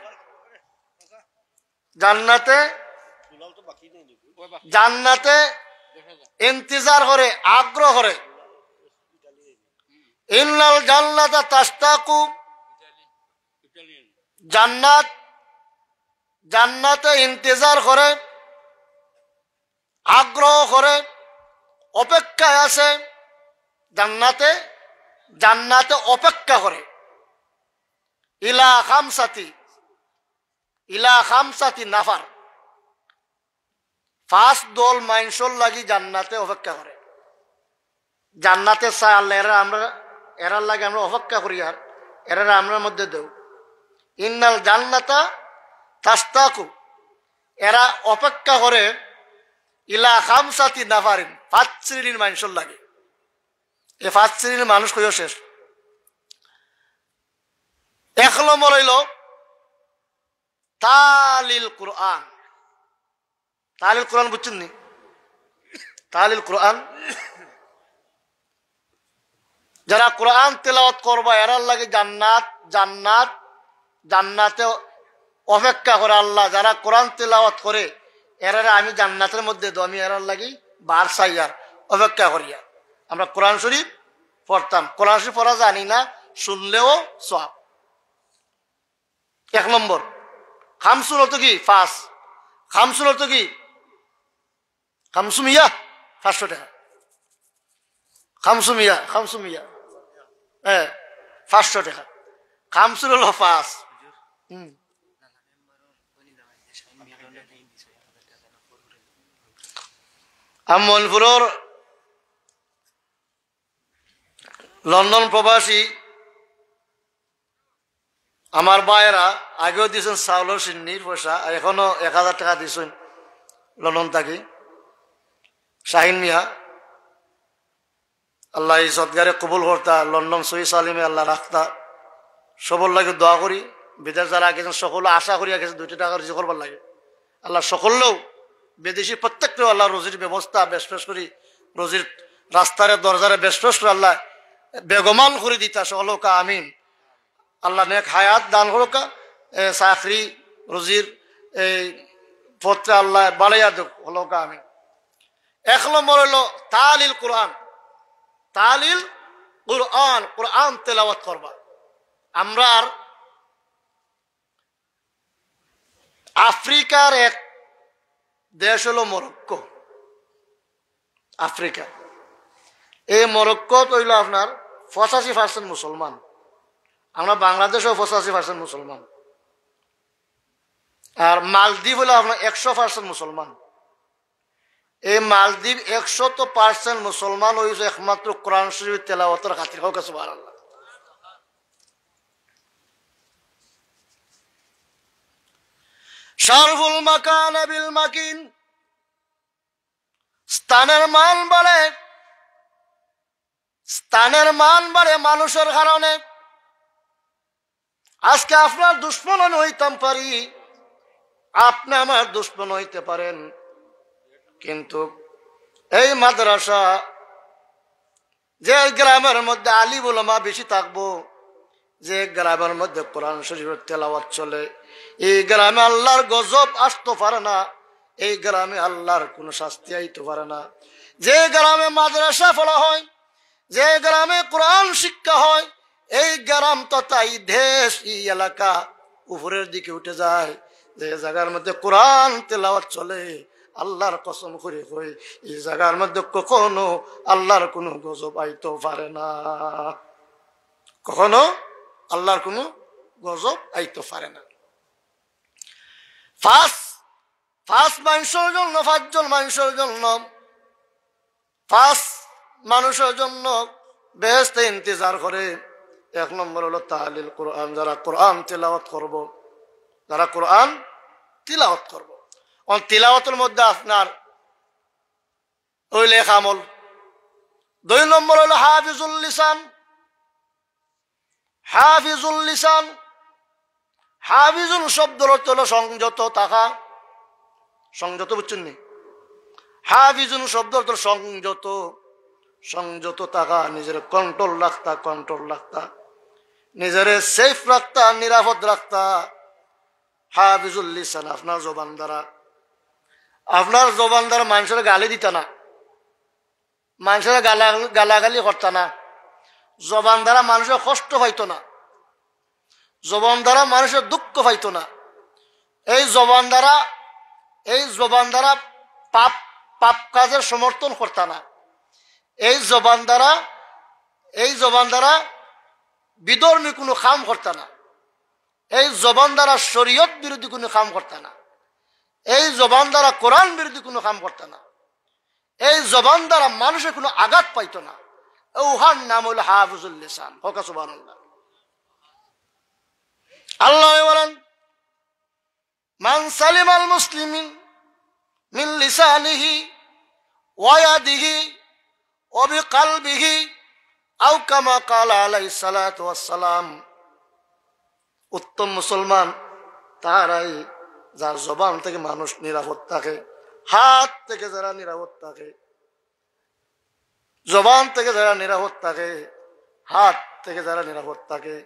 জান্নাতে, জান্নাতে ইন্তিজার করে, আগ্রহ করে। ইন্নাল জান্নাতা তাশতাকু, জান্নাত, জান্নাতে ইন্তিজার করে, আগ্রহ করে, অপেক্ষায় আছে জান্নাতে, জান্নাতে অপেক্ষা করে। ইলা খামসাতি, ইলা খামসাতি নাফার, পাঁচ দল মানষর লাগি জান্নাতে অপেক্ষা করে। জান্নাতে চায় আল্লাহ, এরারে আমরা, এরার লাগি আমরা অপেক্ষা করি, আর এরারে আমরার মধ্যে দেও। ইন্নাল জান্নাতা তাশতাকু, এরা অপেক্ষা করে ইলা খামসাতি নাফারিন, পাঁচ শ্রেণীর মানষর লাগি। এই পাঁচ শ্রেণীর মানুষ কইও শেষ। এক নম্বর অইলো তালিল কুরআন। তালিল কুরআন বুঝছইন নি? তালিল কুরআন, যারা কুরআন তেলাওয়াত করবা, এরার লাগি জান্নাত, জান্নাত, জান্নাতে অপেক্ষা করে আল্লাহ। যারা কুরআন তেলাওয়াত করে, এরারে আমি জান্নাতের মধ্যে দেও, আমি এরার লাগি বার চাইয়ার, অপেক্ষা করিয়ার। আমরা কুরআন শরীফ পড়তাম, কুরআন শরীফ পড়া জানি না, শুনলেও সওয়াব। এক নম্বর। খামসুন অর্থ কি? পাঁচ। খামসুন অর্থ কি? খামসুমিয়া, পাঁচশো টেকা। খামসুমিয়া, খামসুমিয়া, হ্যাঁ, পাঁচশো টেকা। খামসুন অইলো পাঁচ। হুম। আমি মণিপুরর লন্ডন প্রবাসী আমার ভাইয়েরা আগেও দিছইন চাউলর শিন্নির পয়সা, আর এখনো এক হাজার টেকা দিছইন লন্ডন থাকি। শাহিন মিয়া, আল্লাহ এই সদগারে কবুল করতা, লন্ডন সহি সালিমে আল্লাহ রাখতা। সবর লাগি দোয়া করি। বিদেশ যারা গেছইন সকলে আশা করি গেছইন দুইটা টেকা রুজি করবার লাগি। আল্লাহ সকলরেউ, বিদেশি প্রত্যেকরেউ আল্লাহ রুজির ব্যবস্থা বেশ বেশ করি, রুজির রাস্তারে দরজারে বেশ বেশ করি আল্লাহ বেগমান করি দিতা সকলকা, আমিন। আল্লাহ নেক হায়াত দান করুকা, এ, চাকরি রুজির এই পথে আল্লাহ বাড়াইয়া দেউক, হলকা আমিন। এক নম্বর অইলো তালিল কুরআন, তালিল কুরআন, কুরআন তেলাওয়াত করবা। আমরার আফ্রিকার এক দেশ অইলো মরক্কো। আফ্রিকা, এই মরক্কোত অইলো আপনার পঁচাশি পার্সেন্ট মুসলমান। আমরা বাংলাদেশও পঁচাশি পার্সেন্ট মুসলমান। আর মালদ্বীপ অইলো আপনার একশো পার্সেন্ট মুসলমান। এই মালদ্বীপ একশত পার্সেন্ট মুসলমান অইছে একমাত্র কোরআন শরীফ তেলাওয়াতের খাতির। হোক সুবহানাল্লাহ। শারফুল মাকান বিল মাকিন, স্থানের মান বাড়ে, স্থানের মান বাড়ে মানুষের কারণে। আজকে আপনার দুশমন আমি হইতাম পারি, আপনি আমার দুশমন হইতে পারেন, কিন্তু এই মাদ্রাসা, যে গ্রামের মধ্যে আলিম উলামা বেশি থাকবো, যে গ্রামের মধ্যে কোরআন শরীফের তেলাওয়াত চলে, এই গ্রামে আল্লাহর গজব আসতে পারে না, এই গ্রামে আল্লাহর কোনো শাস্তি আইতে পারে না। যে গ্রামে মাদ্রাসা পড়া হয়, যে গ্রামে কোরআন শিক্ষা হয়, এই গ্রাম তথা এই দেশ, এই এলাকা উপরের দিকে উঠে যায়। যে জায়গার মধ্যে কোরআন তেলাওয়াত চলে, আল্লাহর কসম করে কই, এই জায়গার মধ্যে কখনো আল্লাহর কোনো গজব আইতো পারে না, কখনো আল্লাহর কোনো গজব আইতো পারে না। পাঁচ, পাঁচ মানুষের জন্য, পাঁচজন মানুষের জন্য, পাঁচ মানুষের জন্য বেহেশতে ইন্তজার করে। এক নম্বর হলো তাহলিল কোরআন, যারা কোরআন তিলাওয়াত করব, যারা কোরআন তিলাওয়াত করব। অন তিলাওয়াতের মধ্যে আপনার অইল এক আমল। দুই নম্বর হলো হাফিজুল লিসান। হাফিজুল লিসান, হাফিজুল শব্দর অর্থ হলো সংযত থাকা। সংযত বুঝছেন নি? হাফিজুল শব্দর অর্থ হলো সংযত, সংযত থাকা, নিজের কন্ট্রোল রাখতা, কন্ট্রোল রাখতা, নিজেরে সেফ রাখতা, নিরাপদ রাখতা। হাফিজুল লিসান, আপনার জবান দ্বারা, আপনার জবান দ্বারা মানুষের গালি দিতা না, মানুষের গালা-, গালাগালি করতা না, জবান দ্বারা মানুষের কষ্ট পাইতো না, জবান দ্বারা মানুষের দুঃখ পাইতো না। এই জবান দ্বারা, এই জবান দ্বারা পাপ, পাপ কাজের সমর্থন করতা না। এই জবান দ্বারা, এই জবান দ্বারা বিধর্মী কোনো কাম করতা না। এই জবান দ্বারা শরীয়ত বিরোধী কোনো কাম করতা না। এই জবান দ্বারা কোরআন বিরোধী কোনো কাম করতা না। এই জবান দ্বারা মানুষের কোনো আঘাত পাইতো না। উহার নাম হইল হাফিজুল লিসান। হোক সুবহানাল্লাহ। আল্লাহ বলেন, "মান সালিমাল মুসলিমিন মিন লিসানিহি ওয়া ইয়াদিহি ওয়া বিকালবিহি, আও কামা ক্বালা আলাইহিস সালাতু ওয়াস সালাম।" উত্তম মুসলমান তারাই, যার জবান থেকে মানুষ নিরাপদ থাকে, হাত থেকে যারা নিরাপদ থাকে, জবান থেকে যারা নিরাপদ থাকে, হাত থেকে যারা নিরাপদ থাকে,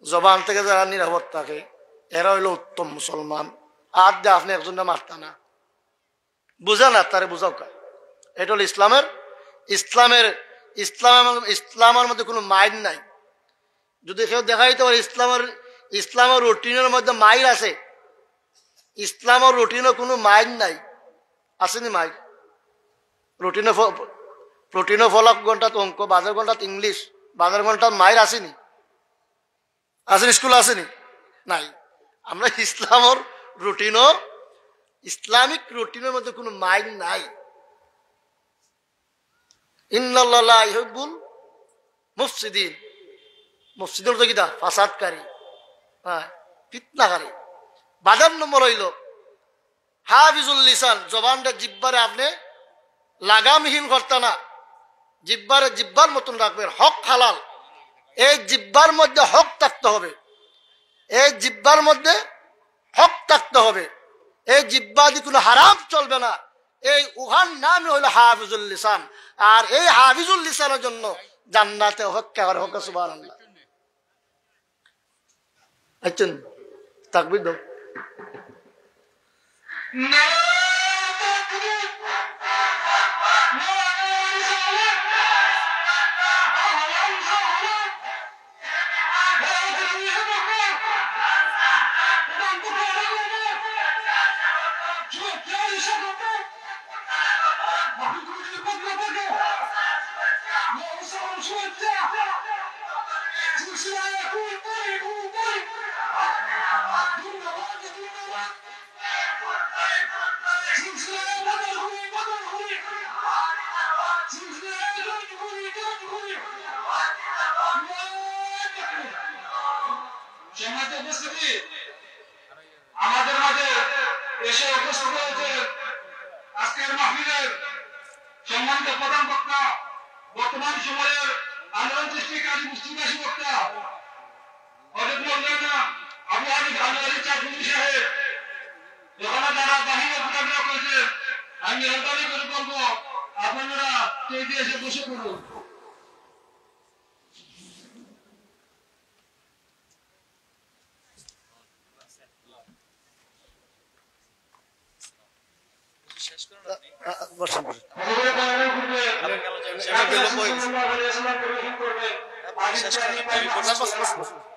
জবান থেকে যারা নিরাপদ থাকে, এরা হইল উত্তম মুসলমান। আর যে আপনি একজনকে মারতা না, বুঝা না, তারে বুঝাও কা। এটা হলো ইসলামের, ইসলামের, ইসলামের, ইসলামের মধ্যে কোনো মাইর নাই। যদি কেউ দেখাইতে পারে ইসলামের, ইসলামের রুটিনের মধ্যে মাইর আছে, ইসলামের রুটিনে কোনো মাইর নাই, আছেনি মাইর? রুটিনে ফ-, রুটিনে ফলক ঘন্টাত অঙ্ক, বাজার ঘন্টাত ইংলিশ, বাজার ঘন্টাত মাইর আছেনি? আছেনি? স্কুল আছেনি? নাই। আমরা ইসলামের রুটিনও, ইসলামিক রুটিনের মধ্যে কোনো মাইর নাই। ইন্নাল্লাহা লা ইউহিব্বুল মুফসিদিন। মুফসিদিন তো কিতা? ফাসাদকারী, হ্যাঁ, ফিতনাকারী। বাদাম নম্বর হইল হাফিজুল লিসান, জবানটা, জিব্বারে আপনি লাগামহীন করতা না, জিব্বারে জিব্বার মতন রাখবেন, হক হালাল। এই জিব্বার মধ্যে হক থাকতে হবে, এই জিব্বার মধ্যে হক থাকতে হবে, এই জিব্বা দিয়ে কোনো হারাম চলবে না। এই উহার নামই হলো হাফিজুল লিসান। আর এই হাফিজুল লিসানের জন্য জান্নাতে অপেক্ষা করে। হোক সুবহানাল্লাহ। আচ্ছা, তাকবীর দাও। আমাদের মাঝে এসে উপস্থিত হয়েছে আজকের মাহফিলের সম্মানিত প্রধান বক্তা, বর্তমান সময়ের আন্দোলন সৃষ্টিকারী মুসলিমবাসী বক্তা, হযরত মাওলানা আবু হানিফ আনোয়ারী চাঁদপুরী সাহেব। এখানে যারা বাহিনীর মোকাবিলা করেছেন, আমি মেহরবানি করে বলবো, আপনারা স্টেজে এসে বসে পড়ুন। আ, আ, বসেন, বসেন। বসেন, বসেন, বসেন।